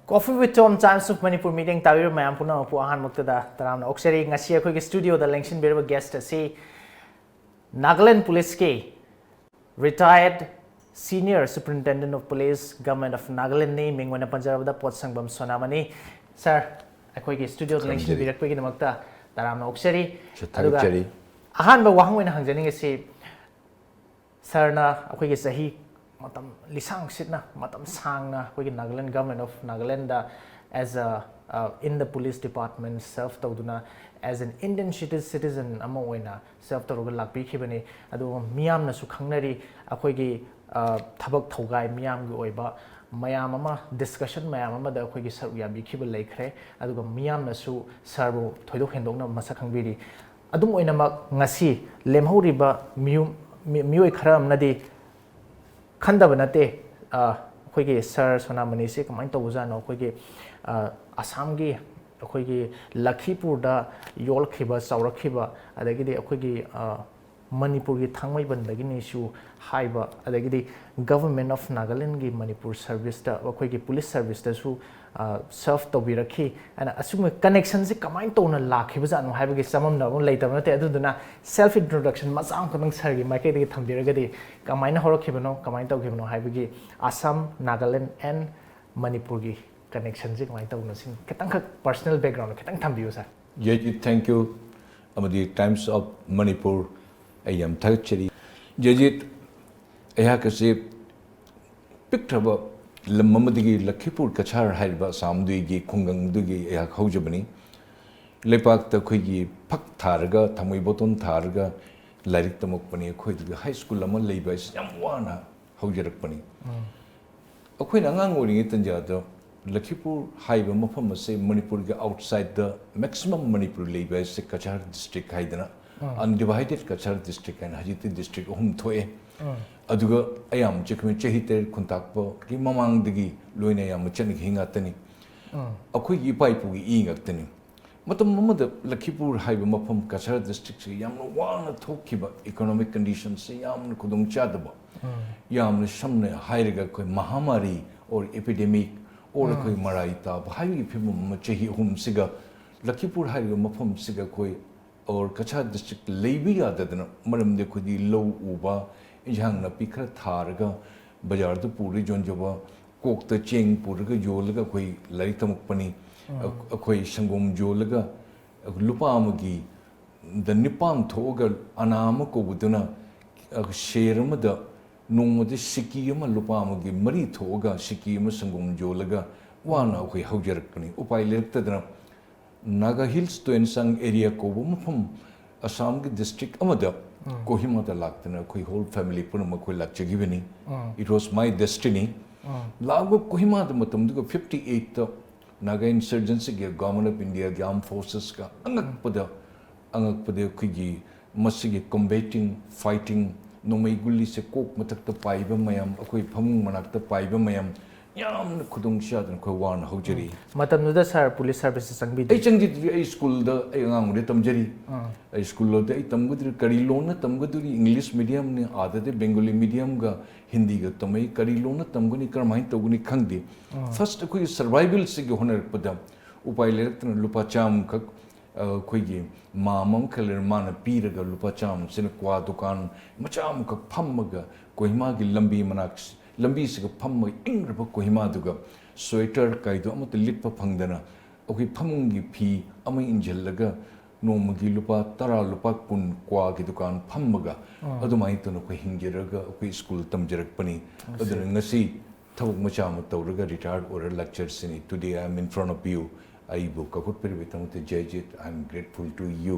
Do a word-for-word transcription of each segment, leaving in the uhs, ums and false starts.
Coffee with Tom, Times of Manipur meeting ꯇꯥꯕꯤꯔꯤꯕ ꯃꯌꯥꯝ ꯄꯨꯝꯅꯃꯛꯄꯨ ꯑꯍꯥꯟꯕꯃꯛꯇꯗ ꯇꯔꯥꯝꯅ ꯑꯣꯛꯆꯔꯤ꯫ ꯉꯁꯤ ꯑꯩꯈꯣꯏꯒꯤ studioꯗ ꯂꯦꯡꯁꯤꯟꯕꯤꯔꯤꯕ guest ꯑꯁꯤ Nagaland Policeꯀꯤ retired Senior Superintendent of Police, Government of Nagalandꯅꯤ꯫ ꯃꯤꯡ ꯑꯣꯏꯅ ꯄꯟꯖꯔꯕꯗ ꯄꯣꯠꯁꯪꯕꯝ ꯁꯣꯅꯥꯃꯅꯤ꯫ Sir, ꯑꯩꯈꯣꯏꯒꯤ studioꯗ ꯈꯪꯖꯔꯤ꯫ ꯂꯦꯡꯁꯤꯟꯕꯤꯔꯛꯄꯒꯤꯗꯃꯛꯇ ꯇꯔꯥꯝꯅ ꯑꯣꯛꯆꯔꯤ꯫ ꯁꯨ ꯑꯗꯨꯒ ꯊꯥꯒꯠꯆꯔꯤ꯫ ꯑꯍꯥꯟꯕ ꯋꯥꯍꯪ ꯑꯣꯏꯅ ꯍꯪꯖꯅꯤꯡꯉꯤꯁꯤ, Sirꯅ ꯑꯩꯈꯣꯏꯒꯤ ꯆꯍꯤ ꯃꯇꯝ ꯂꯤꯁꯥꯡ ꯁꯤꯠꯅ, ꯃꯇꯝ ꯁꯥꯡꯅ ꯑꯩꯈꯣꯏꯒꯤ Nagaland, Government of Nagalandꯗ as a, uh, in the police department serve ꯇꯧꯗꯨꯅ, as an Indian citi-, citizen ꯑꯃ ꯑꯣꯏꯅ serve ꯇꯧꯔꯒ ꯂꯥꯛꯄꯤꯈꯤꯕꯅꯤ꯫ ꯑꯗꯨꯒ ꯃꯤꯌꯥꯝꯅꯁꯨ ꯈꯪꯅꯔꯤ, ꯑꯩꯈꯣꯏꯒꯤ, uh, ꯊꯕꯛ ꯊꯧꯒꯥꯏ ꯃꯤꯌꯥꯝꯒꯤ ꯑꯣꯏꯕ ꯃꯌꯥꯝ ꯑꯃ, discussion ꯃꯌꯥꯝ ꯑꯃꯗ ꯑꯩꯈꯣꯏꯒꯤ ꯁꯔꯨꯛ ꯌꯥꯕꯤꯈꯤꯕ ꯂꯩꯈ꯭ꯔꯦ꯫ ꯑꯗꯨꯒ ꯃꯤꯌꯥꯝꯅꯁꯨ Sirꯕꯨ ꯊꯣꯏꯗꯣꯛ ꯍꯦꯟꯗꯣꯛꯅ ꯃꯁꯛ ꯈꯪꯕꯤꯔꯤ꯫ ꯑꯗꯨꯝ ꯑꯣꯏꯅꯃꯛ, ꯉꯁꯤ ꯂꯦꯝꯍꯧꯔꯤꯕ ꯃꯤꯌꯨꯝ-, ꯃꯤ-, ꯃꯤꯑꯣꯏ ꯈꯔ ꯑꯃꯅꯗꯤ ꯈꯟꯗꯕ ꯅꯠꯇꯦ, ꯑ, ꯑꯩꯈꯣꯏꯒꯤ Sir ꯁꯣꯅꯥꯃꯅꯤꯁꯤ ꯀꯃꯥꯏꯅ ꯇꯧꯕꯖꯥꯠꯅꯣ, ꯑꯩꯈꯣꯏꯒꯤ, ꯑ, ꯑꯁꯥꯝꯒꯤ, ꯑꯩꯈꯣꯏꯒꯤ ꯂꯈꯤꯄꯨꯔꯗ ꯌꯣꯜꯈꯤꯕ, ꯆꯥꯎꯔꯛꯈꯤꯕ, ꯑꯗꯒꯤꯗꯤ ꯑꯩꯈꯣꯏꯒꯤ, ꯑ, ꯃꯅꯤꯄꯨꯔꯒꯤ ꯊꯥꯡꯃꯩꯕꯟꯗꯒꯤꯅꯤꯁꯨ ꯍꯥꯏꯕ, ꯑꯗꯒꯤꯗꯤ Government of Nagalandꯒꯤ ꯃꯅꯤꯄꯨꯔ serviceꯇ, ꯑꯩꯈꯣꯏꯒꯤ police serviceꯇꯁꯨ, ꯑ, serve ꯇꯧꯕꯤꯔꯛꯈꯤ ꯍꯥꯏꯅ, ꯑꯁꯤꯒꯨꯝꯕ connectionꯁꯦ ꯀꯃꯥꯏꯅ ꯇꯧꯅ ꯂꯥꯛꯈꯤꯕꯖꯥꯠꯅꯣ ꯍꯥꯏꯕꯒꯤ ꯆꯃꯝꯅꯕ ꯑꯃ ꯂꯩꯇꯕ ꯅꯠꯇꯦ꯫ ꯑꯗꯨꯗꯨꯅ self introduction ꯃꯆꯥ ꯑꯃꯈꯛꯇꯪ Sirꯒꯤ ꯃꯥꯏꯀꯩꯗꯒꯤ ꯊꯝꯕꯤꯔꯒꯗꯤ, ꯀꯃꯥꯏꯅ ꯍꯧꯔꯛꯈꯤꯕꯅꯣ, ꯀꯃꯥꯏꯅ ꯇꯧꯈꯤꯕꯅꯣ ꯍꯥꯏꯕꯒꯤ, Assam, Nagaland and ꯃꯅꯤꯄꯨꯔꯒꯤ connectionꯁꯦ ꯀꯃꯥꯏꯅ ꯇꯧꯕꯅꯣ, ꯁꯤ ꯈꯤꯇꯪꯈꯛ personal background ꯈꯤꯇꯪ ꯊꯝꯕꯤꯌꯨ, Sir꯫ ꯌꯥꯏꯖꯤꯠ, thank you꯫ ꯑꯃꯗꯤ Times of Manipur, ꯑꯩ ꯌꯥꯝ ꯊꯥꯒꯠꯆꯔꯤ꯫ ꯌꯥꯏꯖꯤꯠ, ꯑꯩꯍꯥꯛ ꯑꯁꯤ ꯄꯤꯛꯈ꯭ꯔꯕ ꯂꯝ ꯑꯃꯗꯒꯤ, ꯂꯈꯤꯄꯨꯔ ꯀꯆꯥꯔ ꯍꯥꯏꯔꯤꯕ ꯑꯁꯥꯝꯗꯨꯒꯤ ꯈꯨꯡꯒꯪꯗꯨꯒꯤ ꯑꯩꯍꯥꯛ ꯍꯧꯖꯕꯅꯤ꯫ ꯂꯩꯄꯥꯛꯇ ꯑꯩꯈꯣꯏꯒꯤ ꯐꯛ ꯊꯥꯔꯒ, ꯊꯥꯡꯃꯩ ꯕꯣꯇꯣꯟ ꯊꯥꯔꯒ ꯂꯥꯏꯔꯤꯛ ꯇꯝꯃꯛꯄꯅꯤ꯫ ꯑꯩꯈꯣꯏꯗꯨꯒꯤ high school ꯑꯃ ꯂꯩꯕ ꯍꯥꯏꯁꯤ ꯌꯥꯝ ꯋꯥꯅ ꯍꯧꯖꯔꯛꯄꯅꯤ꯫ ꯑꯩꯈꯣꯏꯅ ꯑꯉꯥꯡ ꯑꯣꯏꯔꯤꯉꯩ ꯇꯟꯖꯥꯗ ꯂꯈꯤꯄꯨꯔ ꯍꯥꯏꯕ ꯃꯐꯝ ꯑꯁꯦ ꯃꯅꯤꯄꯨꯔꯒꯤ outsideꯇ maximum ꯃꯅꯤꯄꯨꯔ ꯂꯩꯕ ꯍꯥꯏꯁꯦ ꯀꯆꯥꯔ district ꯍꯥꯏꯗꯅ, undivided ꯀꯆꯥꯔ district ꯍꯥꯏꯅ ꯍꯧꯖꯤꯛꯇꯤ district ꯑꯍꯨꯝ ꯊꯣꯛꯑꯦ꯫ ꯑꯗꯨꯒ ꯑꯌꯥꯝꯕ ꯆꯍꯤ, ꯆꯍꯤ ꯇꯔꯦꯠ ꯈꯨꯟꯇꯥꯛꯄꯒꯤ ꯃꯃꯥꯡꯗꯒꯤ ꯂꯣꯏꯅ ꯑꯌꯥꯝꯕ ꯆꯠꯅꯈꯤ ꯉꯥꯛꯇꯅꯤ꯫ ꯑꯩꯈꯣꯏꯒꯤ ꯏꯄꯥ ꯏꯄꯨꯒꯤ ꯏ ꯉꯥꯛꯇꯅꯤ꯫ ꯃꯇꯝ ꯑꯃꯗ ꯂꯈꯤꯄꯨꯔ ꯍꯥꯏꯕ ꯃꯐꯝ, ꯀꯆꯥꯔ districtꯁꯤ ꯌꯥꯝꯅ ꯋꯥꯅ ꯊꯣꯛꯈꯤꯕ, economic conditionꯁꯤ ꯌꯥꯝꯅ ꯈꯨꯗꯣꯡ ꯆꯥꯗꯕ, ꯌꯥꯝꯅ ꯁꯝꯅ ꯍꯥꯏꯔꯒ ꯑꯩꯈꯣꯏ ꯃꯍꯥꯃꯥꯔꯤ or epidemic ꯑꯣꯔ ꯑꯩꯈꯣꯏ ꯃꯔꯥꯏ ꯇꯥꯕ ꯍꯥꯏꯕꯒꯤ ꯐꯤꯕꯝ ꯑꯃ ꯆꯍꯤ ꯑꯍꯨꯝꯁꯤꯒ ꯂꯈꯤꯄꯨꯔ ꯍꯥꯏꯔꯤꯕ ꯃꯐꯝꯁꯤꯒ ꯑꯩꯈꯣꯏ ꯑꯣꯔ ꯀꯆꯥ ꯗꯤꯁꯇ꯭ꯔꯤꯛ ꯂꯩꯕ ꯌꯥꯗꯗꯅ, ꯃꯔꯝꯗꯤ ꯑꯩꯈꯣꯏꯗꯤ ꯂꯧ ꯎꯕ, ꯏꯟꯖꯥꯡ ꯅꯥꯄꯤ ꯈꯔ ꯊꯥꯔꯒ ꯕꯖꯥꯔꯗ ꯄꯨꯔ ꯌꯣꯟꯖꯕ, ꯀꯣꯛꯇ ꯆꯦꯡ ꯄꯨꯔꯒ ꯌꯣꯜꯂꯒ ꯑꯩꯈꯣꯏ ꯂꯥꯏꯔꯤꯛ ꯇꯝꯃꯛꯄꯅꯤ꯫ ꯑꯩꯈꯣꯏ ꯁꯪꯒꯣꯝ ꯌꯣꯜꯂꯒ ꯂꯨꯄꯥ ꯑꯃꯒꯤ ꯗ ꯅꯤꯄꯥꯟ ꯊꯣꯛꯑꯒ ꯑꯅꯥ ꯑꯃ ꯀꯧꯕꯗꯨꯅ, ꯑ, ꯁꯦꯔ ꯑꯃꯗ ꯅꯣꯡꯃꯗ ꯁꯤꯀꯤ ꯑꯃ ꯂꯨꯄꯥ ꯑꯃꯒꯤ ꯃꯔꯤ ꯊꯣꯛꯑꯒ ꯁꯤꯀꯤ ꯑꯃ ꯁꯪꯒꯣꯝ ꯌꯣꯜꯂꯒ ꯋꯥꯅ ꯑꯩꯈꯣꯏ ꯍꯧꯖꯔꯛꯄꯅꯤ꯫ ꯎꯄꯥꯏ ꯂꯩꯔꯛꯇꯗꯅ ꯅꯥꯒꯥ ꯍꯤꯜꯁ ꯇꯣꯏꯟꯁꯥꯡ ꯑꯦꯔꯤꯌꯥ ꯀꯧꯕ ꯃꯐꯝ, ꯑꯁꯥꯝꯒꯤ ꯗꯤꯁꯇ꯭ꯔꯤꯛ ꯑꯃꯗ ꯀꯣꯍꯤꯃꯥꯗ ꯂꯥꯛꯇꯅ ꯑꯩꯈꯣꯏ ꯍꯣꯜ ꯐꯦꯃꯤꯂꯤ ꯄꯨꯝꯅꯃꯛ ꯑꯩꯈꯣꯏ ꯂꯥꯛꯆꯈꯤꯕꯅꯤ꯫ It was my destiny. ꯂꯥꯛꯄ ꯀꯣꯍꯤꯃꯥꯗ ꯃꯇꯝꯗꯨꯒ ꯐꯤꯐꯇꯤ ꯑꯩꯠꯇ ꯅꯥꯒꯥ ꯏꯟꯁꯔꯖꯦꯟꯁꯤꯒꯤ ꯒꯚꯔꯟꯃꯦꯟ ꯑꯣꯐ ꯏꯟꯗꯤꯌꯥꯒꯤ ꯑꯥꯔꯝ ꯐꯣꯔꯁꯦꯁꯀ ꯑꯉꯛꯄꯗ, ꯑꯉꯛꯄꯗ ꯑꯩꯈꯣꯏꯒꯤ ꯃꯁꯤꯒꯤ ꯀꯝꯕꯦꯇꯤꯡ, ꯐꯥꯏꯇꯤꯡ, ꯅꯣꯡꯃꯩ ꯒꯨꯂꯤꯁꯦ ꯀꯣꯛ ꯃꯊꯛꯇ ꯄꯥꯏꯕ ꯃꯌꯥꯝ, ꯑꯩꯈꯣꯏ ꯐꯃꯨꯡ ꯃꯅꯥꯛꯇ ꯄꯥꯏꯕ ꯃꯌꯥꯝ, ꯌꯥꯝꯅ ꯈꯨꯗꯣꯡ ꯆꯥꯗꯅ ꯑꯩꯈꯣꯏ ꯋꯥꯅ ꯍꯧꯖꯔꯤ꯫ ꯃꯇꯝꯗꯨꯗ ꯁꯥꯔ ꯄꯨꯂꯤꯁ ꯁꯥꯔꯚꯤꯁꯇ ꯆꯪꯕꯤꯗꯦ? ꯑꯩ ꯆꯪꯖꯗ꯭ꯔꯤ꯫ ꯑꯩ ꯁ꯭ꯀꯨꯜꯗ ꯑꯩ ꯑꯉꯥꯡ ꯑꯣꯏꯔꯤꯉꯩꯗ ꯇꯝꯖꯔꯤ꯫ ꯑꯩ ꯁ꯭ꯀꯨꯜꯗ ꯑꯩ ꯇꯝꯒꯗꯣꯔꯤ, ꯀꯔꯤ ꯂꯣꯟꯅ ꯇꯝꯒꯗꯣꯔꯤ? ꯏꯪꯂꯤꯁ ꯃꯤꯗꯤꯌꯝꯅꯤ, ꯑꯥꯗꯗꯤ ꯕꯦꯡꯒꯣꯂꯤ ꯃꯤꯗꯤꯌꯝꯒ ꯍꯤꯟꯗꯤꯒ ꯇꯝꯃꯛꯏ꯫ ꯀꯔꯤ ꯂꯣꯟꯅ ꯇꯝꯒꯅꯤ, ꯀꯔꯝꯍꯥꯏꯅ ꯇꯧꯒꯅꯤ ꯈꯪꯗꯦ꯫ ꯐꯥꯔꯁ ꯑꯩꯈꯣꯏꯒꯤ ꯁꯔꯚꯥꯏꯚꯦꯜꯁꯤꯒꯤ ꯍꯣꯠꯅꯔꯛꯄꯗ ꯎꯄꯥꯏ ꯂꯩꯔꯛꯇꯅ ꯂꯨꯄꯥ ꯆꯥꯝꯃꯈꯛ, ꯑ, ꯑꯩꯈꯣꯏꯒꯤ ꯃꯥꯝ ꯑꯃꯈꯛ ꯂꯩꯔ ꯃꯥꯅ ꯄꯤꯔꯒ ꯂꯨꯄꯥ ꯆꯥꯝꯃꯁꯤꯅ ꯀ꯭ꯋꯥ ꯗꯨꯀꯥꯟ ꯃꯆꯥ ꯑꯃꯈꯛ ꯐꯝꯃꯒ ꯀꯣꯍꯤꯃꯥꯒꯤ ꯂꯝꯕꯤ ꯃꯅꯥꯛ, ꯂꯝꯕꯤꯁꯤꯒ ꯐꯝꯃꯒ ꯏꯪꯈ꯭ꯔꯕ ꯀꯣꯍꯤꯃꯥꯗꯨꯒ ꯁ꯭ꯋꯦꯇꯔ ꯀꯥꯏꯗꯣ ꯑꯃꯠꯇ ꯂꯤꯠꯄ ꯐꯪꯗꯅ ꯑꯩꯈꯣꯏ ꯐꯃꯨꯡꯒꯤ ꯐꯤ ꯑꯃ ꯏꯟꯁꯤꯜꯂꯒ ꯅꯣꯡꯃꯒꯤ ꯂꯨꯄꯥ ꯇꯔꯥ, ꯂꯨꯄꯥ ꯀꯨꯟ ꯀ꯭ꯋꯥꯒꯤ ꯗꯨꯀꯥꯟ ꯐꯝꯃꯒ ꯑꯗꯨꯃꯥꯏꯅ ꯇꯧꯅ ꯑꯩꯈꯣꯏ ꯍꯤꯡꯖꯔꯒ ꯑꯩꯈꯣꯏ ꯁ꯭ꯀꯨꯜ ꯇꯝꯖꯔꯛꯄꯅꯤ꯫ ꯑꯗꯨꯅ ꯉꯁꯤ ꯊꯕꯛ ꯃꯆꯥ ꯑꯃ ꯇꯧꯔꯒ ꯔꯤꯇꯥꯌꯔ ꯑꯣꯏꯔ ꯂꯥꯛꯆꯔꯁꯤꯅꯤ꯫ Today I am in front of you. ꯑꯩꯕꯨ ꯀꯧꯈꯠꯄꯤꯔꯤꯕ ꯊꯃꯛꯇ ꯖꯩꯖꯤꯠ, I am grateful to you.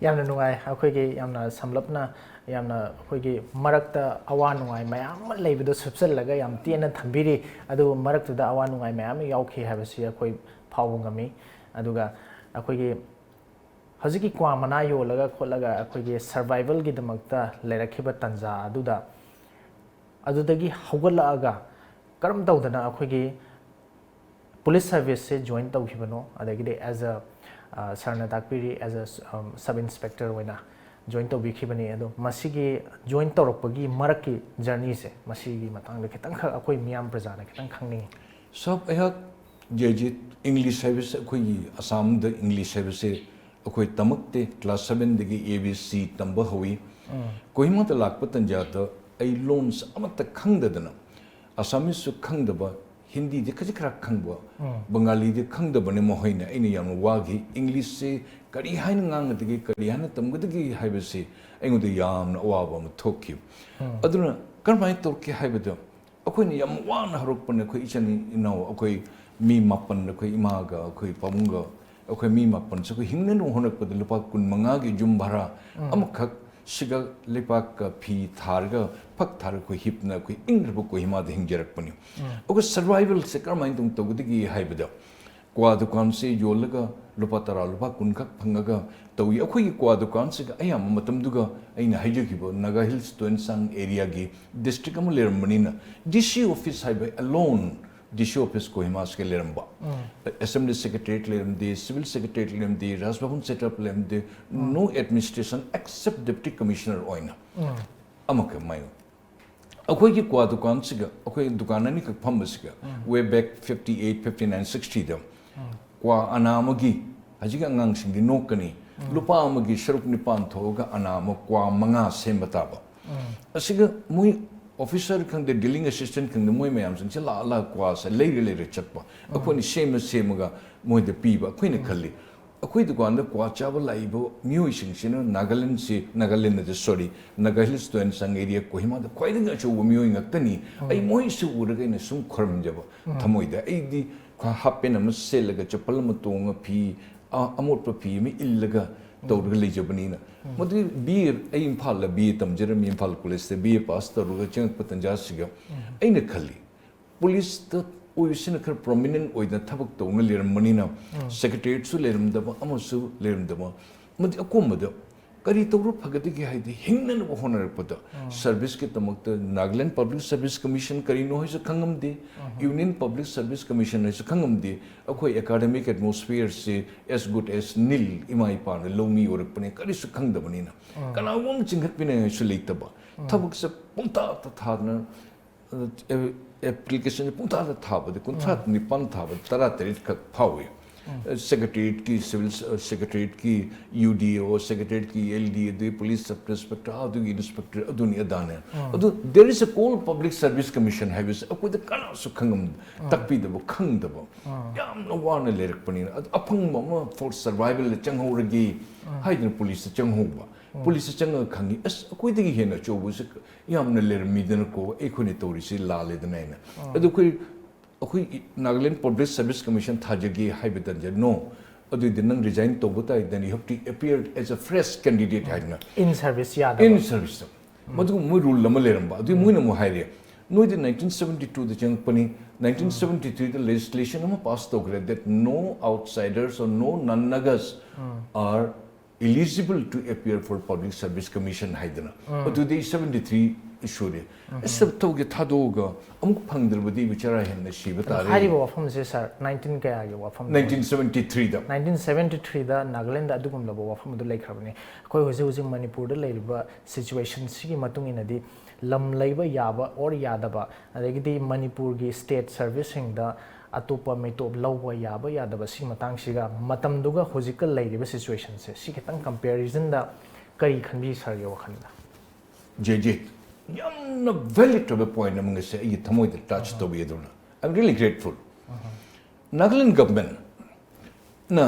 ꯌꯥꯝꯅ ꯅꯨꯡꯉꯥꯏ꯫ ꯑꯩꯈꯣꯏꯒꯤ ꯌꯥꯝꯅ ꯁꯝꯂꯞꯅ, ꯌꯥꯝꯅ ꯑꯩꯈꯣꯏꯒꯤ ꯃꯔꯛꯇ ꯑꯋꯥ ꯅꯨꯡꯉꯥꯏ ꯃꯌꯥꯝ ꯑꯃ ꯂꯩꯕꯗꯣ ꯁꯨꯞꯆꯜꯂꯒ ꯌꯥꯝ ꯇꯦꯟꯅ ꯊꯝꯕꯤꯔꯤ꯫ ꯑꯗꯨꯕꯨ ꯃꯔꯛꯇꯨꯗ ꯑꯋꯥ ꯅꯨꯡꯉꯥꯏ ꯃꯌꯥꯝ ꯑꯃ ꯌꯥꯎꯈꯤ ꯍꯥꯏꯕꯁꯤ ꯑꯩꯈꯣꯏ ꯐꯥꯎꯕ ꯉꯝꯃꯤ꯫ ꯑꯗꯨꯒ ꯑꯩꯈꯣꯏꯒꯤ ꯍꯧꯖꯤꯛꯀꯤ ꯀ꯭ꯋꯥ ꯃꯅꯥ ꯌꯣꯜꯂꯒ ꯈꯣꯠꯂꯒ ꯑꯩꯈꯣꯏꯒꯤ ꯁꯔꯚꯥꯏꯚꯦꯜꯒꯤꯗꯃꯛꯇ ꯂꯩꯔꯛꯈꯤꯕ ꯇꯥꯟꯖꯥ ꯑꯗꯨꯗ, ꯑꯗꯨꯗꯒꯤ ꯍꯧꯒꯠꯂꯛꯑꯒ ꯀꯔꯝ ꯇꯧꯗꯅ ꯑꯩꯈꯣꯏꯒꯤ ꯄꯨꯂꯤꯁ ꯁꯥꯔꯚꯤꯁꯁꯦ ꯖꯣꯏꯟ ꯇꯧꯈꯤꯕꯅꯣ, ꯑꯗꯒꯤꯗꯤ as a, ꯑ, ꯁꯥꯔꯅ ꯇꯥꯛꯄꯤꯔꯤ, as a, um, sub inspector ꯑꯣꯏꯅ ꯖꯣꯏꯟ ꯇꯧꯕꯤꯈꯤꯕꯅꯤ꯫ ꯑꯗꯣ ꯃꯁꯤꯒꯤ ꯖꯣꯏꯟ ꯇꯧꯔꯛꯄꯒꯤ ꯃꯔꯛꯀꯤ ꯖꯔꯅꯤꯁꯦ, ꯃꯁꯤꯒꯤ ꯃꯇꯥꯡꯗ ꯈꯤꯇꯪꯈꯛ ꯑꯩꯈꯣꯏ ꯃꯤꯌꯥꯝ ꯄ꯭ꯔꯖꯥꯅ ꯈꯤꯇꯪ ꯈꯪꯅꯤꯡꯉꯤ꯫ ꯁꯥꯕ, ꯑꯩꯍꯥꯛ ꯖꯦ ꯖꯦ, ꯏꯪꯂꯤꯁ ꯍꯥꯏꯕꯁꯦ, ꯑꯩꯈꯣꯏꯒꯤ ꯑꯁꯥꯝꯗ ꯏꯪꯂꯤꯁ ꯍꯥꯏꯕꯁꯦ ꯑꯩꯈꯣꯏ ꯇꯝꯃꯛꯇꯦ꯫ ꯀ꯭ꯂꯥꯁ ꯁꯚꯦꯟꯗꯒꯤ ꯑꯦ ꯕꯤ ꯁꯤ ꯇꯝꯕ ꯍꯧꯏ꯫ ꯀꯣꯍꯤꯃꯥꯗ ꯂꯥꯛꯄ ꯇꯟꯖꯥꯗ ꯑꯩ ꯂꯣꯟꯁ ꯑꯃꯠꯇ ꯈꯪꯗꯗꯅ, ꯑꯁꯥꯃꯤꯁꯁꯨ ꯈꯪꯗꯕ, ꯍꯤꯟꯗꯤꯗꯤ ꯈꯖꯤꯛ ꯈꯔ ꯈꯪꯕ, ꯕꯪꯒꯥꯂꯤꯗꯤ ꯈꯪꯗꯕꯅ ꯃꯈꯣꯏꯅ ꯑꯩꯅ ꯌꯥꯝꯅ ꯋꯥꯈꯤ꯫ ꯏꯪꯂꯤꯁꯁꯦ ꯀꯔꯤ ꯍꯥꯏꯅ ꯉꯥꯡꯒꯗꯒꯦ, ꯀꯔꯤ ꯍꯥꯏꯅ ꯇꯝꯒꯗꯒꯦ ꯍꯥꯏꯕꯁꯤ ꯑꯩꯉꯣꯟꯗ ꯌꯥꯝꯅ ꯑꯋꯥꯕ ꯑꯃ ꯊꯣꯛꯈꯤ꯫ ꯑꯗꯨꯅ ꯀꯔꯝꯍꯥꯏꯅ ꯇꯧꯔꯛꯀꯦ ꯍꯥꯏꯕꯗ, ꯑꯩꯈꯣꯏꯅ ꯌꯥꯝ ꯋꯥꯅ ꯍꯧꯔꯛꯄꯅꯦ꯫ ꯑꯩꯈꯣꯏ ꯏꯆꯤꯟ ꯏꯅꯥꯎ, ꯑꯩꯈꯣꯏ ꯃꯤ ꯃꯥꯄꯟ, ꯑꯩꯈꯣꯏ ꯏꯃꯥꯒ, ꯑꯩꯈꯣꯏ ꯄꯥꯕꯨꯡꯒ, ꯑꯩꯈꯣꯏ ꯃꯤ ꯃꯥꯄꯟꯁꯦ ꯑꯩꯈꯣꯏ ꯍꯤꯡꯅꯅꯕ ꯍꯣꯠꯅꯔꯛꯄꯗ ꯂꯨꯄꯥ ꯀꯨꯟ ꯃꯉꯥꯒꯤ ꯌꯨꯝ ꯚꯔꯥ ꯑꯃꯈꯛ ꯁꯤꯒ ꯂꯩꯄꯥꯛꯀ ꯐꯤ ꯊꯥꯔꯒ, ꯐꯛ ꯊꯥꯔꯒ ꯑꯩꯈꯣꯏ ꯍꯤꯞꯅ ꯑꯩꯈꯣꯏ ꯏꯪꯈ꯭ꯔꯕ ꯀꯣꯍꯤꯃꯥꯗ ꯍꯤꯡꯖꯔꯛꯄꯅꯤ꯫ ꯑꯩꯈꯣꯏ ꯁꯔꯚꯥꯏꯚꯦꯜꯁꯦ ꯀꯔꯝꯍꯥꯏꯅ ꯇꯧ-, ꯇꯧꯒꯗꯒꯦ ꯍꯥꯏꯕꯗ, ꯀ꯭ꯋꯥ ꯗꯨꯀꯥꯟꯁꯦ ꯌꯣꯜꯂꯒ ꯂꯨꯄꯥ ꯇꯔꯥ, ꯂꯨꯄꯥ ꯀꯨꯟꯈꯛ ꯐꯪꯉꯒ ꯇꯧꯏ꯫ ꯑꯩꯈꯣꯏꯒꯤ ꯀ꯭ꯋꯥ ꯗꯨꯀꯥꯟꯁꯤꯒ ꯑꯌꯥꯝꯕ ꯃꯇꯝꯗꯨꯒ ꯑꯩꯅ ꯍꯥꯏꯖꯈꯤꯕ ꯅꯥꯒꯥ ꯍꯤꯜꯁ ꯇꯨꯟꯁꯥꯡ ꯑꯦꯔꯤꯌꯥꯒꯤ ꯗꯤꯁꯇ꯭ꯔꯤꯛ ꯑꯃ ꯂꯩꯔꯝꯕꯅꯤꯅ, ꯗꯤ ꯁꯤ ꯑꯣꯐꯤꯁ ꯍꯥꯏꯕ ꯑꯦꯂꯣꯟ, ꯗꯤ ꯁꯤ ꯑꯣꯐꯤꯁ ꯀꯣꯍꯤꯃꯥꯁꯤꯒ ꯂꯩꯔꯝꯕ, ꯑꯦꯁꯦꯝꯕ꯭ꯂꯤ ꯁꯦꯀ꯭ꯔꯦꯇꯔꯤꯌꯦꯠ ꯂꯩꯔꯝꯗꯦ, ꯁꯤꯚꯤꯜ ꯁꯦꯀ꯭ꯔꯦꯇꯔꯤꯌꯦꯠ ꯂꯩꯔꯝꯗꯦ, ꯔꯥꯖ ꯚꯕꯟ ꯁꯦꯠ ꯑꯞ ꯂꯩꯔꯝꯗꯦ, no administration except deputy commissioner ꯑꯣꯏꯅ ꯑꯃꯈꯛ ꯃꯥꯏ ꯑꯩꯈꯣꯏꯒꯤ ꯀ꯭ꯋꯥ ꯗꯨꯀꯥꯟꯁꯤꯒ, ꯑꯩꯈꯣꯏ ꯗꯨꯀꯥꯟ ꯑꯅꯤꯈꯛ ꯐꯝꯕꯁꯤꯒ, we back fifty eight, fifty nine, ꯁꯤꯛꯁꯇꯤꯗ ꯀ꯭ꯋꯥ ꯑꯅꯥ ꯑꯃꯒꯤ, ꯍꯧꯖꯤꯛꯀꯤ ꯑꯉꯥꯡꯁꯤꯡꯗꯤ ꯅꯣꯛꯀꯅꯤ, ꯂꯨꯄꯥ ꯑꯃꯒꯤ ꯁꯔꯨꯛ ꯅꯤꯄꯥꯟ ꯊꯣꯛꯑꯒ ꯑꯅꯥ ꯑꯃ ꯀ꯭ꯋꯥ ꯃꯉꯥ ꯁꯦꯝꯕ ꯇꯥꯕ꯫ ꯑꯁꯤꯒ ꯃꯣꯏ ꯑꯣꯐꯤꯁꯔ ꯈꯪꯗꯦ, ꯗꯤꯂꯤꯡ ꯑꯦꯁꯤꯁꯇꯦꯟꯠ ꯈꯪꯗꯦ, ꯃꯣꯏ ꯃꯌꯥꯝꯁꯤꯡꯁꯦ ꯂꯥꯛꯑ ꯂꯥꯛꯑ ꯀ꯭ꯋꯥꯁꯦ ꯂꯩꯔ ꯂꯩꯔ ꯆꯠꯄ꯫ ꯑꯩꯈꯣꯏꯅ ꯁꯦꯝꯃ ꯁꯦꯝꯃꯒ ꯃꯣꯏꯗ ꯄꯤꯕ꯫ ꯑꯩꯈꯣꯏꯅ ꯈꯜꯂꯤ, ꯑꯩꯈꯣꯏ ꯗꯨꯀꯥꯟꯗ ꯀ꯭ꯋꯥ ꯆꯥꯕ ꯂꯥꯛꯏꯕ ꯃꯤꯑꯣꯏꯁꯤꯡꯁꯤꯅ ꯅꯥꯒꯥꯂꯦꯟꯁꯤ, ꯅꯥꯒꯥꯂꯦꯟ ꯅꯠꯇꯦ, ꯁꯣꯔꯤ, ꯅꯥꯒꯥ ꯍꯤꯜꯁ ꯇꯨꯟꯁꯥꯡ ꯑꯦꯔꯤꯌꯥ ꯀꯣꯍꯤꯃꯥꯗ ꯈ꯭ꯋꯥꯏꯗꯒꯤ ꯑꯆꯧꯕ ꯃꯤꯑꯣꯏ ꯉꯥꯛꯇꯅꯤ꯫ ꯑꯩ ꯃꯣꯏꯁꯤ ꯎꯔꯒ ꯑꯩꯅ ꯁꯨꯝ ꯈꯣꯏꯔꯝꯖꯕ ꯊꯃꯣꯏꯗ꯫ ꯑꯩꯗꯤ ꯈ-, ꯍꯥꯞ ꯄꯦꯟ ꯑꯃ ꯁꯦꯠꯂꯒ, ꯆꯄꯜ ꯑꯃ ꯇꯣꯡꯉ, ꯐꯤ, ꯑ-, ꯑꯃꯣꯠꯄ ꯐꯤ ꯑꯃ ꯏꯜꯂꯒ ꯇꯧꯔꯒ ꯂꯩꯖꯕꯅꯤꯅ꯫ ꯃꯗꯨꯒꯤ ꯕꯤ ꯑꯦ, ꯑꯩ ꯏꯝꯐꯥꯜꯗ ꯕꯤ ꯑꯦ ꯇꯝꯖꯔꯝꯃꯤ, ꯏꯝꯐꯥꯜ ꯀꯣꯂꯦꯖꯇ ꯕꯤ ꯑꯦ ꯄꯥꯁ ꯇꯧꯔꯒ ꯆꯪꯉꯛꯄ ꯇꯟꯖꯥꯁꯤꯒ ꯑꯩꯅ ꯈꯜꯂꯤ, ꯄꯨꯂꯤꯁꯇ ꯑꯣꯏꯕꯁꯤꯅ ꯈꯔ ꯄ꯭ꯔꯣꯃꯤꯅꯦꯟ ꯑꯣꯏꯅ ꯊꯕꯛ ꯇꯧꯅ ꯂꯩꯔꯝꯕꯅꯤꯅ, ꯁꯦꯀ꯭ꯔꯦꯇꯔꯤꯌꯦꯠꯁꯨ ꯂꯩꯔꯝꯗꯕ, ꯑꯃꯁꯨ ꯂꯩꯔꯝꯗꯕ꯫ ꯃꯗꯨ ꯑꯀꯣꯝꯕꯗ ꯀꯔꯤ ꯇꯧꯔ ꯐꯒꯗꯒꯦ ꯍꯥꯏꯗꯤ, ꯍꯤꯡꯅꯅꯕ ꯍꯣꯠꯅꯔꯛꯄꯗ ꯁꯔꯚꯤꯁꯀꯤꯗꯃꯛꯇ ꯅꯥꯒꯥꯂꯦꯟ ꯄꯕ꯭ꯂꯤꯛ ꯁꯔꯚꯤꯁ ꯀꯃꯤꯁꯟ ꯀꯔꯤꯅꯣ ꯍꯥꯏꯁꯨ ꯈꯪꯉꯝꯗꯦ, ꯌꯨꯅꯤꯌꯟ ꯄꯕ꯭ꯂꯤꯛ ꯁꯔꯚꯤꯁ ꯀꯃꯤꯁꯟ ꯍꯥꯏꯁꯨ ꯈꯪꯉꯝꯗꯦ꯫ ꯑꯩꯈꯣꯏ academic ꯑꯦꯠꯃꯣꯁꯐꯤꯌꯔꯁꯤ as good as nil, ꯏꯃꯥ ꯏꯄꯥꯅ ꯂꯧꯃꯤ ꯑꯣꯏꯔꯛꯄꯅꯦ, ꯀꯔꯤꯁꯨ ꯈꯪꯗꯕꯅꯤꯅ ꯀꯅꯥꯒꯨꯝꯕ ꯑꯃ ꯆꯤꯡꯈꯠꯄꯤꯅꯤꯡꯉꯥꯏꯁꯨ ꯂꯩꯇꯕ꯫ ꯊꯕꯛꯁꯦ ꯄꯨꯡꯊꯥ ꯊꯥꯗꯅ ꯑꯗ, ꯑꯦ, ꯑꯦꯄ꯭ꯂꯤꯀꯦꯁꯟꯁꯦ ꯄꯨꯡꯊꯥꯗ ꯊꯥꯕꯗ ꯀꯨꯟꯊ꯭ꯔꯥ ꯅꯤꯄꯥꯟ ꯊꯥꯕꯗ ꯇꯔꯥ ꯇꯔꯦꯠ ꯈꯛ ꯐꯥꯎꯏ꯫ ꯁꯦꯀ꯭ꯔꯦꯇꯔꯤꯌꯦꯠꯀꯤ, ꯁꯤꯚꯤꯜ ꯁꯦꯀ꯭ꯔꯦꯇꯔꯤꯌꯦꯠꯀꯤ, ꯌꯨ ꯗꯤ ꯑꯣ, ꯁꯦꯀ꯭ꯔꯦꯇꯔꯤꯌꯦꯠꯀꯤ ꯑꯦꯜ ꯗꯤ, ꯑꯗꯨꯗꯒꯤ ꯄꯨꯂꯤꯁ ꯁꯕ ꯏꯟꯁꯄꯦꯛꯇꯔ, ꯑꯗꯨꯒꯤ ꯏꯟꯁꯄꯦꯛꯇꯔ, ꯑꯗꯨꯅꯤ ꯑꯗꯥꯅꯦ꯫ ꯑꯗꯨ there is a call Public Service Commission ꯍꯥꯏꯕꯁꯦ ꯑꯩꯈꯣꯏꯗ ꯀꯅꯥꯁꯨ ꯈꯪꯉꯝ ꯇꯥꯛꯄꯤꯗꯕ, ꯈꯪꯗꯕ, ꯌꯥꯝꯅ ꯋꯥꯅ ꯂꯩꯔꯛꯄꯅꯤꯅ꯫ ꯑꯗꯨ ꯑꯐꯪꯕ ꯑꯃ for survival ꯆꯪꯍꯧꯔꯒꯦ ꯍꯥꯏꯗꯅ ꯄꯨꯂꯤꯁꯇ ꯆꯪꯍꯧꯕ꯫ ꯄꯨꯂꯤꯁꯇ ꯆꯪꯉꯒ ꯈꯪꯉꯤ, ꯑꯁ, ꯑꯩꯈꯣꯏꯗꯒꯤ ꯍꯦꯟꯅ ꯑꯆꯧꯕꯁꯦ ꯌꯥꯝꯅ ꯂꯩꯔꯝꯃꯤꯗꯅꯀꯣ, ꯑꯩꯈꯣꯏꯅ ꯇꯧꯔꯤꯁꯤ ꯂꯥꯜꯂꯦꯗꯅ ꯍꯥꯏꯅ꯫ ꯑꯗꯨ ꯑꯩꯈꯣꯏ ꯑꯩꯈꯣꯏ ꯅꯥꯒꯥꯂꯦꯟ ꯄꯕ꯭ꯂꯤꯛ ꯁꯔꯚꯤꯁ ꯀꯃꯤꯁꯟ ꯊꯥꯖꯒꯦ ꯍꯥꯏꯕ ꯇꯟꯖꯥ, "No, ꯑꯗꯨꯏꯗꯤ ꯅꯪ ꯔꯤꯖꯥꯏꯟ ꯇꯧꯕ ꯇꯥꯏ, then you have to appear as a fresh candidate" ꯍꯥꯏꯗꯅ꯫ ꯏꯟ ꯁꯔꯚꯤꯁ ꯌꯥꯗꯕ꯫ ꯏꯟ ꯁꯔꯚꯤꯁꯇ ꯃꯗꯨꯒꯨꯝꯕ ꯔꯨꯜ ꯑꯃ ꯂꯩꯔꯝꯕ꯫ ꯑꯗꯨꯒꯤ ꯃꯣꯏꯅ ꯑꯃꯨꯛ ꯍꯥꯏꯔꯦ, "ꯅꯣꯏꯗꯤ ꯅꯥꯏꯟꯇꯤꯟ ꯁꯚꯦꯟꯇꯤ ꯇꯨꯗ ꯆꯪꯉꯛꯄꯅꯤ, ꯅꯥꯏꯟꯇꯤꯟ ꯁꯚꯦꯟꯇꯤ ꯊ꯭ꯔꯤꯗ ꯂꯦꯖꯤꯁꯂꯦꯁꯟ ꯑꯃ ꯄꯥꯁ ꯇꯧꯈ꯭ꯔꯦ, that no outsiders or no non-Nagas are eligible to appear for Public Service Commission" ꯍꯥꯏꯗꯅ꯫ ꯑꯗꯨꯗꯤ ꯁꯚꯦꯟꯇꯤ ꯊ꯭ꯔꯤ ꯁꯨꯔꯦ꯫ ꯑꯁ, ꯇꯧꯒꯦ ꯊꯥꯗꯣꯛꯑꯒ ꯑꯃꯨꯛ ꯐꯪꯗ꯭ꯔꯕꯗꯤ ꯕꯤꯆꯥꯔꯥ ꯍꯦꯟꯅ ꯁꯤꯕ ꯑꯗꯣ ꯇꯥꯔꯦ꯫ ꯍꯥꯏꯔꯤꯕ ꯋꯥꯐꯝꯁꯦ ꯁꯥꯔ, ꯅꯥꯏꯟꯇꯤꯟ ꯀꯌꯥꯒꯤ ꯋꯥꯐꯝ? ꯅꯥꯏꯟꯇꯤꯟ ꯁꯚꯦꯟꯇꯤ ꯊ꯭ꯔꯤꯗ꯫ ꯅꯥꯏꯟꯇꯤꯟ ꯁꯚꯦꯟꯇꯤ ꯊ꯭ꯔꯤꯗ ꯅꯥꯒꯥꯂꯦꯟꯗ ꯑꯗꯨꯒꯨꯝꯂꯕ ꯋꯥꯐꯝ ꯑꯗꯨ ꯂꯩꯈ꯭ꯔꯕꯅꯤ꯫ ꯑꯩꯈꯣꯏ ꯍꯧꯖꯤꯛ ꯍꯧꯖꯤꯛ ꯃꯅꯤꯄꯨꯔꯗ ꯂꯩꯔꯤꯕ ꯁꯤꯆꯨꯋꯦꯁꯟꯁꯤꯒꯤ ꯃꯇꯨꯡ ꯏꯟꯅꯗꯤ ꯂꯝ ꯂꯩꯕ ꯌꯥꯕ ꯑꯣꯔ ꯌꯥꯗꯕ, ꯑꯗꯒꯤꯗꯤ ꯃꯅꯤꯄꯨꯔꯒꯤ ꯁ꯭ꯇꯦꯠ ꯁꯔꯚꯤꯁꯁꯤꯡꯗ ꯑꯇꯣꯞꯄ ꯃꯤꯇꯣꯞ ꯂꯧꯕ ꯌꯥꯕ ꯌꯥꯗꯕ, ꯁꯤꯒꯤ ꯃꯇꯥꯡꯁꯤꯒ ꯃꯇꯝꯗꯨꯒ ꯍꯧꯖꯤꯛꯀ ꯂꯩꯔꯤꯕ ꯁꯤꯆꯨꯋꯦꯁꯟꯁꯦ, ꯁꯤ ꯈꯤꯇꯪ ꯀꯝꯄꯦꯔꯤꯖꯟꯗ ꯀꯔꯤ ꯈꯟꯕꯤ ꯁꯥꯔꯒꯤ ꯋꯥꯈꯜꯗ? ꯖꯦ ꯖꯦ, ꯌꯥꯝꯅ ꯚꯦꯂꯤꯗ ꯑꯣꯏꯕ ꯄꯣꯏꯟꯠ ꯑꯃ ꯉꯁꯤ ꯑꯩꯒꯤ ꯊꯃꯣꯏꯗ ꯇꯆ ꯇꯧꯕꯤ꯫ ꯑꯗꯨꯅ I am really grateful. Nagaland ꯒꯚꯔꯟꯃꯦꯟꯠꯅ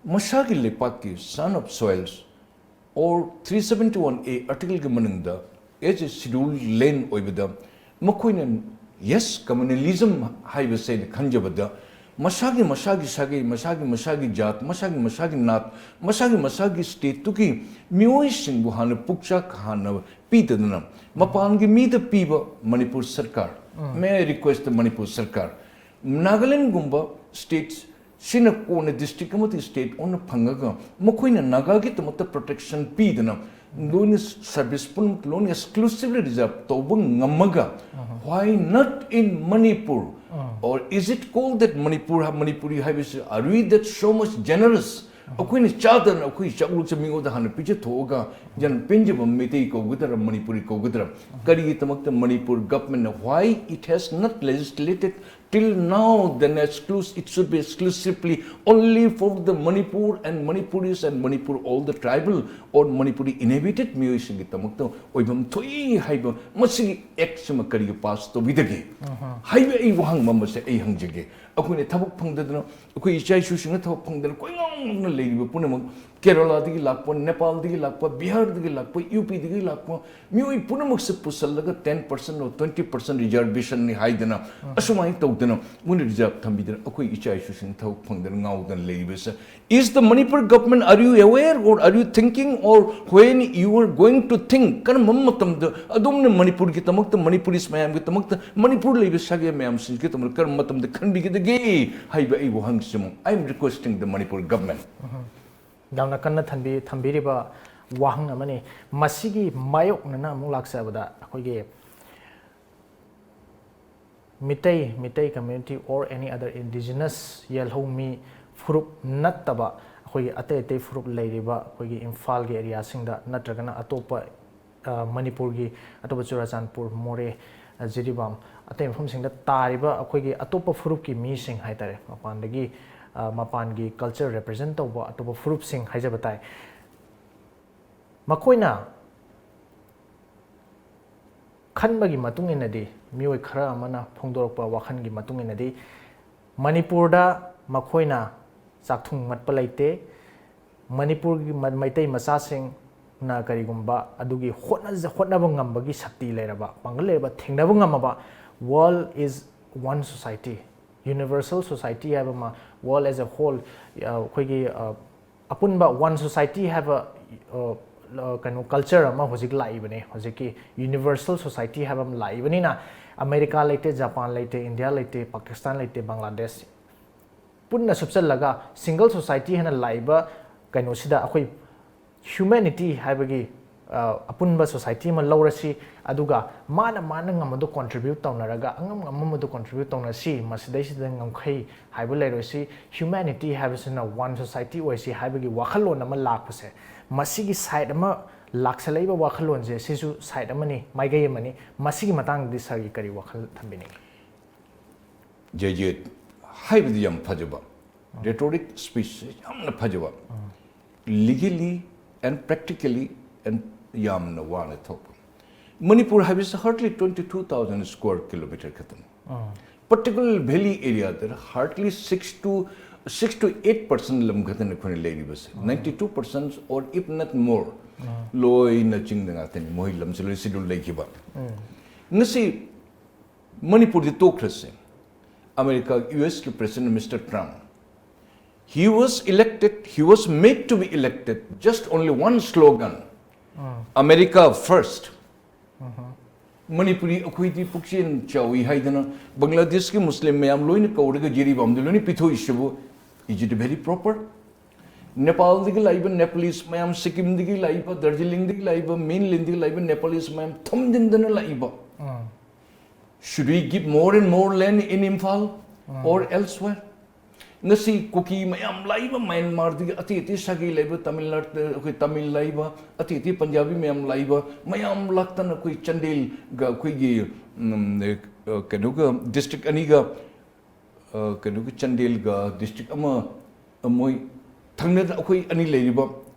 ꯃꯁꯥꯒꯤ ꯂꯩꯄꯥꯛꯀꯤ son of soils or three seventy one A articleꯒꯤ ꯃꯅꯨꯡꯗ as a scheduled land ꯑꯣꯏꯕꯗ ꯃꯈꯣꯏꯅ, yes, communalism ꯍꯥꯏꯕꯁꯦ ꯑꯩꯅ ꯈꯟꯖꯕꯗ ꯃꯁꯥꯒꯤ ꯃꯁꯥꯒꯤ ꯁꯥꯒꯩ, ꯃꯁꯥꯒꯤ ꯃꯁꯥꯒꯤ ꯖꯥꯠ, ꯃꯁꯥꯒꯤ ꯃꯁꯥꯒꯤ ꯅꯥꯠ, ꯃꯁꯥꯒꯤ ꯃꯁꯥꯒꯤ ꯁ꯭ꯇꯦꯠꯇꯨꯒꯤ ꯃꯤꯑꯣꯏꯁꯤꯡꯕꯨ ꯍꯥꯟꯅ ꯄꯨꯛꯆꯥꯛ ꯍꯥꯟꯅ ꯄꯤꯗꯗꯅ ꯃꯄꯥꯟꯒꯤ ꯃꯤꯗ ꯄꯤꯕ ꯃꯅꯤꯄꯨꯔ ꯁꯔꯀꯥꯔ, may I request the Manipur ꯁꯔꯀꯥꯔ, ꯅꯥꯒꯥꯂꯦꯟꯒꯨꯝꯕ ꯁ꯭ꯇꯦꯠ ꯁꯤꯅ ꯀꯣꯟꯅ ꯗꯤꯁꯇ꯭ꯔꯤꯛ ꯑꯃꯗꯤ ꯁ꯭ꯇꯦꯠ ꯑꯣꯟꯅ ꯐꯪꯉꯒ ꯃꯈꯣꯏꯅ ꯅꯥꯒꯥꯒꯤꯗꯃꯛꯇ ꯄ꯭ꯔꯣꯇꯦꯛꯁꯟ ꯄꯤꯗꯅ ꯂꯣꯏꯅ ꯁꯔꯚꯤꯁ ꯄꯨꯝꯅꯃꯛ ꯂꯣꯏꯅ exclusively reserve ꯇꯧꯕ ꯉꯝꯃꯒ, why not in Manipur? Or is it called that Manipur, Manipuri ꯍꯥꯏꯕꯁꯤ, are we that so much generous? ꯑꯩꯈꯣꯏꯅ ꯆꯥꯗꯅ ꯑꯩꯈꯣꯏ ꯆꯥꯛꯂꯨꯛꯁꯦ ꯃꯤꯉꯣꯟꯗ ꯍꯥꯟꯅ ꯄꯤꯖꯊꯣꯛꯑꯒ ꯌꯥꯝ ꯄꯦꯟꯖꯕ ꯃꯩꯇꯩ ꯀꯧꯒꯗ꯭ꯔꯥ, ꯃꯅꯤꯄꯨꯔꯤ ꯀꯧꯒꯗ꯭ꯔꯥ? ꯀꯔꯤꯒꯤꯗꯃꯛꯇ ꯃꯅꯤꯄꯨꯔ government ꯅ, why it has not legislated till now, then exclus-, it should be exclusively only for the Manipur and Manipuris and Manipur, all the tribal or Manipuri inhabited ꯃꯤꯑꯣꯏꯁꯤꯡꯒꯤꯗꯃꯛꯇ ꯑꯣꯏꯐꯝ ꯊꯣꯛꯏ ꯍꯥꯏꯕ ꯃꯁꯤꯒꯤ act ꯁꯤꯃ ꯀꯔꯤꯒꯤ pass ꯇꯧꯕꯤꯗꯒꯦ ꯍꯥꯏꯕ ꯑꯩ ꯋꯥꯍꯪ ꯑꯃꯁꯦ ꯑꯩ ꯍꯪꯖꯒꯦ꯫ ꯑꯩꯈꯣꯏꯅ ꯊꯕꯛ ꯐꯪꯗꯗꯅ, ꯑꯩꯈꯣꯏ ꯏꯆꯥ ꯏꯁꯨꯁꯤꯡꯅ ꯊꯕꯛ ꯐꯪꯗꯅ ꯀꯣꯏꯉꯥꯎꯅ ꯂꯩꯔꯤꯕ ꯄꯨꯝꯅꯃꯛ, ꯀꯦꯔꯂꯥꯗꯒꯤ ꯂꯥꯛꯄ, ꯅꯦꯄꯥꯜꯗꯒꯤ ꯂꯥꯛꯄ, ꯕꯤꯍꯥꯔꯗꯒꯤ ꯂꯥꯛꯄ, ꯌꯨ ꯄꯤꯗꯒꯤ ꯂꯥꯛꯄ ꯃꯤꯑꯣꯏ ꯄꯨꯝꯅꯃꯛꯁꯦ ꯄꯨꯁꯜꯂꯒ ten percent or twenty percent reservation ꯅꯤ ꯍꯥꯏꯗꯅ ꯑꯁꯨꯃꯥꯏꯅ ꯇꯧꯗꯅ ꯃꯣꯏꯅ reserve ꯊꯝꯕꯤꯗꯅ ꯑꯩꯈꯣꯏ ꯏꯆꯥ ꯏꯁꯨꯁꯤꯡ ꯊꯕꯛ ꯐꯪꯗꯅ ꯉꯥꯎꯗꯅ ꯂꯩꯔꯤꯕꯁꯦ, is the Manipur government, are you aware or are you thinking or when you are going to think? ꯀꯔꯝꯕ ꯃꯇꯝꯗ ꯑꯗꯣꯝꯅ ꯃꯅꯤꯄꯨꯔꯒꯤꯗꯃꯛꯇ, ꯃꯅꯤꯄꯨꯔꯤꯁ ꯃꯌꯥꯝꯒꯤꯗꯃꯛꯇ, ꯃꯅꯤꯄꯨꯔ ꯂꯩꯕ ꯁꯥꯒꯩ ꯃꯌꯥꯝꯁꯤꯡꯒꯤꯗꯃꯛꯇ ꯀꯔꯝꯕ ꯃꯇꯝꯗ ꯈꯟꯕꯤꯒꯗꯒꯦ ꯍꯥꯏꯕ ꯑꯩ ꯋꯥꯍꯪꯁꯤꯃ, I am requesting the Manipur government. ꯌꯥꯝꯅ ꯀꯟꯅ ꯊꯝꯕꯤ ꯊꯝꯕꯤꯔꯤꯕ ꯋꯥꯍꯪ ꯑꯃꯅꯤ꯫ ꯃꯁꯤꯒꯤ ꯃꯥꯌꯣꯛꯅꯅ ꯑꯃꯨꯛ ꯂꯥꯛꯆꯕꯗ, ꯑꯩꯈꯣꯏꯒꯤ Meitei, Meitei community or any other indigenous, ꯌꯦꯜꯍꯧꯃꯤ ꯐꯨꯔꯨꯞ ꯅꯠꯇꯕ ꯑꯩꯈꯣꯏꯒꯤ ꯑꯇꯩ ꯑꯇꯩ ꯐꯨꯔꯨꯞ ꯂꯩꯔꯤꯕ ꯑꯩꯈꯣꯏꯒꯤ ꯏꯝꯐꯥꯜꯒꯤ area ꯁꯤꯡꯗ ꯅꯠꯇ꯭ꯔꯒꯅ ꯑꯇꯣꯞꯄ, ꯑ, ꯃꯅꯤꯄꯨꯔꯒꯤ ꯑꯇꯣꯞꯄ ꯆꯨꯔꯥꯆꯥꯟꯄꯨꯔ, ꯃꯣꯔꯦ, ꯑ, ꯖꯤꯔꯤꯕꯥꯝ, ꯑꯇꯩ ꯃꯐꯝꯁꯤꯡꯗ ꯇꯥꯔꯤꯕ ꯑꯩꯈꯣꯏꯒꯤ ꯑꯇꯣꯞꯄ ꯐꯨꯔꯨꯞꯀꯤ ꯃꯤꯁꯤꯡ ꯍꯥꯏꯇꯥꯔꯦ, ꯃꯄꯥꯟꯗꯒꯤ, ꯑ, ꯃꯄꯥꯟꯒꯤ culture represent ꯇꯧꯕ ꯑꯇꯣꯞꯄ ꯐꯨꯔꯨꯞꯁꯤꯡ ꯍꯥꯏꯖꯕ ꯇꯥꯏ꯫ ꯃꯈꯣꯏꯅ ꯈꯟꯕꯒꯤ ꯃꯇꯨꯡ ꯏꯟꯅꯗꯤ, ꯃꯤꯑꯣꯏ ꯈꯔ ꯑꯃꯅ ꯐꯣꯡꯗꯣꯔꯛꯄ ꯋꯥꯈꯜꯒꯤ ꯃꯇꯨꯡ ꯏꯟꯅꯗꯤ, ꯃꯅꯤꯄꯨꯔꯗ ꯃꯈꯣꯏꯅ ꯆꯥꯛꯊꯨꯡ ꯃꯠꯄ ꯂꯩꯇꯦ꯫ ꯃꯅꯤꯄꯨꯔꯒꯤ ꯃ-, ꯃꯩꯇꯩ ꯃꯆꯥꯁꯤꯡꯅ ꯀꯔꯤꯒꯨꯝꯕ ꯑꯗꯨꯒꯤ ꯍꯣꯠꯅꯖ-, ꯍꯣꯠꯅꯕ ꯉꯝꯕꯒꯤ ꯁꯛꯇꯤ ꯂꯩꯔꯕ, ꯄꯥꯡꯒꯜ ꯂꯩꯔꯕ, ꯊꯦꯡꯅꯕ ꯉꯝꯃꯕ, world is one society, universal society ꯍꯥꯏꯕ ꯑꯃ, world as a whole, ꯑ, ꯑꯩꯈꯣꯏꯒꯤ, ꯑ, ꯑꯄꯨꯟꯕ one society ꯍꯥꯏꯕ, ꯑ, ꯑ, ꯀꯩꯅꯣ, culture ꯑꯃ ꯍꯧꯖꯤꯛ ꯂꯥꯛꯏꯕꯅꯤ꯫ ꯍꯧꯖꯤꯛꯀꯤ universal society ꯍꯥꯏꯕ ꯑꯃ ꯂꯥꯛꯏꯕꯅꯤꯅ, ꯑꯃꯦꯔꯤꯀꯥ ꯂꯩꯇꯦ, ꯖꯄꯥꯟ ꯂꯩꯇꯦ, ꯏꯟꯗꯤꯌꯥ ꯂꯩꯇꯦ, ꯄꯥꯀꯤꯁꯇꯥꯟ ꯂꯩꯇꯦ, ꯕꯪꯒ꯭ꯂꯥꯗꯦꯁ, ꯄꯨꯟꯅ ꯁꯨꯞꯆꯜꯂꯒ single society ꯍꯥꯏꯅ ꯂꯥꯛꯏꯕ ꯀꯩꯅꯣꯁꯤꯗ ꯑꯩꯈꯣꯏ humanity ꯍꯥꯏꯕꯒꯤ, ꯑ, ꯑꯄꯨꯟꯕ ꯁꯣꯁꯥꯏꯇꯤ ꯑꯃ ꯂꯧꯔꯁꯤ, ꯑꯗꯨꯒ ꯃꯥꯅ ꯃꯥꯅ ꯉꯝꯕꯗꯣ ꯀꯣꯟꯇ꯭ꯔꯤꯕ꯭ꯌꯨꯠ ꯇꯧꯅꯔꯒ, ꯑꯉꯝ ꯑꯉꯝꯕꯗꯣ ꯀꯣꯟꯇ꯭ꯔꯤꯕ꯭ꯌꯨꯠ ꯇꯧꯅꯁꯤ, ꯃꯁꯤꯗꯩꯁꯤꯗ ꯉꯝꯈꯩ ꯍꯥꯏꯕ ꯂꯩꯔꯣꯏꯁꯤ꯫ ꯍ꯭ꯌꯨꯃꯦꯅꯤꯇꯤ ꯍꯥꯏꯕꯁꯤꯅ ꯋꯥꯟ ꯁꯣꯁꯥꯏꯇꯤ ꯑꯣꯏꯁꯤ ꯍꯥꯏꯕꯒꯤ ꯋꯥꯈꯜꯂꯣꯟ ꯑꯃ ꯂꯥꯛꯄꯁꯦ, ꯃꯁꯤꯒꯤ ꯁꯥꯏꯠ ꯑꯃ ꯂꯥꯛꯁꯜꯂꯛꯏꯕ ꯋꯥꯈꯜꯂꯣꯟꯁꯦ, ꯁꯤꯁꯨ ꯁꯥꯏꯠ ꯑꯃꯅꯤ, ꯃꯥꯏꯀꯩ ꯑꯃꯅꯤ꯫ ꯃꯁꯤꯒꯤ ꯃꯇꯥꯡꯗꯗꯤ ꯁꯥꯔꯒꯤ ꯀꯔꯤ ꯋꯥꯈꯜ ꯊꯝꯕꯤꯅꯤꯡꯉꯤ? ꯖꯦꯖꯦꯠ ꯍꯥꯏꯕꯗꯤ ꯌꯥꯝ ꯐꯖꯕ, ꯔꯦꯇꯣꯔꯤꯛ ꯁ꯭ꯄꯤꯆꯁꯦ ꯌꯥꯝꯅ ꯐꯖꯕ, ꯂꯤꯒꯦꯂꯤ ꯑꯦꯟ ꯄ꯭ꯔꯦꯛꯇꯤꯀꯦꯂꯤ ꯑꯦꯟ ꯌꯥꯝꯅ ꯋꯥꯅ ꯊꯣꯛꯄ꯫ ꯃꯅꯤꯄꯨꯔ ꯍꯥꯏꯕꯁꯤ hardly twenty two thousand square kilometre ꯈꯛꯇꯅꯤ꯫ Particular valley area the hardly six to six to eight percent ꯂꯝ ꯈꯛꯇꯅꯤ ꯑꯩꯈꯣꯏꯅ ꯂꯩꯔꯤꯕꯁꯦ꯫ Ninety two percent or if not more ꯂꯣꯏꯅ ꯆꯤꯡꯗ ꯉꯥꯛꯇꯅꯤ, ꯃꯣꯏ ꯂꯝꯁꯤ ꯂꯣꯏ ꯁꯤꯗꯨ ꯂꯩꯈꯤꯕ꯫ ꯉꯁꯤ ꯃꯅꯤꯄꯨꯔꯗꯤ ꯇꯣꯛꯈ꯭ꯔꯁꯦ, ꯑꯃꯦꯔꯤꯀꯥ, ꯌꯨ ꯑꯦꯁꯀꯤ president mister Trump, he was elected, he was made to be elected, just only one slogan, America first. Manipuri ꯑꯩꯈꯣꯏꯗꯤ ꯄꯨꯛꯆꯦꯜ ꯆꯥꯎꯏ ꯍꯥꯏꯗꯅ ꯕꯪꯒ꯭ꯂꯥꯗꯦꯁꯀꯤ ꯃꯨꯁꯂꯤꯝ ꯃꯌꯥꯝ ꯂꯣꯏꯅ ꯀꯧꯔꯒ ꯖꯤꯔꯤꯕꯥꯝꯗ ꯂꯣꯏꯅ ꯄꯤꯊꯣꯛꯏꯁꯤꯕꯨ, is it very proper? ꯅꯦꯄꯥꯜꯗꯒꯤ ꯂꯥꯛꯏꯕ ꯅꯦꯄꯥꯂꯤꯁ ꯃꯌꯥꯝ, ꯁꯤꯛꯀꯤꯝꯗꯒꯤ ꯂꯥꯛꯏꯕ, ꯗꯥꯔꯖꯤꯂꯤꯡꯗꯒꯤ ꯂꯥꯛꯏꯕ, ꯃꯦꯟꯂꯦꯟꯗꯒꯤ ꯂꯥꯛꯏꯕ ꯅꯦꯄꯥꯂꯤꯁ ꯃꯌꯥꯝ ꯊꯝꯖꯤꯟꯗꯅ ꯂꯥꯛꯏꯕ, should we give more and more land in Imphal or elsewhere? ꯉꯁꯤ ꯀꯨꯀꯤ ꯃꯌꯥꯝ ꯂꯥꯛꯏꯕ ꯃ꯭ꯌꯥꯟꯃꯥꯔꯗꯒꯤ, ꯑꯇꯩ ꯑꯇꯩ ꯁꯥꯒꯩ ꯂꯩꯕ ꯇꯥꯃꯤꯜꯅꯥꯗꯨ, ꯑꯩꯈꯣꯏ ꯇꯥꯃꯤꯜ ꯂꯩꯕ, ꯑꯇꯩ ꯑꯇꯩ ꯄꯟꯖꯥꯕꯤ ꯃꯌꯥꯝ ꯂꯥꯛꯏꯕ, ꯃꯌꯥꯝ ꯂꯥꯛꯇꯅ ꯑꯩꯈꯣꯏ ꯆꯥꯟꯗꯦꯜꯒ ꯑꯩꯈꯣꯏꯒꯤ, ꯎꯝ, ꯑ, ꯀꯩꯅꯣꯒ, ꯗꯤꯁꯇ꯭ꯔꯤꯛ ꯑꯅꯤꯒ, ꯑ, ꯀꯩꯅꯣꯒꯤ ꯆꯥꯟꯗꯦꯜꯒ ꯗꯤꯁꯇ꯭ꯔꯤꯛ ꯑꯃ, ꯑ, ꯃꯣꯏ ꯊꯪꯅꯗ ꯑꯩꯈꯣꯏ ꯑꯅꯤ ꯂꯩꯔꯤꯕ,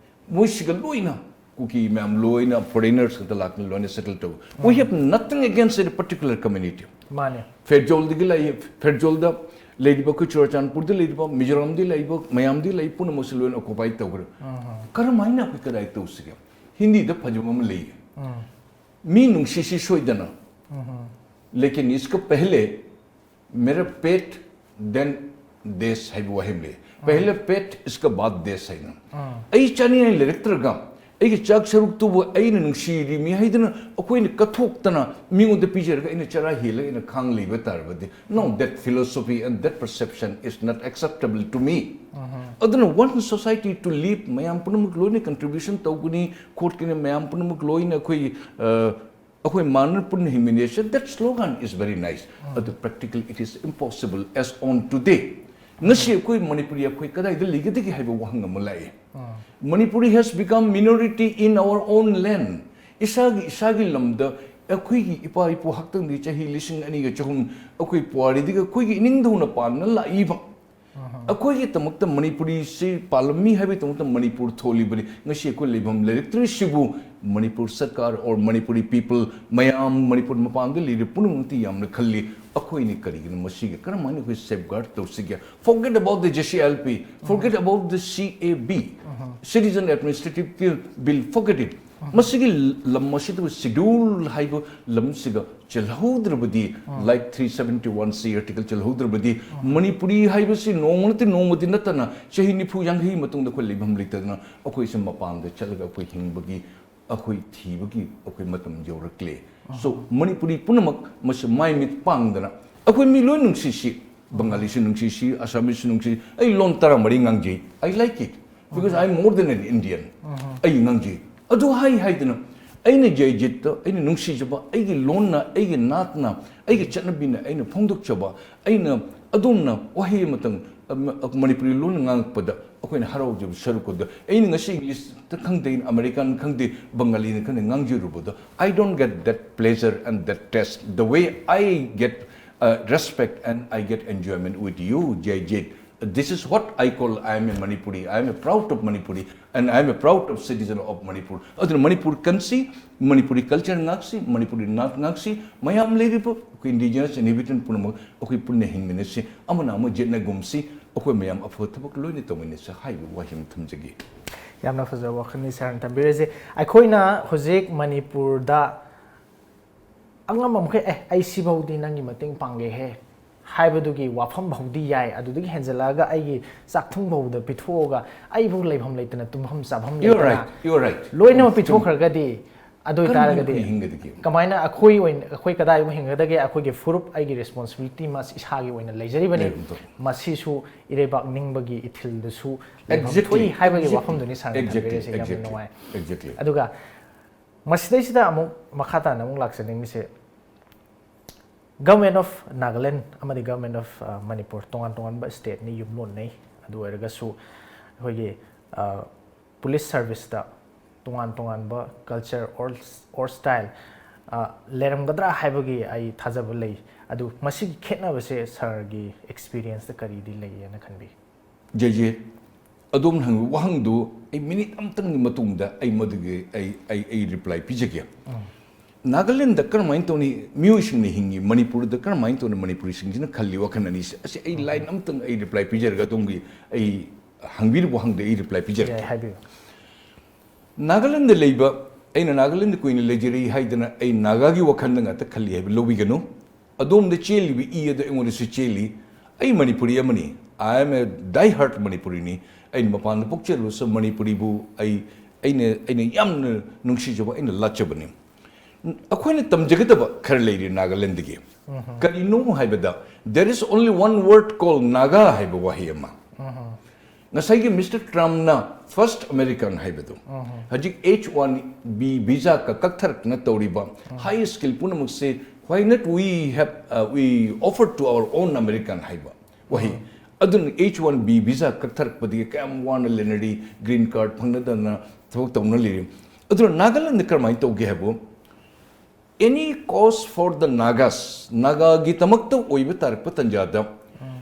ꯃꯣꯏꯁꯤꯒ ꯂꯣꯏꯅ ꯀꯨꯀꯤ ꯃꯌꯥꯝ ꯂꯣꯏꯅ ꯐꯣꯔꯦꯅꯔꯁ ꯈꯛꯇ ꯂꯥꯛꯇꯅ ꯂꯣꯏꯅ ꯁꯦꯇꯜ ꯇꯧ꯫ We have nothing against a particular community. ꯃꯥꯅꯦ꯫ ꯐꯦꯔꯖꯧꯜꯗꯒꯤ ꯂꯩ, ꯐꯦꯔꯖꯧꯜꯗ ꯂꯩꯔꯤꯕ ꯑꯩꯈꯣꯏ ꯆꯨꯔꯥꯆꯥꯟꯄꯨꯔꯗ ꯂꯩꯔꯤꯕ, ꯃꯤꯖꯣꯔꯥꯝꯗ ꯂꯩꯕ ꯃꯌꯥꯝꯗꯤ ꯂꯩ, ꯄꯨꯝꯅꯃꯛꯁꯤ ꯂꯣꯏꯅ ꯑꯣꯀꯨꯄꯥꯏ ꯇꯧꯈ꯭ꯔꯦ꯫ ꯀꯔꯝꯍꯥꯏꯅ ꯑꯩꯈꯣꯏ ꯀꯗꯥꯏ ꯇꯧꯁꯤꯒꯦ? ꯍꯤꯟꯗꯤꯗ ꯐꯖꯕ ꯑꯃ ꯂꯩꯌꯦ, "ꯃꯤ ꯅꯨꯡꯁꯤꯁꯤ ꯁꯣꯏꯗꯅ, लेकिन इसके पहले मेरा पेट then देश" ꯍꯥꯏꯕ ꯋꯥꯍꯩ ꯑꯃ ꯂꯩ꯫ "पहले पेट, इसके बाद देश" ꯍꯥꯏꯅ꯫ ꯑꯩ ꯆꯥꯅꯤꯡꯉꯥꯏ ꯂꯩꯔꯛꯇ꯭ꯔꯒ ꯑꯩꯒꯤ ꯆꯥꯛ ꯁꯔꯨꯛꯇꯨꯕꯨ ꯑꯩꯅ ꯅꯨꯡꯁꯤꯔꯤꯃꯤ ꯍꯥꯏꯗꯨꯅ ꯑꯩꯈꯣꯏꯅ ꯀꯠꯊꯣꯛꯇꯅ ꯃꯤꯉꯣꯟꯗ ꯄꯤꯖꯔꯒ ꯑꯩꯅ ꯆꯔꯥ ꯍꯦꯜꯂꯒ ꯑꯩꯅ ꯈꯥꯡ ꯂꯩꯕ ꯇꯥꯔꯕꯗꯤ, no, that philosophy and that perception is not acceptable to me. ꯑꯗꯨꯅ one society to live, ꯃꯌꯥꯝ ꯄꯨꯝꯅꯃꯛ ꯂꯣꯏꯅ contribution ꯇꯧꯒꯅꯤ, ꯈꯣꯠꯀꯅꯤ, ꯃꯌꯥꯝ ꯄꯨꯝꯅꯃꯛ ꯂꯣꯏꯅ ꯑꯩꯈꯣꯏ ꯑ, ꯑꯩꯈꯣꯏ ꯃꯥꯟꯅ ꯄꯨꯟꯅ ꯍꯤꯡꯃꯤꯟꯅꯁꯦ, that slogan is very nice. ꯑꯗꯨ practical it is impossible as on today. ꯉꯁꯤ ꯑꯩꯈꯣꯏ ꯃꯅꯤꯄꯨꯔꯤ ꯑꯩꯈꯣꯏ ꯀꯗꯥꯏꯗ ꯂꯩꯒꯗꯒꯦ ꯍꯥꯏꯕ ꯋꯥꯍꯪ ꯑꯃ ꯂꯥꯛꯑꯦ꯫ Manipuri has become minority in our own land. ꯏꯁꯥꯒꯤ ꯏꯁꯥꯒꯤ ꯂꯝꯗ ꯑꯩꯈꯣꯏꯒꯤ ꯏꯄꯥ ꯏꯄꯨ ꯍꯥꯛꯇꯪꯗꯒꯤ ꯆꯍꯤ ꯂꯤꯁꯤꯡ ꯑꯅꯤꯒ ꯆꯍꯨꯝ ꯑꯩꯈꯣꯏ ꯄꯨꯋꯥꯔꯤꯗꯒꯤ ꯑꯩꯈꯣꯏꯒꯤ ꯏꯅꯤꯡꯗꯧꯅ ꯄꯥꯟꯅ ꯂꯥꯛꯏꯕ ꯑꯩꯈꯣꯏꯒꯤꯗꯃꯛꯇ ꯃꯅꯤꯄꯨꯔꯤꯁꯤ ꯄꯥꯜꯂꯝꯃꯤ ꯍꯥꯏꯕꯒꯤꯗꯃꯛꯇ ꯃꯅꯤꯄꯨꯔ ꯊꯣꯜꯂꯤꯕꯅꯤ꯫ ꯉꯁꯤ ꯑꯩꯈꯣꯏ ꯂꯩꯐꯝ ꯂꯩꯔꯛꯇ꯭ꯔꯤꯁꯤꯕꯨ ꯃꯅꯤꯄꯨꯔ ꯁꯔꯀꯥꯔ or ꯃꯅꯤꯄꯨꯔꯤ people ꯃꯌꯥꯝ, ꯃꯅꯤꯄꯨꯔ ꯃꯄꯥꯟꯗ ꯂꯩꯔꯤꯕ ꯄꯨꯝꯅꯃꯛꯇꯤ ꯌꯥꯝꯅ ꯈꯜꯂꯤ꯫ ꯑꯩꯈꯣꯏꯅ ꯀꯔꯤꯒꯤꯅꯣ ꯃꯁꯤꯒꯤ ꯀꯔꯝꯍꯥꯏꯅ ꯑꯩꯈꯣꯏ safeguard ꯇꯧꯁꯤꯒꯦ? Forget about the G C L P, forget about the C A B, Citizen Administrative Bill, forget it. ꯃꯁꯤꯒꯤ ꯂꯝ ꯑꯁꯤꯗꯕꯨ schedule ꯍꯥꯏꯕ ꯂꯝꯁꯤꯒ ꯆꯜꯍꯧꯗ꯭ꯔꯕꯗꯤ, like three seventy one C article ꯆꯜꯍꯧꯗ꯭ꯔꯕꯗꯤ, Manipuri ꯍꯥꯏꯕꯁꯤ ꯅꯣꯡꯃ ꯅꯠꯇꯦ ꯅꯣꯡꯃꯗꯤ ꯅꯠꯇꯅ ꯆꯍꯤ ꯅꯤꯐꯨ ꯌꯥꯡꯈꯩ ꯃꯇꯨꯡꯗ ꯑꯩꯈꯣꯏ ꯂꯩꯐꯝ ꯂꯩꯇꯗꯅ ꯑꯩꯈꯣꯏꯁꯦ ꯃꯄꯥꯟꯗ ꯆꯠꯂꯒ ꯑꯩꯈꯣꯏ ꯍꯤꯡꯕꯒꯤ, ꯑꯩꯈꯣꯏ ꯊꯤꯕꯒꯤ ꯑꯩꯈꯣꯏ ꯃꯇꯝ ꯌꯧꯔꯛꯂꯦ꯫ So, ꯃꯅꯤꯄꯨꯔꯤ ꯄꯨꯝꯅꯃꯛ ꯃꯁꯤ ꯃꯥꯏ ꯃꯤꯠ ꯄꯥꯡꯗꯅ ꯑꯩꯈꯣꯏ ꯃꯤ ꯂꯣꯏ ꯅꯨꯡꯁꯤꯁꯤ, ꯕꯪꯒꯥꯂꯤꯁꯨ ꯅꯨꯡꯁꯤꯁꯤ, ꯑꯁꯥꯃꯤꯁꯁꯨ ꯅꯨꯡꯁꯤ, ꯑꯩ ꯂꯣꯟ ꯇꯔꯥꯃꯔꯤ ꯉꯥꯡꯖꯩ, I like it. Because I'm more than an Indian. ꯑꯩ ꯉꯥꯡꯖꯩ꯫ ꯑꯗꯨ ꯍꯥꯏ ꯍꯥꯏꯗꯅ ꯑꯩꯅ ꯖꯩꯖꯤꯠꯇ ꯑꯩꯅ ꯅꯨꯡꯁꯤꯖꯕ ꯑꯩꯒꯤ ꯂꯣꯟꯅ, ꯑꯩꯒꯤ ꯅꯥꯠꯅ, ꯑꯩꯒꯤ ꯆꯠꯅꯕꯤꯅ ꯑꯩꯅ ꯐꯣꯡꯗꯣꯛꯆꯕ, ꯑꯩꯅ ꯑꯗꯣꯝꯅ ꯋꯥꯍꯩ ꯑꯃꯇꯪ, ꯑ, ꯃꯅꯤꯄꯨꯔꯤ ꯂꯣꯟꯅ ꯉꯥꯡꯉꯛꯄꯗ ꯑꯩꯈꯣꯏꯅ ꯍꯔꯥꯎꯖꯕ ꯁꯔꯨꯛ ꯑꯗꯨ ꯑꯩꯅ ꯉꯁꯤ English ꯇ ꯈꯪꯗꯦ, American ꯈꯪꯗꯦ, Bengali ꯅ ꯈꯪꯗꯦ ꯉꯥꯡꯖꯔꯨꯕꯗ, I don't get that pleasure and that taste the way I get, uh, respect and I get enjoyment with you, Jayjit. This is what I call I am a Manipuri. I am a proud of Manipuri and I am a proud of citizen of Manipur. ꯑꯗꯨꯅ Manipur ꯀꯟꯁꯤ, Manipuri culture ꯉꯥꯛꯁꯤ, Manipuri ꯅꯥꯠ ꯉꯥꯛꯁꯤ, ꯃꯌꯥꯝ ꯂꯩꯔꯤꯕ ꯑꯩꯈꯣꯏ indigenous inhabitant ꯄꯨꯝꯅꯃꯛ ꯑꯩꯈꯣꯏ ꯄꯨꯟꯅ ꯍꯤꯡꯃꯤꯟꯅꯁꯤ, ꯑꯃꯅ ꯑꯃ ꯌꯦꯠꯅꯒꯨꯝꯁꯤ, ꯑꯩꯈꯣꯏ ꯃꯌꯥꯝ ꯑꯐꯕ ꯊꯕꯛ ꯂꯣꯏꯅ ꯇꯧꯃꯤꯟꯅꯁꯤ ꯍꯥꯏꯕ ꯋꯥꯍꯩ ꯑꯃ ꯊꯝꯖꯒꯦ꯫ ꯌꯥꯝꯅ ꯐꯖꯕ ꯋꯥꯈꯜꯅꯤ ꯁꯥꯔꯅ ꯊꯝꯕꯤꯔꯤꯁꯦ꯫ ꯑꯩꯈꯣꯏꯅ ꯍꯧꯖꯤꯛ ꯃꯅꯤꯄꯨꯔꯗ ꯑꯉꯝꯕ ꯃꯈꯩ, "ꯑꯦ, ꯑꯩ ꯁꯤꯐꯧꯗꯤ ꯅꯪꯒꯤ ꯃꯇꯦꯡ ꯄꯥꯡꯒꯦꯍꯦ, ꯍꯥꯏꯕꯗꯨꯒꯤ ꯋꯥꯐꯝ ꯐꯥꯎꯗꯤ ꯌꯥꯏ꯫ ꯑꯗꯨꯗꯒꯤ ꯍꯦꯟꯖꯜꯂꯛꯑꯒ ꯑꯩꯒꯤ ꯆꯥꯛꯊꯨꯡ ꯐꯥꯎꯗ ꯄꯤꯊꯣꯛꯑꯒ ꯑꯩꯕꯨ ꯂꯩꯐꯝ ꯂꯩꯇꯅ ꯇꯨꯝꯐꯝ ꯆꯥꯐꯝ You're ꯂꯩꯇꯅ right, you're right. ꯂꯣꯏꯅꯃꯛ ꯆꯨꯝꯃꯤ. ꯄꯤꯊꯣꯛꯈ꯭ꯔꯒꯗꯤ, ꯑꯗꯨ ꯀꯔꯝꯍꯥꯏꯅ ꯑꯣꯏꯇꯥꯔꯒꯗꯤ ꯑꯩꯈꯣꯏ ꯍꯤꯡꯒꯗꯒꯦ? ꯀꯃꯥꯏꯅ ꯑꯩꯈꯣꯏ ꯑꯣꯏꯅ, ꯑꯩꯈꯣꯏ ꯀꯗꯥꯏꯕꯨ ꯍꯤꯡꯒꯗꯒꯦ? ꯑꯩꯈꯣꯏꯒꯤ ꯐꯨꯔꯨꯞ, ꯑꯩꯒꯤ ꯔꯦꯁꯄꯣꯟꯁꯤꯕꯤꯂꯤꯇꯤ ꯃꯁꯤ ꯏꯁꯥꯒꯤ ꯑꯣꯏꯅ ꯂꯩꯖꯔꯤꯕꯅꯤ꯫ ꯂꯩꯔꯝꯗꯣꯏ. ꯃꯁꯤꯁꯨ ꯏꯔꯩꯕꯥꯛ ꯅꯤꯡꯕꯒꯤ ꯏꯊꯤꯜꯗꯁꯨ ꯂꯩꯐꯝ Exactly. ꯊꯣꯛꯏ ꯍꯥꯏꯕꯒꯤ Exactly. ꯋꯥꯐꯝꯗꯨꯅꯤ ꯁꯥꯔꯅ Exactly. ꯊꯝꯕꯤꯔꯤꯁꯦ꯫ ꯌꯥꯝꯅ Exactly. ꯅꯨꯡꯉꯥꯏ꯫ Exactly. ꯑꯗꯨꯒ ꯃꯁꯤꯗꯩꯁꯤꯗ ꯑꯃꯨꯛ ꯃꯈꯥ ꯇꯥꯅ ꯑꯃꯨꯛ ꯂꯥꯛꯆꯅꯤꯡꯉꯤꯁꯦ, Government of Nagaland ꯑꯃꯗꯤ Government of, ꯑ, Manipur, ꯇꯣꯉꯥꯟ ꯇꯣꯉꯥꯟꯕ ꯁ꯭ꯇꯦꯠꯅꯤ, ꯌꯨꯝꯂꯣꯟꯅꯩ꯫ ꯑꯗꯨ ꯑꯣꯏꯔꯒꯁꯨ ꯑꯩꯈꯣꯏꯒꯤ, ꯑ, ꯄꯨꯂꯤꯁ ꯁꯥꯔꯚꯤꯁꯇ ꯇꯣꯉꯥꯟ ꯇꯣꯉꯥꯟꯕ culture or, or style, ꯑ, ꯂꯩꯔꯝꯒꯗ꯭ꯔꯥ ꯍꯥꯏꯕꯒꯤ ꯑꯩ ꯊꯥꯖꯕ ꯂꯩ꯫ ꯑꯗꯨ ꯃꯁꯤꯒꯤ ꯈꯦꯠꯅꯕꯁꯦ ꯁꯥꯔꯒꯤ ꯑꯦꯛꯁꯄꯤꯔꯤꯌꯦꯟꯁꯇ ꯀꯔꯤꯗꯤ ꯂꯩꯌꯦꯅ ꯈꯟꯕꯤ? ꯖꯦ ꯖꯦ, ꯑꯗꯣꯝꯅ ꯍꯪꯕ ꯋꯥꯍꯪꯗꯨ ꯑꯩ ꯃꯤꯅꯤꯠ ꯑꯃꯇꯪꯒꯤ ꯃꯇꯨꯡꯗ ꯑꯩ ꯃꯗꯨꯒꯤ ꯑꯩ, ꯑꯩ, ꯑꯩ ꯔꯤꯄ꯭ꯂꯥꯏ ꯄꯤꯖꯒꯦ꯫ ꯅꯥꯒꯥꯂꯦꯟꯗ ꯀꯔꯝꯍꯥꯏꯅ ꯇꯧꯅꯤ, ꯃꯤꯑꯣꯏꯁꯤꯡꯅ ꯍꯤꯡꯉꯤ, ꯃꯅꯤꯄꯨꯔꯗ ꯀꯔꯝꯍꯥꯏꯅ ꯇꯧꯅ ꯃꯅꯤꯄꯨꯔꯤꯁꯤꯡꯁꯤꯅ ꯈꯜꯂꯤ ꯋꯥꯈꯜ ꯑꯅꯤꯁꯦ? ꯑꯁꯤ ꯑꯩ ꯂꯥꯏꯟ ꯑꯃꯇꯪ ꯑꯩ ꯔꯤꯄ꯭ꯂꯥꯏ ꯄꯤꯖꯔꯒ ꯑꯗꯣꯝꯒꯤ ꯑꯩ ꯍꯪꯕꯤꯔꯤꯕ ꯋꯥꯍꯪꯗ ꯑꯩ ꯔꯤꯄ꯭ꯂꯥꯏ ꯄꯤꯖꯔꯒꯦ꯫ ꯌꯥꯏ, ꯍꯥꯏꯕꯤꯌꯨ꯫ ꯅꯥꯒꯥꯂꯦꯟꯗ ꯂꯩꯕ, ꯑꯩꯅ ꯅꯥꯒꯥꯂꯦꯟꯗ ꯀꯨꯏꯅ ꯂꯩꯖꯔꯛꯏ ꯍꯥꯏꯗꯅ ꯑꯩ ꯅꯥꯒꯥꯒꯤ ꯋꯥꯈꯜꯗ ꯉꯥꯛꯇ ꯈꯜꯂꯤ ꯍꯥꯏꯕ ꯂꯧꯕꯤꯒꯅꯨ꯫ ꯑꯗꯣꯝꯗ ꯆꯦꯜꯂꯤꯕ ꯏ ꯑꯗꯨ ꯑꯩꯉꯣꯟꯗꯁꯨ ꯆꯦꯜꯂꯤ꯫ ꯑꯩ ꯃꯅꯤꯄꯨꯔꯤ ꯑꯃꯅꯤ꯫ I am a die heart ꯃꯅꯤꯄꯨꯔꯤꯅꯤ꯫ ꯑꯩꯅ ꯃꯄꯥꯟꯗ ꯄꯣꯛꯆꯔꯨꯔꯁꯨ ꯃꯅꯤꯄꯨꯔꯤꯕꯨ ꯑꯩ, ꯑꯩꯅ, ꯑꯩꯅ ꯌꯥꯝꯅ ꯅꯨꯡꯁꯤꯖꯕ, ꯑꯩꯅ ꯂꯥꯠꯆꯕꯅꯤ꯫ ꯑꯩꯈꯣꯏꯅ ꯇꯝꯖꯒꯗꯕ ꯈꯔ ꯂꯩꯔꯤ ꯅꯥꯒꯥꯂꯦꯟꯗꯒꯤ꯫ ꯀꯔꯤꯅꯣ ꯍꯥꯏꯕꯗ, there is only one word called Naga ꯍꯥꯏꯕ ꯋꯥꯍꯩ ꯑꯃ꯫ ꯉꯁꯥꯏꯒꯤ ꯃꯤꯁꯇꯔ ꯇ꯭ꯔꯝꯞꯅ first American ꯍꯥꯏꯕꯗꯨ, ꯍꯧꯖꯤꯛ H one B visa ꯀ ꯀꯛꯊꯔꯛꯇꯅ ꯇꯧꯔꯤꯕ high skill ꯄꯨꯝꯅꯃꯛꯁꯦ, why not we have, uh, we offer to our own American ꯍꯥꯏꯕ ꯋꯥꯍꯩ꯫ ꯑꯗꯨꯅ H one B visa ꯀꯛꯊꯔꯛꯄꯗꯒꯤ ꯀꯌꯥꯝ ꯋꯥꯅ ꯂꯩꯅꯔꯤ, green card ꯐꯪꯅꯗꯅ ꯊꯕꯛ ꯇꯧꯅ ꯂꯩꯔꯤ꯫ ꯑꯗꯨꯅ ꯅꯥꯒꯥꯂꯦꯟꯗ ꯀꯔꯝꯍꯥꯏꯅ ꯇꯧꯒꯦ ꯍꯥꯏꯕꯨ, any cause for the Nagas, ꯅꯥꯒꯥꯒꯤꯗꯃꯛꯇ ꯑꯣꯏꯕ ꯇꯥꯔꯛꯄ ꯇꯥꯟꯖꯥꯗ,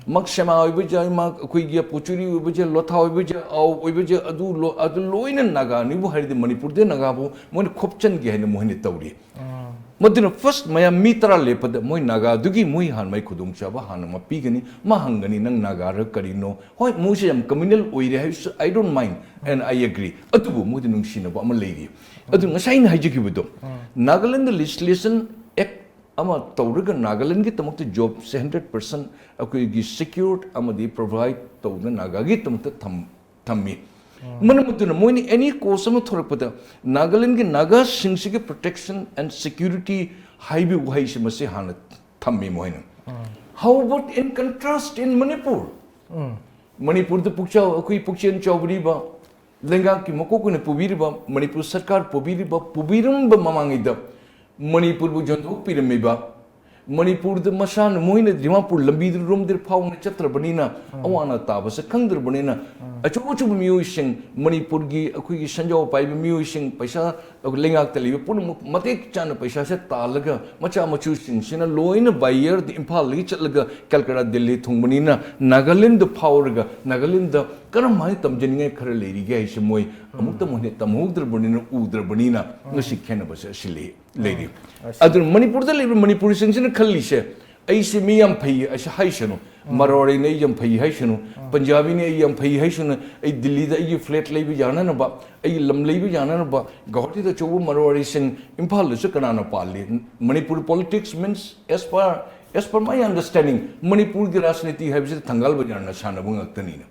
ꯃꯛ ꯁꯦꯃꯥ ꯑꯣꯏꯕ ꯌꯥꯏ, ꯃꯛ ꯑꯩꯈꯣꯏꯒꯤ ꯄꯣꯆꯨꯔꯤ ꯑꯣꯏꯕ ꯌꯥꯏ, ꯂꯣꯊꯥ ꯑꯣꯏꯕ ꯌꯥꯏ, ꯑꯥꯎ ꯑꯣꯏꯕ ꯌꯥꯏ, ꯑꯗꯨ ꯂꯣ-, ꯑꯗꯨ ꯂꯣꯏꯅ ꯅꯥꯒꯥꯅꯤꯕꯨ ꯍꯥꯏꯔꯗꯤ ꯃꯅꯤꯄꯨꯔꯗ ꯅꯥꯒꯥꯕꯨ ꯃꯣꯏꯅ ꯈꯣꯞꯆꯟꯒꯦ ꯍꯥꯏꯅ ꯃꯣꯏꯅ ꯇꯧꯔꯤ꯫ ꯃꯗꯨꯅ first ꯃꯌꯥꯝ ꯃꯤ ꯇꯔꯥ ꯂꯦꯞꯄꯗ ꯃꯣꯏ ꯅꯥꯒꯥꯗꯨꯒꯤ ꯃꯣꯏ ꯍꯥꯟꯅ ꯃꯥꯏ ꯈꯨꯗꯣꯡꯆꯥꯕ ꯍꯥꯟꯅ ꯃꯥ ꯄꯤꯒꯅꯤ, ꯃꯥ ꯍꯪꯒꯅꯤ, "ꯅꯪ ꯅꯥꯒꯥꯔ ꯀꯔꯤꯅꯣ?" ꯍꯣꯏ, ꯃꯣꯏꯁꯦ ꯌꯥꯝ communal ꯑꯣꯏꯔꯦ ꯍꯥꯏꯕꯁꯨ I don't mind and I agree꯫ ꯑꯗꯨꯕꯨ ꯃꯣꯏꯗ ꯅꯨꯡꯁꯤꯅꯕ ꯑꯃ ꯂꯩꯔꯤ꯫ ꯑꯗꯨ ꯉꯁꯥꯏ ꯑꯩꯅ ꯍꯥꯏꯖꯈꯤꯕꯗꯣ, Nagaland Legislation Act ꯑꯃ ꯇꯧꯔꯒ ꯅꯥꯒꯥꯂꯦꯟꯒꯤꯗꯃꯛꯇ ꯖꯣꯕꯁꯦ ꯍꯟꯗ꯭ꯔꯦꯠ ꯄꯥꯔꯁꯦꯟ ꯑꯩꯈꯣꯏꯒꯤ ꯁꯦꯀ꯭ꯌꯨꯔ ꯑꯃꯗꯤ ꯄ꯭ꯔꯣꯚꯥꯏꯠ ꯇꯧꯗꯅ ꯅꯥꯒꯥꯒꯤꯗꯃꯛꯇ ꯊꯝ ꯊꯝꯃꯤ꯫ ꯃꯔꯝ ꯑꯗꯨꯅ ꯃꯣꯏꯅ ꯑꯦꯅꯤ ꯀꯣꯁ ꯑꯃ ꯊꯣꯔꯛꯄꯗ ꯅꯥꯒꯥꯂꯦꯟꯒꯤ ꯅꯥꯒꯥꯁꯤꯡꯁꯤꯒꯤ ꯄ꯭ꯔꯣꯇꯦꯛꯁꯟ ꯑꯦꯟ ꯁꯦꯀ꯭ꯌꯨꯔꯤꯇꯤ ꯍꯥꯏꯕ ꯋꯥꯍꯩꯁꯤ ꯃꯁꯤ ꯍꯥꯟꯅ ꯊꯝꯃꯤ ꯃꯣꯏꯅ꯫ How about in contrast in Manipur? ꯃꯅꯤꯄꯨꯔꯗ ꯄꯨꯛꯆꯥꯎ ꯑꯩꯈꯣꯏ ꯄꯨꯛꯆꯦꯜ ꯆꯥꯎꯕꯤꯔꯤꯕ ꯂꯩꯉꯥꯛꯀꯤ ꯃꯀꯣꯛ ꯑꯣꯏꯅ ꯄꯨꯕꯤꯔꯤꯕ ꯃꯅꯤꯄꯨꯔ ꯁꯔꯀꯥꯔ ꯄꯨꯕꯤꯔꯤꯕ ꯄꯨꯕꯤꯔꯝꯕ ꯃꯃꯥꯡꯉꯩꯗ ꯃꯅꯤꯄꯨꯔꯕꯨ ꯌꯣꯟꯊꯣꯛꯄꯤꯔꯝꯃꯤꯕ ꯃꯅꯤꯄꯨꯔꯗ ꯃꯁꯥꯅ ꯃꯣꯏꯅ ꯗꯤꯃꯥꯄꯨꯔ ꯂꯝꯕꯤꯗ ꯔꯣꯝꯗ ꯐꯥꯎꯅ ꯆꯠꯇ꯭ꯔꯕꯅꯤꯅ ꯑꯋꯥ ꯑꯅꯥ ꯇꯥꯕꯁꯦ ꯈꯪꯗ꯭ꯔꯕꯅꯤꯅ ꯑꯆꯧ ꯑꯆꯧꯕ ꯃꯤꯑꯣꯏꯁꯤꯡ ꯃꯅꯤꯄꯨꯔꯒꯤ ꯑꯩꯈꯣꯏꯒꯤ ꯁꯦꯟꯖꯥꯎ ꯄꯥꯏꯕ ꯃꯤꯑꯣꯏꯁꯤꯡ ꯄꯩꯁꯥ ꯂꯩꯉꯥꯛꯇ ꯂꯩꯕ ꯄꯨꯝꯅꯃꯛ ꯃꯇꯤꯛ ꯆꯥꯅ ꯄꯩꯁꯥꯁꯦ ꯇꯥꯜꯂꯒ ꯃꯆꯥ ꯃꯁꯨꯁꯤꯡꯁꯤꯅ ꯂꯣꯏꯅ ꯕꯥꯏꯌꯔꯗ ꯏꯝꯐꯥꯜꯗꯒꯤ ꯆꯠꯂꯒ ꯀꯜꯀꯇꯥ ꯗꯤꯜꯂꯤ ꯊꯨꯡꯕꯅꯤꯅ ꯅꯥꯒꯥꯂꯦꯟꯗ ꯐꯥꯎꯔꯒ ꯅꯥꯒꯥꯂꯦꯟꯗ ꯀꯔꯝ ꯍꯥꯏꯅ ꯇꯝꯖꯅꯤꯡꯉꯥꯏ ꯈꯔ ꯂꯩꯔꯤꯒꯦ ꯍꯥꯏꯁꯦ ꯃꯣꯏ ꯑꯃꯨꯛꯇ ꯃꯣꯏꯅ ꯇꯝꯍꯧꯗ꯭ꯔꯕꯅꯤꯅ ꯎꯗ꯭ꯔꯕꯅꯤꯅ ꯉꯁꯤ ꯈꯦꯠꯅꯕꯁꯦ ꯑꯁꯤ ꯂꯩ ꯂꯩꯔꯤ꯫ ꯑꯗꯨꯅ ꯃꯅꯤꯄꯨꯔꯗ ꯂꯩꯔꯤꯕ ꯃꯅꯤꯄꯨꯔꯤꯁꯤꯡꯁꯤꯅ ꯈꯜꯂꯤꯁꯦ ꯑꯩꯁꯦ ꯃꯤ ꯌꯥꯝ ꯐꯩ ꯑꯩꯁꯦ ꯍꯥꯏꯁꯅꯨ, ꯃꯔꯋꯥꯔꯤꯅ ꯑꯩ ꯌꯥꯝ ꯐꯩ ꯍꯥꯏꯁꯅꯨ, ꯄꯟꯖꯥꯕꯤꯅ ꯑꯩ ꯌꯥꯝ ꯐꯩ ꯍꯥꯏꯁꯅꯨ, ꯑꯩ ꯗꯤꯜꯂꯤꯗ ꯑꯩꯒꯤ ꯐ꯭ꯂꯦꯠ ꯂꯩꯕ ꯌꯥꯅꯅꯕ, ꯑꯩꯒꯤ ꯂꯝ ꯂꯩꯕ ꯌꯥꯅꯅꯕ ꯒꯧꯍꯥꯇꯤꯗ ꯑꯆꯧꯕ ꯃꯔꯋꯥꯔꯤꯁꯤꯡ ꯏꯝꯐꯥꯜꯗꯁꯨ ꯀꯅꯥꯅ ꯄꯥꯜꯂꯤ? Manipur politics means as per as per my understanding ꯃꯅꯤꯄꯨꯔꯒꯤ ꯔꯥꯖꯅꯤꯇꯤ ꯍꯥꯏꯕꯁꯤꯗ ꯊꯪꯒꯥꯜ ꯕꯖꯥꯔꯅ ꯁꯥꯟꯅꯕ ꯉꯥꯛꯇꯅꯤꯅ꯫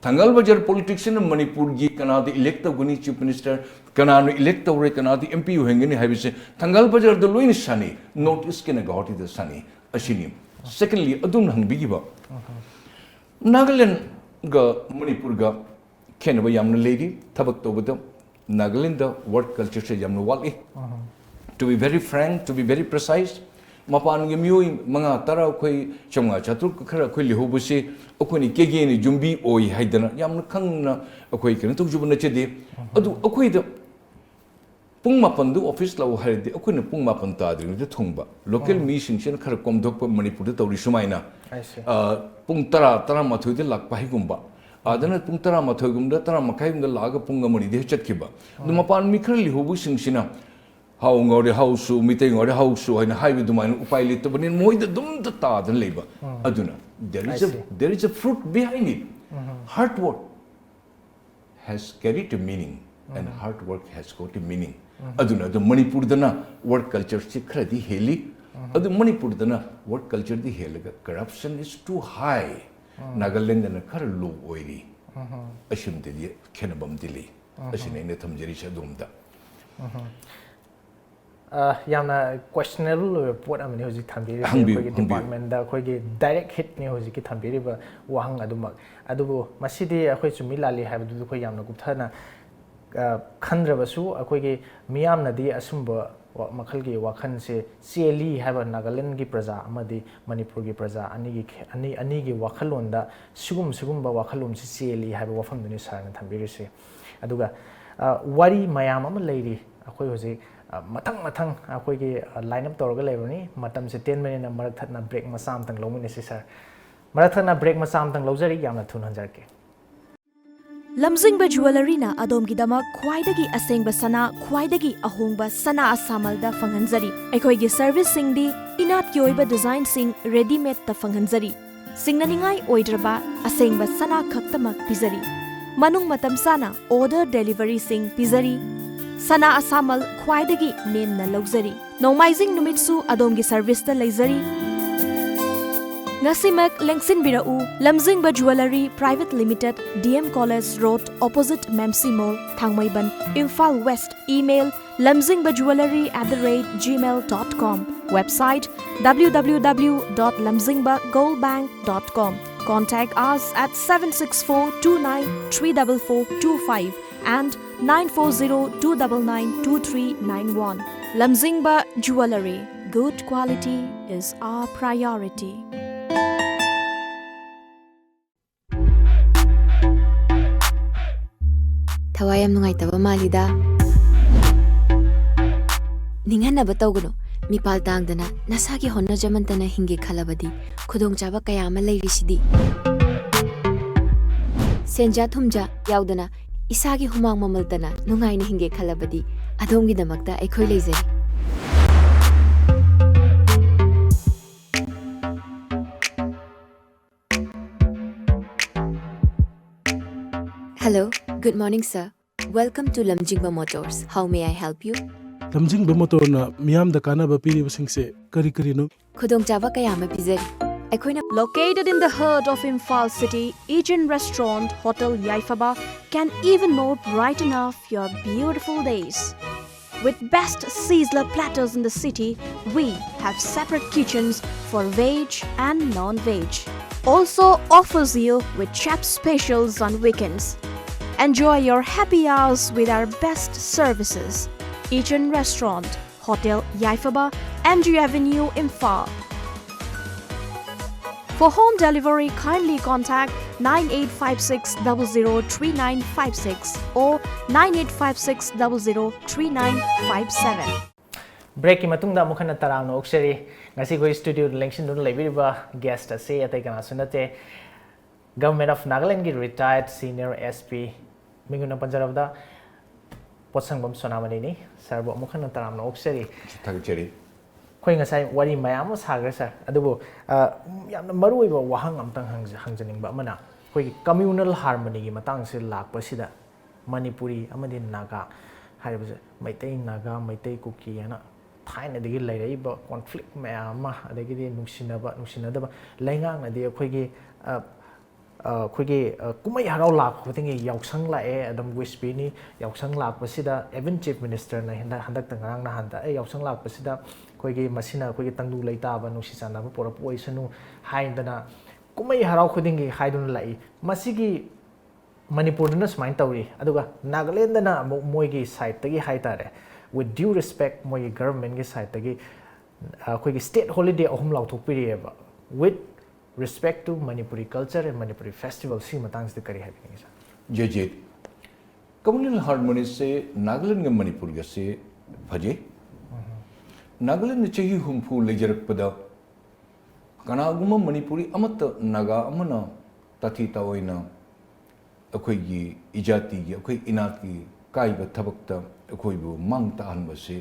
ꯊꯪꯒꯥꯜ ꯕꯖꯥꯔ ꯄꯣꯂꯤꯇꯤꯛꯁꯁꯤꯅ ꯃꯅꯤꯄꯨꯔꯒꯤ ꯀꯅꯥꯗ ꯏꯂꯦꯛ ꯇꯧꯒꯅꯤ ꯆꯤꯐ ꯃꯤꯅꯤꯁꯇꯔ, ꯀꯅꯥꯅ ꯏꯂꯦꯛ ꯇꯧꯔꯦ, ꯀꯅꯥꯗ ꯑꯦꯝ ꯄꯤ ꯑꯣꯏꯍꯟꯒꯅꯤ ꯍꯥꯏꯕꯁꯦ ꯊꯪꯒꯥꯜ ꯕꯖꯥꯔꯗ ꯂꯣꯏꯅ ꯁꯥꯟꯅꯩ꯫ ꯅꯣꯔꯠ ꯏꯁꯀꯤꯅ ꯒꯧꯍꯥꯇꯤꯗ ꯁꯥꯟꯅꯩ꯫ ꯑꯁꯤꯅꯤ꯫ ꯁꯦꯀꯦꯟꯂꯤ ꯑꯗꯨꯝꯅ ꯍꯪꯕꯤꯈꯤꯕ ꯅꯥꯒꯥꯂꯦꯟꯒ ꯃꯅꯤꯄꯨꯔꯒ ꯈꯦꯠꯅꯕ ꯌꯥꯝꯅ ꯂꯩꯔꯤ ꯊꯕꯛ ꯇꯧꯕꯗ꯫ ꯅꯥꯒꯥꯂꯦꯟꯗ ꯋꯥꯔꯛ ꯀꯜꯆꯔꯁꯦ ꯌꯥꯝꯅ ꯋꯥꯠꯂꯤ꯫ To be very frank, to be very precise, ꯃꯄꯥꯟꯒꯤ ꯃꯤꯑꯣꯏ ꯃꯉꯥ ꯇꯔꯥ ꯑꯩꯈꯣꯏ ꯆꯥꯝꯃꯉꯥ ꯆꯥꯇ꯭ꯔꯨꯛ ꯈꯔ ꯑꯩꯈꯣꯏ ꯂꯩꯍꯧꯕꯁꯤ ꯑꯩꯈꯣꯏꯅ ꯀꯦꯒꯦꯅ ꯌꯨꯝꯕꯤ ꯑꯣꯏ ꯍꯥꯏꯗꯅ ꯌꯥꯝꯅ ꯈꯪꯅ ꯑꯩꯈꯣꯏ ꯀꯩꯅꯣ ꯇꯧꯖꯕ ꯅꯠꯆꯗꯦ꯫ ꯑꯗꯨ ꯑꯩꯈꯣꯏꯗ ꯄꯨꯡ ꯃꯥꯄꯟꯗꯨ ꯑꯣꯐꯤꯁ ꯂꯥꯛꯎ ꯍꯥꯏꯔꯗꯤ ꯑꯩꯈꯣꯏꯅ ꯄꯨꯡ ꯃꯥꯄꯟ ꯇꯥꯗ꯭ꯔꯤꯉꯩꯗ ꯊꯨꯡꯕ꯫ ꯂꯣꯀꯦꯜ ꯃꯤꯁꯤꯡꯁꯤꯅ ꯈꯔ ꯀꯣꯝꯊꯣꯛꯄ ꯃꯅꯤꯄꯨꯔꯗ ꯇꯧꯔꯤ ꯁꯨꯃꯥꯏꯅ꯫ ꯑ, ꯄꯨꯡ ꯇꯔꯥ, ꯇꯔꯥꯃꯥꯊꯣꯏꯗ ꯂꯥꯛꯄ ꯍꯥꯏꯒꯨꯝꯕ꯫ ꯑꯥꯗꯅ ꯄꯨꯡ ꯇꯔꯥꯃꯥꯊꯣꯏꯒꯨꯝꯕꯗ, ꯇꯔꯥ ꯃꯈꯥꯏꯒꯨꯝꯕꯗ ꯂꯥꯛꯑꯒ ꯄꯨꯡ ꯑꯃ ꯑꯅꯤꯗ ꯍꯦꯛ ꯆꯠꯈꯤꯕ꯫ ꯑꯗꯨ ꯃꯄꯥꯟ ꯃꯤ ꯈꯔ ꯂꯩꯍꯧꯕꯁꯤꯡꯁꯤꯅ ꯍꯥꯎ ꯉꯥꯎꯔꯦ ꯍꯥꯎꯁꯨ, ꯃꯤꯇꯩ ꯉꯥꯎꯔꯦ ꯍꯥꯎꯁꯨ ꯍꯥꯏꯅ ꯍꯥꯏꯕ ꯑꯗꯨꯃꯥꯏꯅ ꯎꯄꯥꯏ ꯂꯩꯇꯕꯅꯤꯅ ꯃꯣꯏꯗ ꯑꯗꯨꯝꯇ ꯇꯥꯗꯅ ꯂꯩꯕ꯫ ꯑꯗꯨꯅ there is a, there is a fruit behind it. Hard work has carried a meaning and hard work has got a meaning. ꯑꯗꯨꯅ ꯑꯗꯨꯝ ꯃꯅꯤꯄꯨꯔꯗꯅ ꯋꯥꯔꯛ ꯀꯜꯆꯔꯁꯤ ꯈꯔꯗꯤ ꯍꯦꯜꯂꯤ꯫ ꯑꯗꯨ ꯃꯅꯤꯄꯨꯔꯗꯅ ꯋꯥꯔꯛ ꯀꯜꯆꯔꯗꯤ ꯍꯦꯜꯂꯒ corruption is too high, ꯅꯥꯒꯥꯂꯦꯟꯗꯅ ꯈꯔ ꯂꯣ ꯑꯣꯏꯔꯤ꯫ ꯑꯁꯤꯃꯗꯤ ꯈꯦꯠꯅꯕ ꯑꯃꯗꯤ ꯂꯩ꯫ ꯑꯁꯤꯅꯤ ꯑꯩꯅ ꯊꯝꯖꯔꯤꯁꯦ ꯑꯗꯣꯝꯗ꯫ ꯑ, ꯌꯥꯝꯅ questionable ꯑꯣꯏꯕ ꯄꯣꯠ ꯑꯃꯅꯤ ꯍꯧꯖꯤꯛ ꯊꯝꯕꯤꯔꯤꯁꯦ꯫ ꯍꯪꯕꯤꯌꯨ, ꯑꯩꯈꯣꯏꯒꯤ ꯍꯪꯕꯤꯌꯨ꯫ Departmentꯗ ꯑꯩꯈꯣꯏꯒꯤ direct hitꯅꯤ ꯍꯧꯖꯤꯛꯀꯤ ꯊꯝꯕꯤꯔꯤꯕ ꯋꯥꯍꯪ ꯑꯗꯨꯃꯛ꯫ ꯑꯗꯨꯕꯨ ꯃꯁꯤꯗꯤ ꯑꯩꯈꯣꯏ ꯆꯨꯝꯃꯤ ꯂꯥꯜꯂꯤ ꯍꯥꯏꯕꯗꯨꯗꯤ ꯑꯩꯈꯣꯏ ꯌꯥꯝꯅ ꯀꯨꯞꯊꯅ, ꯑ, ꯈꯟꯗ꯭ꯔꯕꯁꯨ, ꯑꯩꯈꯣꯏꯒꯤ ꯃꯤꯌꯥꯝꯅꯗꯤ ꯑꯁꯨꯝꯕ ꯋꯥ-, ꯃꯈꯜꯒꯤ ꯋꯥꯈꯜꯁꯦ ꯆꯦꯜꯂꯤ ꯍꯥꯏꯕ ꯅꯥꯒꯥꯂꯦꯟꯗꯒꯤ ꯄ꯭ꯔꯖꯥ ꯑꯃꯗꯤ ꯃꯅꯤꯄꯨꯔꯒꯤ ꯄ꯭ꯔꯖꯥ ꯑꯅꯤꯒꯤ ꯈꯦ-, ꯑꯅꯤ, ꯑꯅꯤꯒꯤ ꯋꯥꯈꯜꯂꯣꯟꯗ ꯁꯤꯒꯨꯝ-, ꯁꯤꯒꯨꯝꯕ ꯋꯥꯈꯜꯂꯣꯟꯁꯤ ꯆꯦꯜꯂꯤ ꯍꯥꯏꯕ ꯋꯥꯐꯝꯗꯨꯅꯤ ꯁꯥꯔꯅ ꯊꯝꯕꯤꯔꯤꯁꯤ꯫ ꯑꯗꯨꯒ, ꯑ, ꯋꯥꯔꯤ ꯃꯌꯥꯝ ꯑꯃ ꯂꯩꯔꯤ꯫ ꯑꯩꯈꯣꯏ ꯍꯧꯖꯤꯛ, ꯑ, ꯃꯊꯪ ꯃꯊꯪ ꯑꯩꯈꯣꯏꯒꯤ, ꯑ, line up ꯇꯧꯔꯒ ꯂꯩꯕꯅꯤ꯫ ꯃꯇꯝꯁꯦ ꯇꯦꯟꯕꯅꯤꯅ ꯃꯔꯛ ꯊꯠꯅ break ꯃꯆꯥ ꯑꯃꯇꯪ ꯂꯧꯃꯤꯟꯅꯁꯤ ꯁꯥꯔ꯫ ꯃꯔꯛ ꯊꯠꯅ break ꯃꯆꯥ ꯑꯃꯇꯪ ꯂꯧꯖꯔꯤ, ꯌꯥꯝꯅ ꯊꯨꯅ ꯍꯟꯖꯔꯛꯀꯦ꯫ ꯂꯝꯖꯤꯡꯕ ꯖꯨꯋꯦꯂꯔꯤꯅ ꯑꯗꯣꯝꯒꯤꯗꯃꯛ ꯈ꯭ꯋꯥꯏꯗꯒꯤ ꯑꯁꯦꯡꯕ ꯁꯅꯥ, ꯈ꯭ꯋꯥꯏꯗꯒꯤ ꯑꯍꯣꯡꯕ ꯁꯅꯥ ꯑꯁꯥꯃꯜꯗ ꯐꯪꯍꯟꯖꯔꯤ꯫ ꯑꯩꯈꯣꯏꯒꯤ serviceꯁꯤꯡꯗꯤ ꯏꯅꯥꯠꯀꯤ ꯑꯣꯏꯕ designꯁꯤꯡ readymadeꯇ ꯐꯪꯍꯟꯖꯔꯤ꯫ ꯁꯤꯡꯅꯅꯤꯡꯉꯥꯏ ꯑꯣꯏꯗ꯭ꯔꯕ ꯑꯁꯦꯡꯕ ꯁꯅꯥ ꯈꯛꯇꯃꯛ ꯄꯤꯖꯔꯤ꯫ ꯃꯅꯨꯡ ꯃꯇꯝ ꯆꯥꯅ order deliveryꯁꯤꯡ ꯄꯤꯖꯔꯤ꯫ ꯁꯅꯥ ꯑꯁꯥꯃꯜ ꯈ꯭ꯋꯥꯏꯗꯒꯤ ꯅꯦꯝꯅ ꯂꯧꯖꯔꯤ꯫ ꯅꯣꯡꯃꯥꯏꯖꯤꯡ ꯅꯨꯃꯤꯠꯁꯨ ꯑꯗꯣꯝꯒꯤ serviceꯇ ꯂꯩꯖꯔꯤ꯫ ꯉꯁꯤꯃꯛ ꯂꯦꯡꯁꯤꯟꯕꯤꯔꯛꯎ, ꯂꯝꯖꯤꯡꯕ Jewellery Private Limited, D M College Road, opposite Mamsi Mall, Thangmeiband, Imphal West. Email, lamzingba jewellery at the rate gmail dot com. Website, W W W dot lamzingba gold bank dot com. Contact us at seven six four two nine three double four two five and nine four zero two double nine two three nine one. Lamzingba Jewellery. Good quality is our priority. ꯊꯋꯥꯏ ꯌꯥꯝ ꯅꯨꯡꯉꯥꯏꯇꯕ ꯃꯥꯜꯂꯤꯗ꯫ ꯅꯤꯡꯍꯟꯅꯕ ꯇꯧꯒꯅꯨ꯫ ꯃꯤꯄꯥꯜ ꯇꯥꯡꯗꯅ ꯅꯁꯥꯒꯤ ꯍꯣꯠꯅꯖꯃꯟꯇꯅ ꯍꯤꯡꯒꯦ ꯈꯜꯂꯕꯗꯤ ꯈꯨꯗꯣꯡꯆꯥꯕ ꯀꯌꯥ ꯑꯃ ꯂꯩꯔꯤꯁꯤꯗꯤ꯫ ꯁꯦꯟꯖꯥ ꯊꯨꯝꯖꯥ ꯌꯥꯎꯗꯅ ꯏꯁꯥꯒꯤ ꯍꯨꯃꯥꯡ ꯃꯃꯜꯇꯅ ꯅꯨꯡꯉꯥꯏꯅ ꯍꯤꯡꯒꯦ ꯈꯜꯂꯕꯗꯤ ꯑꯗꯣꯝꯒꯤꯗꯃꯛꯇ ꯑꯩꯈꯣꯏ ꯂꯩꯖꯔꯤ꯫ Hello, good morning, sir. Welcome to Lamjingba Motors. How may I help you? ꯂꯝꯖꯤꯡꯕ ꯃꯣꯇꯣꯔꯅ ꯃꯤꯌꯥꯝꯗ ꯀꯥꯟꯅꯕ ꯄꯤꯔꯤꯕꯁꯤꯡꯁꯦ ꯀꯔꯤ ꯀꯔꯤꯅꯣ? ꯈꯨꯗꯣꯡꯆꯥꯕ ꯀꯌꯥ ꯑꯃ ꯄꯤꯖꯔꯤ꯫ ꯑꯩꯈꯣꯏꯅ Located in the heart of Imphal city, Ichin Restaurant, Hotel Yaifaba can even more brighten up your beautiful days. With best Sizzler platters in the city, we have separate kitchens for veg and non-veg. Also offers you with chef specials on weekends. Enjoy your happy hours with our best services. Ichin Restaurant, Hotel Yaifaba, M G Avenue, Imphal. For home delivery, kindly contact nine eight five six double zero three nine five six or nine eight five six double zero three nine five seven. ꯕ꯭ꯔꯦꯛꯀꯤ ꯃꯇꯨꯡꯗ ꯑꯃꯨꯛ ꯍꯟꯅ ꯇꯔꯥꯝꯅ ꯑꯣꯛꯆꯔꯤ꯫ ꯉꯁꯤ ꯑꯩꯈꯣꯏ ꯁ꯭ꯇꯨꯗꯤꯑꯣꯗ ꯂꯦꯡꯁꯤꯟꯗꯨꯅ ꯂꯩꯕꯤꯔꯤꯕ guest ꯑꯁꯤ ꯑꯇꯩ ꯀꯅꯥꯁꯨ ꯅꯠꯇꯦ, Government of Nagalandꯒꯤ retired senior S P, ꯃꯤꯡ ꯑꯣꯏꯅ ꯄꯟꯖꯔꯕꯗ ꯄꯣꯠꯁꯪꯕꯝ ꯁꯣꯅꯥꯃꯅꯤꯅꯤ꯫ ꯁꯥꯔꯕꯨ ꯑꯃꯨꯛ ꯍꯟꯅ ꯇꯔꯥꯝꯅ ꯑꯣꯛꯆꯔꯤ꯫ ꯊꯥꯒꯠꯆꯔꯤ꯫ ꯑꯩꯈꯣꯏ ꯉꯁꯥꯏ ꯋꯥꯔꯤ ꯃꯌꯥꯝ ꯑꯃ ꯁꯥꯈ꯭ꯔꯦ ꯁꯥꯔ, ꯑꯗꯨꯕꯨ ꯑ, ꯌꯥꯝꯅ ꯃꯔꯨꯑꯣꯏꯕ ꯋꯥꯍꯪ ꯑꯝꯇꯪ ꯍꯪꯖ- ꯍꯪꯖꯅꯤꯡꯕ ꯑꯃꯅ, ꯑꯩꯈꯣꯏꯒꯤ communal harmonyꯒꯤ ꯃꯇꯥꯡꯁꯦ ꯂꯥꯛꯄꯁꯤꯗ ꯃꯅꯤꯄꯨꯔꯤ ꯑꯃꯗꯤ ꯅꯥꯒꯥ ꯍꯥꯏꯔꯤꯕꯁꯦ, ꯃꯩꯇꯩ, ꯅꯥꯒꯥ, ꯃꯩꯇꯩ, ꯀꯨꯀꯤ ꯍꯥꯏꯅ ꯊꯥꯏꯅꯗꯒꯤ ꯂꯩꯔꯛꯏꯕ conflict ꯃꯌꯥꯝ ꯑꯃ, ꯑꯗꯒꯤꯗꯤ ꯅꯨꯡꯁꯤꯅꯕ ꯅꯨꯡꯁꯤꯅꯗꯕ, ꯂꯩꯉꯥꯛꯅꯗꯤ ꯑꯩꯈꯣꯏꯒꯤ ꯑ, ꯑ, ꯑꯩꯈꯣꯏꯒꯤ ꯑ, ꯀꯨꯝꯍꯩ ꯍꯔꯥꯎ ꯂꯥꯛꯄ ꯈꯨꯗꯤꯡꯒꯤ ꯌꯥꯎꯁꯪ ꯂꯥꯛꯑꯦ, ꯑꯗꯨꯝ wish ꯄꯤꯅꯤ꯫ ꯌꯥꯎꯁꯪ ꯂꯥꯛꯄꯁꯤꯗ even Chief Ministerꯅ ꯍꯟꯗꯛ ꯍꯟꯗꯛꯇ ꯉꯔꯥꯡ ꯅꯍꯥꯟꯗ ꯑꯦ ꯌꯥꯎꯁꯪ ꯂꯥꯛꯄꯁꯤꯗ ꯑꯩꯈꯣꯏꯒꯤ ꯃꯁꯤꯅ ꯑꯩꯈꯣꯏꯒꯤ ꯇꯪꯗꯨ ꯂꯩꯇꯥꯕ ꯅꯨꯡꯁꯤ ꯆꯥꯟꯅꯕ ꯄꯨꯔꯛꯄ ꯑꯣꯏꯁꯅꯨ ꯍꯥꯏꯗꯅ ꯀꯨꯝꯍꯩ ꯍꯔꯥꯎ ꯈꯨꯗꯤꯡꯒꯤ ꯍꯥꯏꯗꯨꯅ ꯂꯥꯛꯏ꯫ ꯃꯁꯤꯒꯤ ꯃꯅꯤꯄꯨꯔꯗꯅ ꯁꯨꯃꯥꯏꯅ ꯇꯧꯔꯤ, ꯑꯗꯨꯒ ꯅꯥꯒꯥꯂꯦꯟꯗꯅ ꯑꯃꯨꯛ ꯃꯣꯏꯒꯤ sideꯇꯒꯤ ꯍꯥꯏ ꯇꯥꯔꯦ, with due respect, ꯃꯣꯏꯒꯤ governmentꯀꯤ sideꯇꯒꯤ ꯑꯩꯈꯣꯏꯒꯤ state holiday ꯑꯍꯨꯝ ꯂꯥꯎꯊꯣꯛꯄꯤꯔꯛꯑꯦꯕ, with respect to Manipuri culture and Manipuri festival꯫ ꯁꯤꯒꯤ ꯃꯇꯥꯡꯁꯤꯗ ꯀꯔꯤ ꯍꯥꯏꯕꯤꯅꯤꯡꯉꯤ ꯁꯥꯔ? ꯖꯦ ꯖꯦ꯫ Communal harmonyꯁꯦ ꯅꯥꯒꯥꯂꯦꯟꯒ ꯃꯅꯤꯄꯨꯔꯒꯁꯦ ꯐꯖꯩ꯫ ꯅꯥꯒꯥꯂꯦꯟꯗ ꯆꯍꯤ ꯍꯨꯝꯐꯨ ꯂꯩꯖꯔꯛꯄꯗ ꯀꯅꯥꯒꯨꯝꯕ ꯃꯅꯤꯄꯨꯔꯤ ꯑꯃꯠꯇ ꯅꯥꯒꯥ ꯑꯃꯅ ꯇꯥꯊꯤ ꯇꯥꯑꯣꯏꯅ ꯑꯩꯈꯣꯏꯒꯤ ꯏꯖꯥꯇꯤꯒꯤ, ꯑꯩꯈꯣꯏ ꯏꯅꯥꯠꯀꯤ ꯀꯥꯏꯕ ꯊꯕꯛꯇ ꯑꯩꯈꯣꯏꯕꯨ ꯃꯥꯡ ꯇꯥꯛꯍꯟꯕꯁꯦ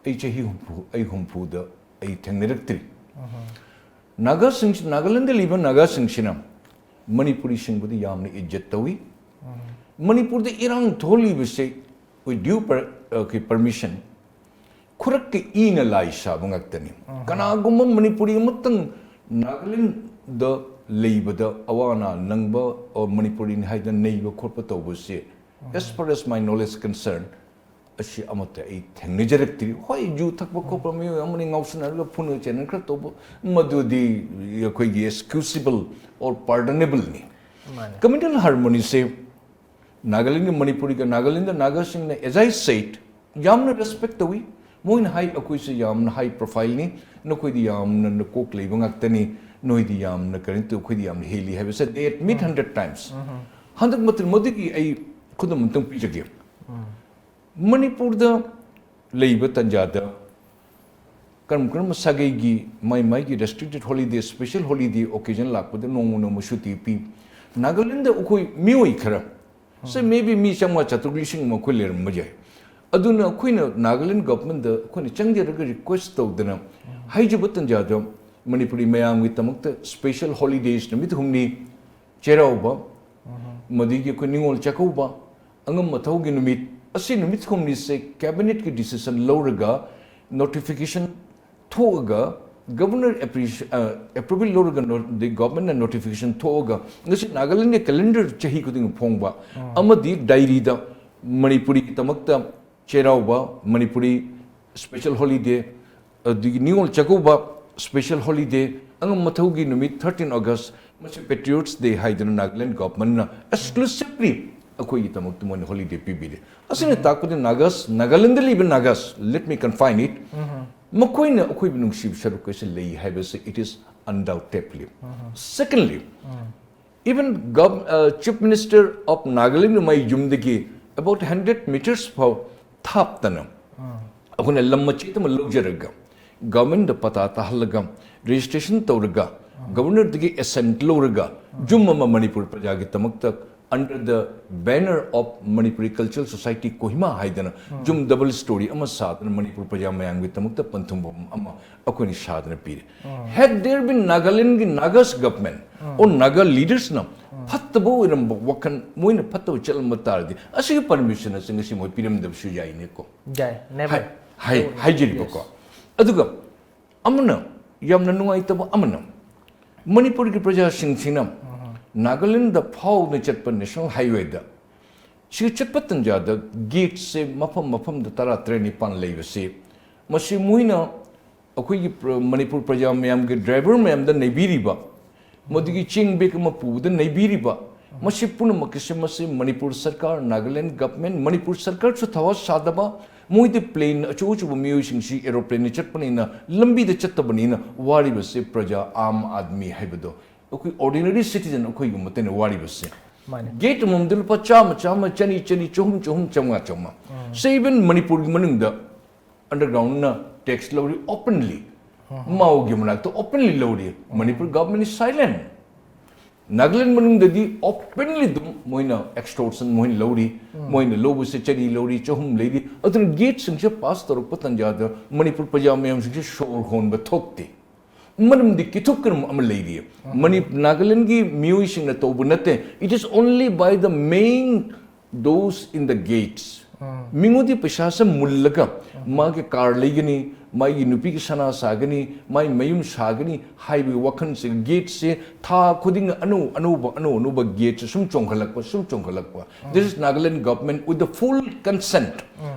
ꯑꯩ ꯆꯍꯤ ꯍꯨꯝꯐꯨ, ꯑꯩ ꯍꯨꯝꯐꯨꯗ ꯑꯩ ꯊꯦꯡꯅꯔꯛꯇ꯭ꯔꯤ꯫ ꯅꯥꯒꯥꯁꯤꯡ, ꯅꯥꯒꯥꯂꯦꯟꯗ ꯂꯩꯕ ꯅꯥꯒꯥꯁꯤꯡꯁꯤꯅ ꯃꯅꯤꯄꯨꯔꯤꯁꯤꯡꯕꯨꯗꯤ ꯌꯥꯝꯅ ꯏꯖꯠ ꯇꯧꯏ꯫ ꯃꯅꯤꯄꯨꯔꯗ ꯏꯔꯥꯡ ꯊꯣꯛꯍꯜꯂꯤꯕꯁꯦ with due per-, ꯑ, ꯀꯤ permission, ꯈꯨꯔꯛꯀꯤ ꯏꯅ ꯂꯥꯏ ꯁꯥꯕ ꯉꯥꯛꯇꯅꯤ꯫ ꯀꯅꯥꯒꯨꯝꯕ ꯃꯅꯤꯄꯨꯔꯤ ꯑꯃꯇꯪ ꯅꯥꯒꯥꯂꯦꯟꯗ ꯂꯩꯕꯗ ꯑꯋꯥ ꯑꯅꯥ ꯅꯪꯕ, or ꯃꯅꯤꯄꯨꯔꯤꯅꯤ ꯍꯥꯏꯗꯅ ꯅꯩꯕ ꯈꯣꯠꯄ ꯇꯧꯕꯁꯦ, as far as my knowledge concern, ꯑꯁꯤ ꯑꯃꯠꯇ ꯑꯩ ꯊꯦꯡꯅꯖꯔꯛꯇ꯭ꯔꯤ꯫ ꯍꯣꯏ, ꯌꯨ ꯊꯛꯄ ꯈꯣꯠꯄ, ꯃꯤꯑꯣꯏ ꯑꯃꯅꯤ ꯉꯥꯎꯁꯤꯟꯅꯔꯒ ꯐꯨꯅ ꯆꯩꯅ ꯈꯔ ꯇꯧꯕ, ꯃꯗꯨꯗꯤ ꯑꯩꯈꯣꯏꯒꯤ excusable or pardonable ꯅꯤ꯫ ꯃꯥꯅꯦ꯫ Communal harmony say ꯅꯥꯒꯥꯂꯦꯟꯒ ꯃꯅꯤꯄꯨꯔꯤꯒ, Nagaland ꯅꯥꯒꯥꯁꯤꯡꯅ, as I said, ꯌꯥꯝꯅ respect ꯇꯧꯏ꯫ ꯃꯣꯏꯅ ꯍꯥꯏ, "ꯑꯩꯈꯣꯏꯁꯦ ꯌꯥꯝꯅ high profile ꯅꯤ, ꯅꯈꯣꯏꯗꯤ ꯌꯥꯝꯅ ꯅꯀꯣꯛ ꯂꯩꯕ ꯉꯥꯛꯇꯅꯤ, ꯅꯣꯏꯗꯤ ꯌꯥꯝꯅ ꯀꯔꯤꯝꯇ, ꯑꯩꯈꯣꯏꯗꯤ ꯌꯥꯝꯅ ꯍꯦꯜꯂꯤ" ꯍꯥꯏꯕꯁꯦ they admit hundred times꯫ ꯍꯟꯗꯛ ꯃꯇꯝ ꯃꯗꯨꯒꯤ ꯑꯩ ꯈꯨꯗꯝ ꯑꯃꯇꯪ ꯄꯤꯖꯒꯦ꯫ ꯃꯅꯤꯄꯨꯔꯗ ꯂꯩꯕ ꯇꯥꯟꯖꯥꯗ ꯀꯔꯝ ꯀꯔꯝꯕ ꯁꯥꯒꯩꯒꯤ ꯃꯥꯏ ꯃꯥꯏꯒꯤ restricted holiday, special holiday occasion ꯂꯥꯛꯄꯗ ꯅꯣꯡꯃ ꯅꯣꯡꯃ ꯁꯨꯇꯤ ꯄꯤ꯫ ꯅꯥꯒꯥꯂꯦꯟꯗ ꯑꯩꯈꯣꯏ ꯃꯤꯑꯣꯏ ꯈꯔ, say maybe ꯃꯤ ꯆꯥꯝꯃꯉꯥ, ꯆꯥꯇ꯭ꯔꯨꯛ, ꯂꯤꯁꯤꯡ ꯑꯃ ꯑꯩꯈꯣꯏ ꯂꯩꯔꯝꯕ ꯌꯥꯏ꯫ ꯑꯗꯨꯅ ꯑꯩꯈꯣꯏꯅ ꯅꯥꯒꯥꯂꯦꯟ government ꯗ ꯑꯩꯈꯣꯏꯅ ꯆꯪꯖꯔꯒ request ꯇꯧꯗꯅ ꯍꯥꯏꯖꯕ ꯇꯥꯟꯖꯥꯗ ꯃꯅꯤꯄꯨꯔꯤ ꯃꯌꯥꯝꯒꯤꯗꯃꯛꯇ special holidays ꯅꯨꯃꯤꯠ ꯍꯨꯝꯅꯤ, ꯆꯩꯔꯥꯎꯕ, ꯃꯗꯨꯗꯒꯤ ꯑꯩꯈꯣꯏ ꯅꯤꯉꯣꯜ ꯆꯥꯛꯀꯧꯕ, ꯑꯉꯝ ꯑꯊꯧꯒꯤ ꯅꯨꯃꯤꯠ, ꯑꯁꯤ ꯅꯨꯃꯤꯠ ꯍꯨꯝꯅꯤꯁꯦ cabinet ꯀꯤ decision ꯂꯧꯔꯒ, notification ꯊꯣꯛꯑꯒ, governor appreci-, ꯑ, approval ꯂꯧꯔꯒ, no-, the government ꯅ notification ꯊꯣꯛꯑꯒ, ꯉꯁꯤ ꯅꯥꯒꯥꯂꯦꯟꯒꯤ calendar ꯆꯍꯤ ꯈꯨꯗꯤꯡꯒꯤ ꯐꯣꯡꯕ ꯑꯃꯗꯤ diary ꯗ ꯃꯅꯤꯄꯨꯔꯤꯒꯤꯗꯃꯛꯇ ꯆꯩꯔꯥꯎꯕ, ꯃꯅꯤꯄꯨꯔꯤ special holiday, ꯑꯗꯨꯗꯒꯤ ꯅꯤꯉꯣꯜ ꯆꯥꯛꯀꯧꯕ special holiday, ꯑꯉꯝ ꯑꯊꯧꯒꯤ ꯅꯨꯃꯤꯠ thirteen August, ꯃꯁꯤ Patriots Day ꯍꯥꯏꯗꯅ ꯅꯥꯒꯥꯂꯦꯟ government ꯅ exclusively ꯑꯩꯈꯣꯏꯒꯤꯗꯃꯛꯇ ꯃꯣꯏꯅ holiday ꯄꯤꯕꯤꯔꯦ꯫ ꯑꯁꯤꯅ ꯇꯥꯛꯄꯗꯤ Nagas, ꯅꯥꯒꯥꯂꯦꯟꯗ ꯂꯩꯕ Nagas, let me confine it, ꯃꯈꯣꯏꯅ ꯑꯩꯈꯣꯏꯕꯨ ꯅꯨꯡꯁꯤꯕ ꯁꯔꯨꯛ ꯑꯁꯤ ꯂꯩ ꯍꯥꯏꯕꯁꯤ, it is undoubtedly. Secondly, even gov-, uh, Chief Minister of Nagaland ꯃꯥꯏ ꯌꯨꯝꯗꯒꯤ about hundred meters ꯐꯥꯎ ꯊꯥꯞꯇꯅ ꯑꯩꯈꯣꯏꯅ ꯂꯝ ꯃꯆꯦꯠ ꯑꯃ ꯂꯧꯖꯔꯒ, government ꯗ ꯄꯇꯥ ꯇꯥꯍꯜꯂꯒ, registration ꯇꯧꯔꯒ, governor ꯗꯒꯤ assent ꯂꯧꯔꯒ, ꯌꯨꯝ ꯑꯃ Manipur ꯄ꯭ꯔꯖꯥꯒꯤꯗꯃꯛꯇ under the banner of Manipuri Cultural Society Kohima ꯍꯥꯏꯗꯅ ꯌꯨꯝ double story ꯑꯃ ꯁꯥꯗꯅ ꯃꯅꯤꯄꯨꯔ ꯄ꯭ꯔꯖꯥ ꯃꯌꯥꯝꯒꯤꯗꯃꯛꯇ ꯄꯟꯊꯨꯡꯐꯝ ꯑꯃ ꯑꯩꯈꯣꯏꯅ ꯁꯥꯗꯅ ꯄꯤꯔꯦ꯫ Had there been Nagaland ꯒꯤ Nagas government or Naga leaders ꯅ ꯐꯠꯇꯕ ꯑꯣꯏꯔꯝꯕ ꯋꯥꯈꯜ, ꯃꯣꯏꯅ ꯐꯠꯇꯕ ꯆꯠꯂꯝꯕ ꯇꯥꯔꯗꯤ ꯑꯁꯤꯒꯤ permission ꯑꯁꯤ ꯉꯁꯤ ꯃꯣꯏ ꯄꯤꯔꯝꯗꯕꯁꯨ ꯌꯥꯏꯅꯦꯀꯣ꯫ ꯌꯥꯏ, never. ꯍꯥꯏ-, ꯍꯥꯏ ꯍꯥꯏꯖꯔꯤꯕꯀꯣ꯫ ꯑꯗꯨꯒ ꯑꯃꯅ, ꯌꯥꯝꯅ ꯅꯨꯡꯉꯥꯏꯇꯕ ꯑꯃꯅ, ꯃꯅꯤꯄꯨꯔꯒꯤ ꯄ꯭ꯔꯖꯥꯁꯤꯡꯁꯤꯅ ꯅꯥꯒꯥꯂꯦꯟꯗ ꯐꯥꯎꯅ ꯆꯠꯄ ꯅꯦꯁꯅꯦꯜ ꯍꯥꯏꯋꯦꯗ ꯁꯤ ꯆꯠꯄ ꯇꯟꯖꯥꯗ ꯒꯦꯠꯁꯦ ꯃꯐꯝ ꯃꯐꯝꯗ ꯇꯔꯥ ꯇꯔꯦꯠ ꯅꯤꯄꯥꯟ ꯂꯩꯕꯁꯤ, ꯃꯁꯤ ꯃꯣꯏꯅ ꯑꯩꯈꯣꯏꯒꯤ ꯃꯅꯤꯄꯨꯔ ꯄ꯭ꯔꯖꯥ ꯃꯌꯥꯝꯒꯤ ꯗ꯭ꯔꯥꯏꯚꯔ ꯃꯌꯥꯝꯗ ꯅꯩꯕꯤꯔꯤꯕ, ꯃꯗꯨꯒꯤ ꯆꯦꯡ ꯕꯦꯒ ꯑꯃ ꯄꯨꯕꯗ ꯅꯩꯕꯤꯔꯤꯕ, ꯃꯁꯤ ꯄꯨꯝꯅꯃꯛꯀꯤꯁꯦ ꯃꯁꯤ ꯃꯅꯤꯄꯨꯔ ꯁꯔꯀꯥꯔ, ꯅꯥꯒꯥꯂꯦꯟ ꯒꯚꯔꯟꯃꯦꯟꯠ, ꯃꯅꯤꯄꯨꯔ ꯁꯔꯀꯥꯔꯁꯨ ꯊꯋꯥ ꯁꯥꯗꯕ, ꯃꯣꯏꯗꯤ ꯄ꯭ꯂꯦꯟ ꯑꯆꯧ ꯑꯆꯧꯕ ꯃꯤꯑꯣꯏꯁꯤꯡꯁꯤ ꯑꯦꯔꯣꯄ꯭ꯂꯦꯟꯅ ꯆꯠꯄꯅꯤꯅ, ꯂꯝꯕꯤꯗ ꯆꯠꯇꯕꯅꯤꯅ ꯋꯥꯔꯤꯕꯁꯤ ꯄ꯭ꯔꯖꯥ, ꯑꯥꯝ ꯑꯥꯗꯃꯤ ꯍꯥꯏꯕꯗꯣ, ꯑꯩꯈꯣꯏ ꯑꯣꯔꯗꯤꯅꯔꯤ ꯁꯤꯇꯤꯖꯟ ꯑꯩꯈꯣꯏꯒꯨꯝꯕꯇꯅ ꯋꯥꯔꯤꯕꯁꯦ꯫ ꯃꯥꯅꯦ꯫ ꯒꯦꯠ ꯑꯃꯃꯝꯗ ꯂꯨꯄꯥ ꯆꯥꯝꯃ, ꯆꯥꯝꯃ, ꯆꯅꯤ, ꯆꯅꯤ, ꯆꯍꯨꯝ, ꯆꯍꯨꯝ, ꯆꯥꯝꯃꯉꯥ, ꯆꯥꯝꯃꯉꯥ꯫ ꯁꯦ, ꯏꯚꯟ ꯃꯅꯤꯄꯨꯔꯒꯤ ꯃꯅꯨꯡꯗ ꯑꯟꯗꯔꯒ꯭ꯔꯥꯎꯟꯗꯅ ꯇꯦꯛꯁ ꯂꯧꯔꯤ ꯑꯣꯄꯟꯂꯤ꯫ ꯃꯥꯎꯒꯤ ꯃꯅꯥꯛꯇ ꯑꯣꯄꯟꯂꯤ ꯂꯧꯔꯤ꯫ ꯃꯅꯤꯄꯨꯔ ꯒꯚꯔꯟꯃꯦꯟꯠ ꯏꯁ ꯁꯥꯏꯂꯦꯟꯠ꯫ ꯅꯥꯒꯥꯂꯦꯟ ꯃꯅꯨꯡꯗꯗꯤ ꯑꯣꯄꯟꯂꯤ ꯑꯗꯨꯝ ꯃꯣꯏꯅ ꯑꯦꯛꯁꯇꯣꯔꯁꯟ ꯃꯣꯏꯅ ꯂꯧꯔꯤ꯫ ꯃꯣꯏꯅ ꯂꯧꯕꯁꯦ ꯆꯅꯤ ꯂꯧꯔꯤ, ꯆꯍꯨꯝ ꯂꯩꯔꯤ꯫ ꯑꯗꯨꯅ ꯒꯦꯠꯁꯤꯡꯁꯦ ꯄꯥꯁ ꯇꯧꯔꯛꯄ ꯇꯥꯟꯖꯥꯗ ꯃꯅꯤꯄꯨꯔ ꯄ꯭ꯔꯖꯥ ꯃꯌꯥꯝꯁꯤꯡꯁꯦ ꯁꯣꯔ ꯍꯣꯟꯕ ꯊꯣꯛꯇꯦ꯫ ꯃꯔꯝꯗꯤ ꯀꯤꯊꯨꯞ ꯀꯔꯝ ꯑꯃ ꯂꯩꯔꯤ꯫ ꯃꯅꯤ-, ꯅꯥꯒꯥꯂꯦꯟꯒꯤ ꯃꯤꯑꯣꯏꯁꯤꯡꯅ ꯇꯧꯕ ꯅꯠꯇꯦ꯫ It is only by the main those in the gates. ꯃꯤꯉꯣꯟꯗꯤ ꯄꯩꯁꯥꯁꯦ ꯃꯨꯜꯂꯒ ꯃꯥꯒꯤ ꯀꯥꯔ ꯂꯩꯒꯅꯤ, ꯃꯥꯒꯤ ꯅꯨꯄꯤꯒꯤ ꯁꯅꯥ ꯁꯥꯒꯅꯤ, ꯃꯥꯒꯤ ꯃꯌꯨꯝ ꯁꯥꯒꯅꯤ ꯍꯥꯏꯕꯒꯤ ꯋꯥꯈꯜꯁꯦ, ꯒꯦꯠꯁꯦ ꯊꯥ ꯈꯨꯗꯤꯡ ꯑꯅꯧ ꯑꯅꯧꯕ, ꯑꯅꯧ ꯑꯅꯧꯕ ꯒꯦꯠꯁꯦ ꯁꯨꯝ ꯆꯣꯡꯈꯠꯂꯛꯄ, ꯁꯨꯝ ꯆꯣꯡꯈꯠꯂꯛꯄ꯫ This is Nagaland government with the full consent.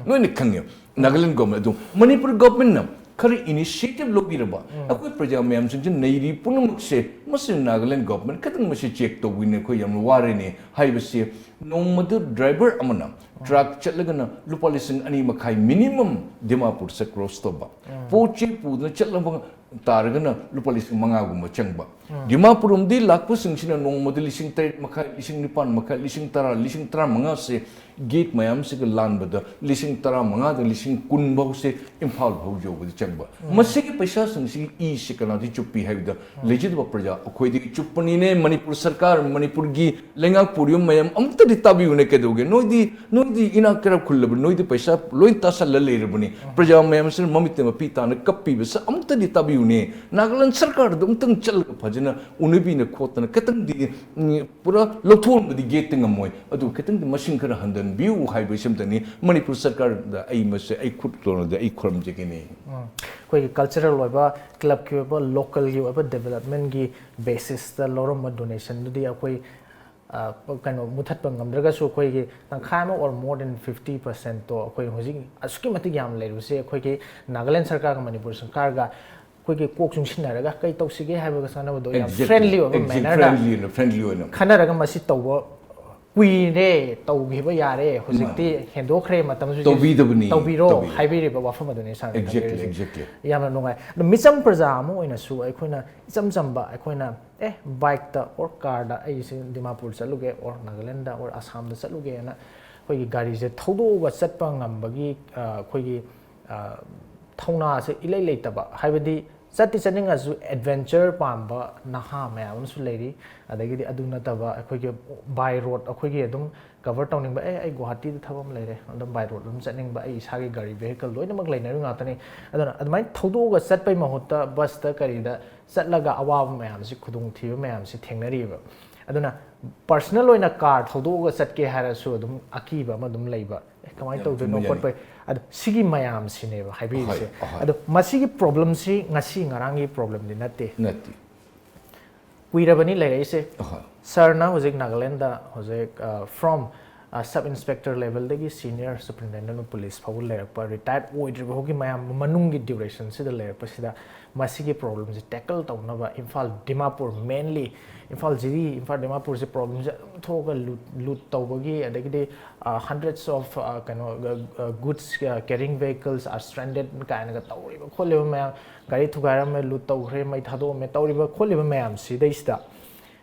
ꯂꯣꯏꯅ ꯈꯪꯉꯦ꯫ ꯅꯥꯒꯥꯂꯦꯟ ꯒꯣꯚꯔꯟꯃꯦꯟꯠ ꯑꯗꯨ, ꯃꯅꯤꯄꯨꯔ ꯒꯣꯚꯔꯟꯃꯦꯟꯠꯅ ꯈꯔ ꯏꯅꯤꯁꯤꯌꯦꯇꯤꯚ ꯂꯧꯕꯤꯔꯕ, ꯑꯩꯈꯣꯏ ꯄ꯭ꯔꯖꯥ ꯃꯌꯥꯝꯁꯤꯡꯁꯦ ꯅꯩꯔꯤ ꯄꯨꯝꯅꯃꯛꯁꯦ, ꯃꯁꯤ ꯅꯥꯒꯥꯂꯦꯟ ꯒꯣꯚꯔꯟꯃꯦꯟꯠ ꯈꯛꯇꯪ ꯃꯁꯤ ꯆꯦꯛ ꯇꯧꯕꯤꯅꯦ, ꯑꯩꯈꯣꯏ ꯌꯥꯝꯅ ꯋꯥꯔꯦꯅꯦ ꯍꯥꯏꯕꯁꯦ ꯅꯣꯡꯃꯗ ꯗ꯭ꯔꯥꯏꯚꯔ ꯑꯃꯅ ꯇ꯭ꯔꯛ ꯆꯠꯂꯒꯅ ꯂꯨꯄꯥ ꯂꯤꯁꯤꯡ ꯑꯅꯤ ꯃꯈꯥꯏ ꯃꯤꯅꯤꯃꯝ ꯗꯤꯃꯥꯄꯨꯔꯁꯦ ꯀ꯭ꯔꯣꯁ ꯇꯧꯕ꯫ ꯄꯣꯠ ꯆꯩ ꯄꯨꯗꯨꯅ ꯆꯠꯂꯕ ꯇꯥꯔꯒꯅ ꯂꯨꯄꯥ ꯂꯤꯁꯤꯡ ꯃꯉꯥꯒꯨꯝꯕ ꯆꯪꯕ꯫ ꯗꯤꯃꯥꯄꯨꯔ ꯔꯣꯝꯗꯒꯤ ꯂꯥꯛꯄꯁꯤꯡꯁꯤꯅ ꯅꯣꯡꯃꯗ ꯂꯤꯁꯤꯡ ꯇꯔꯦꯠ ꯃꯈꯥꯏ, ꯂꯤꯁꯤꯡ ꯅꯤꯄꯥꯟ ꯃꯈꯥꯏ, ꯂꯤꯁꯤꯡ ꯇꯔꯥ, ꯂꯤꯁꯤꯡ ꯇꯔꯥꯃꯉꯥꯁꯦ ꯒꯦꯠ ꯃꯌꯥꯝꯁꯤꯒ ꯂꯥꯟꯕꯗ ꯂꯤꯁꯤꯡ ꯇꯔꯥꯃꯉꯥꯗ ꯂꯤꯁꯤꯡ ꯀꯨꯟ ꯐꯥꯎꯁꯦ ꯏꯝꯐꯥꯜ ꯐꯥꯎ ꯌꯧꯕꯗ ꯆꯪꯕ꯫ ꯃꯁꯤꯒꯤ ꯄꯩꯁꯥꯁꯤꯡꯁꯤꯒꯤ ꯏꯁꯤ ꯀꯅꯥꯗ ꯆꯨꯞꯄꯤ ꯍꯥꯏꯕꯗ ꯂꯩꯖꯗꯕ ꯄ꯭ꯔꯖꯥ ꯑꯩꯈꯣꯏꯗꯒꯤ ꯆꯨꯞꯄꯅꯤꯅꯦ, ꯃꯅꯤꯄꯨꯔ ꯁꯔꯀꯥꯔ, ꯃꯅꯤꯄꯨꯔꯒꯤ ꯂꯩꯉꯥꯛ ꯄꯨꯔꯤꯕ ꯃꯌꯥꯝ, ꯑꯃꯨꯛꯇꯗꯤ ꯇꯥꯕꯤꯌꯨꯅꯦ꯫ ꯀꯩꯗꯧꯒꯦ? ꯅꯣꯏꯗꯤ, ꯅꯣꯏꯗꯤ ꯏꯅꯥꯛ ꯀꯩꯔꯥꯛ ꯈꯨꯜꯂꯕꯅꯤ, ꯅꯣꯏꯗꯤ ꯄꯩꯁꯥ ꯂꯣꯏ ꯇꯥꯁꯜꯂ ꯂꯩꯔꯕꯅꯤ꯫ ꯄ꯭ꯔꯖꯥ ꯃꯌꯥꯝꯁꯤꯅ ꯃꯃꯤꯠꯇ ꯃꯄꯤ ꯇꯥꯅ ꯀꯞꯄꯤꯕꯁꯦ ꯑꯃꯨꯛꯇꯗꯤ ꯇꯥꯕꯤꯌꯨꯅꯦ꯫ ꯅꯥꯒꯥꯂꯦꯟ ꯁꯔꯀꯥꯔꯗ ꯑꯃꯨꯛꯇꯪ ꯆꯠꯂꯒ ꯐꯖꯅ ꯎꯅꯕꯤꯅ ꯈꯣꯠꯇꯅ ꯈꯤꯇꯪꯗꯤ, ꯎꯝ, ꯄꯨꯔꯥ ꯂꯧꯊꯣꯛꯑꯝꯕꯗꯤ ꯒꯦꯠꯇ ꯉꯝꯃꯣꯏ꯫ ꯑꯗꯨ ꯈꯤꯇꯪꯗꯤ ꯃꯁꯤꯡ ꯈꯔ ꯍꯟꯊꯍꯟꯕꯤꯌꯨ ꯍꯥꯏꯕꯁꯤꯃꯇꯅꯤ ꯃꯅꯤꯄꯨꯔ ꯁꯔꯀꯥꯔꯗ ꯑꯩ ꯃꯁꯦ ꯑꯩ ꯈꯨꯠ ꯊꯣꯛꯅꯗ ꯑꯩ ꯈꯨꯔꯨꯝꯖꯒꯅꯤ꯫ ꯎꯝ꯫ ꯑꯩꯈꯣꯏꯒꯤ ꯀꯜꯆꯔꯦꯜ ꯑꯣꯏꯕ, ꯀ꯭ꯂꯕꯀꯤ ꯑꯣꯏꯕ, ꯂꯣꯀꯦꯜꯒꯤ ꯑꯣꯏꯕ ꯗꯦꯕꯂꯞꯃꯦꯟꯒꯤ ꯕꯦꯁꯤꯁꯇ ꯂꯧꯔꯝꯕ ꯗꯣꯅꯦꯁꯟꯗꯨꯗꯤ ꯑꯩꯈꯣꯏ, ꯑ, ꯀꯩꯅꯣ, ꯃꯨꯊꯠꯄ ꯉꯝꯗ꯭ꯔꯒꯁꯨ ꯑꯩꯈꯣꯏꯒꯤ ꯇꯪꯈꯥꯏ ꯑꯃ or more than fifty percentꯇꯣ ꯑꯩꯈꯣꯏ ꯍꯧꯖꯤꯛ ꯑꯁꯨꯛꯀꯤ ꯃꯇꯤꯛ ꯌꯥꯝ ꯂꯩꯔꯤꯕꯁꯦ ꯑꯩꯈꯣꯏꯒꯤ ꯅꯥꯒꯥꯂꯦꯟ ꯁꯔꯀꯥꯔꯒ ꯃꯅꯤꯄꯨꯔ ꯁꯔꯀꯥꯔꯒ ꯑꯩꯈꯣꯏꯒꯤ ꯀꯣꯛ ꯆꯨꯡꯁꯤꯟꯅꯔꯒ ꯀꯩ ꯇꯧꯁꯤꯒꯦ ꯍꯥꯏꯕꯒ ꯆꯥꯟꯅꯕꯗꯣ ꯌꯥꯝ friendly ꯑꯣꯏꯕ mannerꯗ Friendly ꯑꯣꯏꯅ, friendly ꯑꯣꯏꯅ꯫ ꯈꯟꯅꯔꯒ ꯃꯁꯤ ꯇꯧꯕ ꯀꯨꯏꯔꯦ, ꯇꯧꯈꯤꯕ ꯌꯥꯔꯦ, ꯍꯧꯖꯤꯛꯇꯤ ꯍꯦꯟꯗꯣꯛꯈ꯭ꯔꯦ, ꯃꯇꯝꯁꯨ ꯇꯧꯕꯤꯗꯕꯅꯤ, ꯇꯧꯕꯤꯔꯣ ꯇꯧꯕꯤꯔꯣ꯫ ꯍꯥꯏꯕꯤꯔꯤꯕ ꯋꯥꯐꯝ ꯑꯗꯨꯅꯤ ꯁꯥꯔꯅ Exactly, ꯊꯝꯕꯤꯔꯤꯁꯦ꯫ Exactly꯫ ꯌꯥꯝꯅ ꯅꯨꯡꯉꯥꯏ꯫ ꯑꯗꯣ ꯃꯤꯆꯝ ꯄ꯭ꯔꯖꯥ ꯑꯃ ꯑꯣꯏꯅꯁꯨ ꯑꯩꯈꯣꯏꯅ ꯏꯆꯝ ꯆꯝꯕ, ꯑꯩꯈꯣꯏꯅ ꯑꯦ ꯕꯥꯏꯛꯇ ꯑꯣꯔ ꯀꯥꯔꯗ ꯑꯩꯁꯦ ꯗꯤꯃꯥꯄꯨꯔ ꯆꯠꯂꯨꯒꯦ ꯑꯣꯔ ꯅꯥꯒꯥꯂꯦꯟꯗ ꯑꯣꯔ ꯑꯁꯥꯝꯗ ꯆꯠꯂꯨꯒꯦꯅ ꯑꯩꯈꯣꯏꯒꯤ ꯒꯥꯔꯤꯁꯦ ꯊꯧꯗꯣꯛꯑꯒ ꯆꯠꯄ ꯉꯝꯕꯒꯤ, ꯑ, ꯑꯩꯈꯣꯏꯒꯤ, ꯑ, ꯊꯧꯅꯥꯁꯦ ꯏꯂꯩ ꯂꯩꯇꯕ, ꯍꯥꯏꯕꯗꯤ ꯆꯠꯇꯤ ꯆꯠꯅꯤꯡꯉꯁꯨ ꯑꯦꯗꯚꯦꯟꯆꯔ ꯄꯥꯝꯕ ꯅꯍꯥ ꯃꯌꯥꯝ ꯑꯃꯁꯨ ꯂꯩꯔꯤ꯫ ꯑꯗꯒꯤꯗꯤ ꯑꯗꯨ ꯅꯠꯇꯕ ꯑꯩꯈꯣꯏꯒꯤ by road ꯑꯩꯈꯣꯏꯒꯤ ꯑꯗꯨꯝ cover ꯇꯧꯅꯤꯡꯕ, "ꯑꯦ, ꯑꯩ ꯒꯨꯋꯥꯍꯥꯇꯤꯗ ꯊꯕꯛ ꯑꯃ ꯂꯩꯔꯦ, ꯑꯗꯨꯝ by road ꯑꯗꯨꯝ ꯆꯠꯅꯤꯡꯕ", ꯑꯩ ꯏꯁꯥꯒꯤ ꯒꯥꯔꯤ vehicle ꯂꯣꯏꯅꯃꯛ ꯂꯩꯅꯔꯤ ꯉꯥꯛꯇꯅꯤ꯫ ꯑꯗꯨꯅ ꯑꯗꯨꯃꯥꯏꯅ ꯊꯧꯗꯣꯛꯑꯒ ꯆꯠꯄꯩ ꯃꯍꯨꯠꯇ ꯕꯁꯇ ꯀꯔꯤꯗ ꯆꯠꯂꯒ ꯑꯋꯥꯕ ꯃꯌꯥꯝꯁꯤ, ꯈꯨꯗꯣꯡꯊꯤꯕ ꯃꯌꯥꯝꯁꯤ ꯊꯦꯡꯅꯔꯤꯕ꯫ ꯑꯗꯨꯅ personal ꯑꯣꯏꯅ ꯀꯥꯔ ꯊꯧꯗꯣꯛꯑꯒ ꯆꯠꯀꯦ ꯍꯥꯏꯔꯁꯨ ꯑꯗꯨꯝ ꯑꯀꯤꯕ ꯑꯃ ꯑꯗꯨꯝ ꯂꯩꯕ꯫ "ꯑꯦ, ꯀꯃꯥꯏꯅ ꯌꯥꯝ ꯇꯧꯗꯣꯏꯅꯣ?" ꯆꯨꯝꯕ ꯌꯥꯅꯤ꯫ ꯈꯣꯠꯄ꯫ ꯑꯗꯣ ꯁꯤꯒꯤ ꯃꯌꯥꯝꯁꯤꯅꯦꯕ ꯍꯥꯏꯕꯤꯔꯤꯁꯦ꯫ ꯑꯍꯣꯏ, ꯑꯍꯣꯏ꯫ ꯑꯗꯣ ꯃꯁꯤꯒꯤ problemꯁꯤ ꯉꯁꯤ ꯉꯔꯥꯡꯒꯤ problemꯗꯤ ꯅꯠꯇꯦ꯫ ꯅꯠꯇꯦ꯫ ꯀꯨꯏꯔꯕꯅꯤ ꯂꯩꯔꯛꯏꯁꯦ꯫ ꯑꯍꯣꯏ꯫ ꯁꯥꯔꯅ ꯍꯧꯖꯤꯛ ꯅꯥꯒꯥꯂꯦꯟꯗ ꯍꯧꯖꯤꯛ, ꯑ, from, ꯑ, sub inspector levelꯗꯒꯤ senior superintendent of police ꯐꯥꯎꯕ ꯂꯩꯔꯛꯄ, retired ꯑꯣꯏꯗ꯭ꯔꯤꯕ ꯐꯥꯎꯒꯤ ꯃꯌꯥꯝ ꯃꯅꯨꯡꯒꯤ durationꯁꯤꯗ ꯂꯩꯔꯛꯄꯁꯤꯗ ꯃꯁꯤꯒꯤ problemꯁꯤ tackle ꯇꯧꯅꯕ ꯏꯝꯐꯥꯜ ꯗꯤꯃꯥꯄꯨꯔ, mainly ꯏꯝꯐꯥꯜ ꯖꯤꯔꯤ, ꯏꯝꯐꯥꯜ ꯗꯤꯃꯥꯄꯨꯔꯁꯦ problemꯁꯦ ꯑꯗꯨꯝ ꯊꯣꯛꯑꯒ loot, loot ꯇꯧꯕꯒꯤ, ꯑꯗꯒꯤꯗꯤ, ꯑ, hundreds of, ꯑ, ꯀꯩꯅꯣ, ꯑ, ꯑ, goods, ꯑ, carrying vehicles are stranded ꯀꯥꯏꯅꯒ ꯇꯧꯔꯤꯕ ꯈꯣꯠꯂꯤꯕ ꯃꯌꯥꯝ, ꯒꯥꯔꯤ ꯊꯨꯒꯥꯏꯔꯝꯃꯦ, loot ꯇꯧꯈ꯭ꯔꯦ, ꯃꯩ ꯊꯥꯗꯣꯛꯑꯝꯃꯦ ꯇꯧꯔꯤꯕ ꯈꯣꯠꯂꯤꯕ ꯃꯌꯥꯝꯁꯤꯗꯩꯁꯤꯗ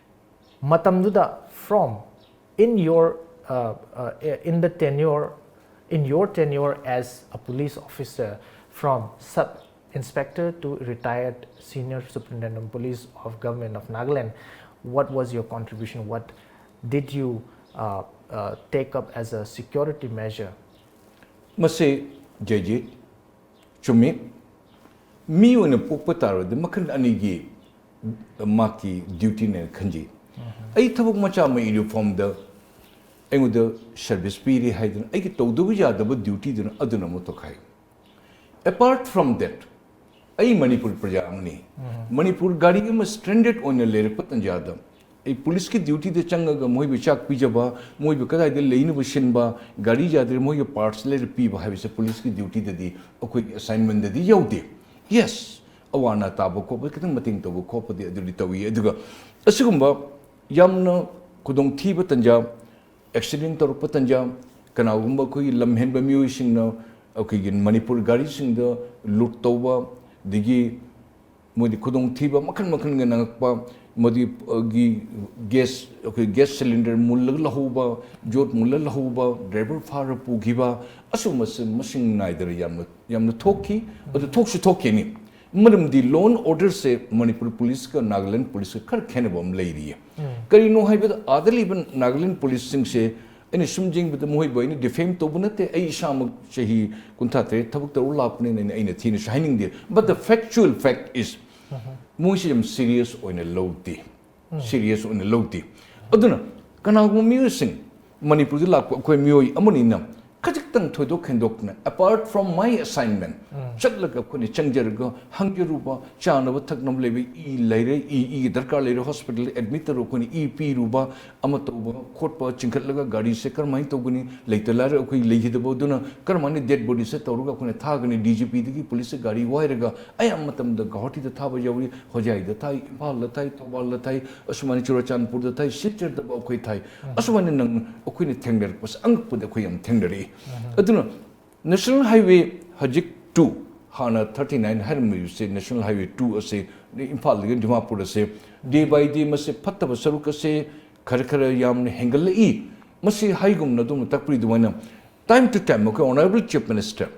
ꯃꯇꯝꯗꯨꯗ from in your, uh, uh, in the tenure, in your tenure as a police officer, from sub Inspector to retired Senior Superintendent of Police of Government of Nagaland, what was your contribution? What did you uh, uh, take up as a security measure? ꯃꯁꯦ ꯖꯩꯖꯤꯠ ꯆꯨꯝꯃꯤ꯫ ꯃꯤ ꯑꯣꯏꯅ ꯄꯣꯛꯄ ꯇꯥꯔꯕꯗꯤ ꯃꯈꯜ ꯑꯅꯤꯒꯤ ꯃꯥꯒꯤ ꯗ꯭ꯌꯨꯇꯤꯅꯦꯅ ꯈꯟꯖꯩ꯫ ꯑꯩ ꯊꯕꯛ ꯃꯆꯥ ꯑꯃ ꯏꯔꯤꯐꯣꯝꯗ ꯑꯩꯉꯣꯟꯗ ꯁꯔꯚꯤꯁ ꯄꯤꯔꯤ ꯍꯥꯏꯗꯨꯅ ꯑꯩꯒꯤ ꯇꯧꯗꯕ ꯌꯥꯗꯕ ꯗ꯭ꯌꯨꯇꯤꯗꯨꯅ ꯑꯗꯨꯅ ꯑꯃꯨꯛ ꯇꯣꯈꯥꯏ꯫ Apart from that, ꯑꯩ ꯃꯅꯤꯄꯨꯔ ꯄ꯭ꯔꯖꯥ ꯑꯃꯅꯤ꯫ ꯃꯅꯤꯄꯨꯔ ꯒꯥꯔꯤ ꯑꯃ ꯁ꯭ꯇ꯭ꯔꯦꯟꯗꯦꯗ ꯑꯣꯏꯅ ꯂꯩꯔꯛꯄ ꯇꯥꯟꯖꯥꯗ ꯑꯩ ꯄꯨꯂꯤꯁꯀꯤ ꯗ꯭ꯌꯨꯇꯤꯗ ꯆꯪꯉꯒ ꯃꯣꯏꯕꯨ ꯆꯥꯛ ꯄꯤꯖꯕ, ꯃꯣꯏꯕꯨ ꯀꯗꯥꯏꯗ ꯂꯩꯅꯕ ꯁꯤꯟꯕ, ꯒꯥꯔꯤ ꯌꯥꯗ꯭ꯔꯦ ꯃꯣꯏꯒꯤ ꯄꯥꯔꯠꯁ ꯂꯩꯔ ꯄꯤꯕ ꯍꯥꯏꯕꯁꯦ ꯄꯨꯂꯤꯁꯀꯤ ꯗ꯭ꯌꯨꯇꯤꯗꯗꯤ ꯑꯩꯈꯣꯏꯒꯤ ꯑꯦꯁꯥꯏꯟꯃꯦꯟꯗꯗꯤ ꯌꯥꯎꯗꯦ꯫ ꯌꯦꯁ, ꯑꯋꯥ ꯑꯅꯥ ꯇꯥꯕ ꯈꯣꯠꯄ ꯈꯤꯇꯪ ꯃꯇꯦꯡ ꯇꯧꯕ ꯈꯣꯠꯄꯗꯤ ꯑꯗꯨꯗꯤ ꯇꯧꯏ꯫ ꯑꯗꯨꯒ ꯑꯁꯤꯒꯨꯝꯕ ꯌꯥꯝꯅ ꯈꯨꯗꯣꯡꯊꯤꯕ ꯇꯥꯟꯖꯥ, ꯑꯦꯛꯁꯤꯗꯦꯟ ꯇꯧꯔꯛꯄ ꯇꯥꯟꯖꯥ, ꯀꯅꯥꯒꯨꯝꯕ ꯑꯩꯈꯣꯏꯒꯤ ꯂꯝꯍꯦꯟꯕ ꯃꯤꯑꯣꯏꯁꯤꯡꯅ ꯑꯩꯈꯣꯏꯒꯤ ꯃꯅꯤꯄꯨꯔ ꯒꯥꯔꯤꯁꯤꯡꯗ ꯂꯨꯠ ꯇꯧꯕ, ꯑꯗꯒꯤ ꯃꯣꯏꯗꯤ ꯈꯨꯗꯣꯡꯊꯤꯕ ꯃꯈꯜ ꯃꯈꯜꯒ ꯅꯪꯉꯛꯄ, ꯃꯗꯨꯒꯤ ꯒ꯭ꯌꯥꯁ, ꯑꯩꯈꯣꯏ ꯒ꯭ꯌꯥꯁ ꯁꯤꯂꯤꯟꯗꯔ ꯃꯨꯜꯂꯒ ꯂꯧꯍꯧꯕ, ꯌꯣꯠ ꯃꯨꯜꯂ ꯂꯧꯍꯧꯕ, ꯗ꯭ꯔꯥꯏꯚꯔ ꯐꯥꯔ ꯄꯨꯈꯤꯕ, ꯑꯁꯨꯝꯕꯁꯦ ꯃꯁꯤꯡ ꯅꯥꯏꯗꯅ ꯌꯥꯝꯅ ꯌꯥꯝꯅ ꯊꯣꯛꯈꯤ꯫ ꯑꯗꯨ ꯊꯣꯛꯁꯨ ꯊꯣꯛꯈꯤꯅꯤ꯫ ꯃꯔꯝꯗꯤ ꯂꯣ ꯑꯦꯟ ꯑꯣꯔꯗꯔꯁꯦ ꯃꯅꯤꯄꯨꯔ ꯄꯨꯂꯤꯁꯀ ꯅꯥꯒꯥꯂꯦꯟ ꯄꯨꯂꯤꯁꯀ ꯈꯔ ꯈꯦꯠꯅꯕ ꯑꯃ ꯂꯩꯔꯤꯌꯦ꯫ ꯀꯔꯤꯅꯣ ꯍꯥꯏꯕꯗ, ꯑꯥꯗ ꯂꯩꯕ ꯅꯥꯒꯥꯂꯦꯟ ꯄꯨꯂꯤꯁꯁꯤꯡꯁꯦ ꯑꯩꯅ ꯁꯨꯝ ꯌꯦꯡꯕꯗ ꯃꯈꯣꯏꯕꯨ ꯑꯩꯅ ꯗꯤꯐꯦꯝ ꯇꯧꯕ ꯅꯠꯇꯦ꯫ ꯑꯩ ꯏꯁꯥꯃꯛ ꯆꯍꯤ ꯀꯨꯟꯊ꯭ꯔꯥ ꯇꯔꯦꯠ ꯊꯕꯛ ꯇꯧꯔ ꯂꯥꯛꯄꯅꯤꯅ ꯑꯩꯅ, ꯑꯩꯅ ꯊꯤꯅꯁꯨ ꯍꯥꯏꯅꯤꯡꯗꯦ꯫ But the factual fact is, ꯃꯣꯏꯁꯤ ꯌꯥꯝ ꯁꯤꯔꯤꯌꯁ ꯑꯣꯏꯅ ꯂꯧꯗꯦ꯫ ꯁꯤꯔꯤꯌꯁ ꯑꯣꯏꯅ ꯂꯧꯗꯦ꯫ ꯑꯗꯨꯅ ꯀꯅꯥꯒꯨꯝꯕ ꯃꯤꯑꯣꯏꯁꯤꯡ, ꯃꯅꯤꯄꯨꯔꯗ ꯂꯥꯛꯄ ꯑꯩꯈꯣꯏ ꯃꯤꯑꯣꯏ ꯑꯃꯅꯤꯅ ꯈꯖꯤꯛꯇꯪ ꯊꯣꯏꯗꯣꯛ ꯍꯦꯟꯗꯣꯛꯇꯅ, apart from my assignment, ꯆꯠꯂꯒ ꯑꯩꯈꯣꯏꯅ ꯆꯪꯖꯔꯒ ꯍꯪꯖꯔꯨꯕ, ꯆꯥꯅꯕ ꯊꯛꯅꯕ ꯂꯩꯕ, ꯏ ꯂꯩꯔꯦ, ꯏ, ꯏꯒꯤ ꯗꯔꯀꯥꯔ ꯂꯩꯔꯦ, ꯍꯣꯁꯄꯤꯇꯥꯜꯗ ꯑꯦꯗꯃꯤꯠ ꯇꯧꯔꯒ ꯑꯩꯈꯣꯏꯅ ꯏ ꯄꯤꯔꯨꯕ, ꯑꯃ ꯇꯧꯕ ꯈꯣꯠꯄ, ꯆꯤꯡꯈꯠꯂꯒ ꯒꯥꯔꯤꯁꯦ ꯀꯔꯝꯍꯥꯏꯅ ꯇꯧꯒꯅꯤ, ꯂꯩꯇ ꯂꯥꯏꯔ ꯑꯩꯈꯣꯏ ꯂꯩꯈꯤꯗꯕꯗꯨꯅ ꯀꯔꯝꯍꯥꯏꯅ ꯗꯦꯗ ꯕꯣꯗꯤꯁꯦ ꯇꯧꯔꯒ ꯑꯩꯈꯣꯏꯅ ꯊꯥꯒꯅꯤ, ꯗꯤ ꯖꯤ ꯄꯤꯗꯒꯤ ꯄꯨꯂꯤꯁꯇ ꯒꯥꯔꯤ ꯋꯥꯏꯔꯒ ꯑꯌꯥꯝꯕ ꯃꯇꯝꯗ ꯒꯧꯍꯥꯇꯤꯗ ꯊꯥꯕ ꯌꯥꯎꯏ, ꯍꯣꯖꯥꯏꯗ ꯊꯥꯏ, ꯏꯝꯐꯥꯜꯗ ꯊꯥꯏ, ꯊꯧꯕꯥꯜꯗ ꯊꯥꯏ, ꯑꯁꯨꯃꯥꯏꯅ ꯆꯨꯔꯆꯥꯟꯄꯨꯔꯗ ꯊꯥꯏ, ꯁꯤꯜꯆꯔꯗꯕꯨ ꯑꯩꯈꯣꯏ ꯊꯥꯏ꯫ ꯑꯁꯨꯃꯥꯏꯅ ꯅꯪ ꯑꯩꯈꯣꯏꯅ ꯊꯦꯡꯅꯔꯛꯄꯁꯦ ꯑꯉꯛꯄꯗ ꯑꯩꯈꯣꯏ ꯌꯥꯝ ꯊꯦꯡꯅꯔꯛꯏ꯫ ꯑꯗꯨꯅ ꯅꯦꯁꯅꯦꯜ ꯍꯥꯏꯋꯦ ꯍꯧꯖꯤꯛ ꯇꯨ, ꯍꯥꯟꯅ ꯊꯥꯔꯇꯤ ꯅꯥꯏꯟ ꯍꯥꯏꯔꯝꯃꯤꯕꯁꯦ, ꯅꯦꯁꯅꯦꯜ ꯍꯥꯏꯋꯦ ꯇꯨ ꯑꯁꯦ ꯏꯝꯐꯥꯜꯗꯒꯤ ꯗꯤꯃꯥꯄꯨꯔ ꯑꯁꯦ ꯗꯦ ꯕꯥꯏ ꯗꯦ ꯃꯁꯤ ꯐꯠꯇꯕ ꯁꯔꯨꯛ ꯑꯁꯦ ꯈꯔ ꯈꯔ ꯌꯥꯝꯅ ꯍꯦꯟꯒꯠꯂꯛꯏ꯫ ꯃꯁꯤ ꯍꯥꯏꯒꯨꯝꯅ ꯑꯗꯣꯝꯅ ꯇꯥꯛꯄꯤꯔꯤ ꯑꯗꯨꯃꯥꯏꯅ, time to time ꯑꯩꯈꯣꯏ ꯑꯣꯅꯔꯦꯕꯜ ꯆꯤꯐ ꯃꯤꯅꯤꯁꯇꯔ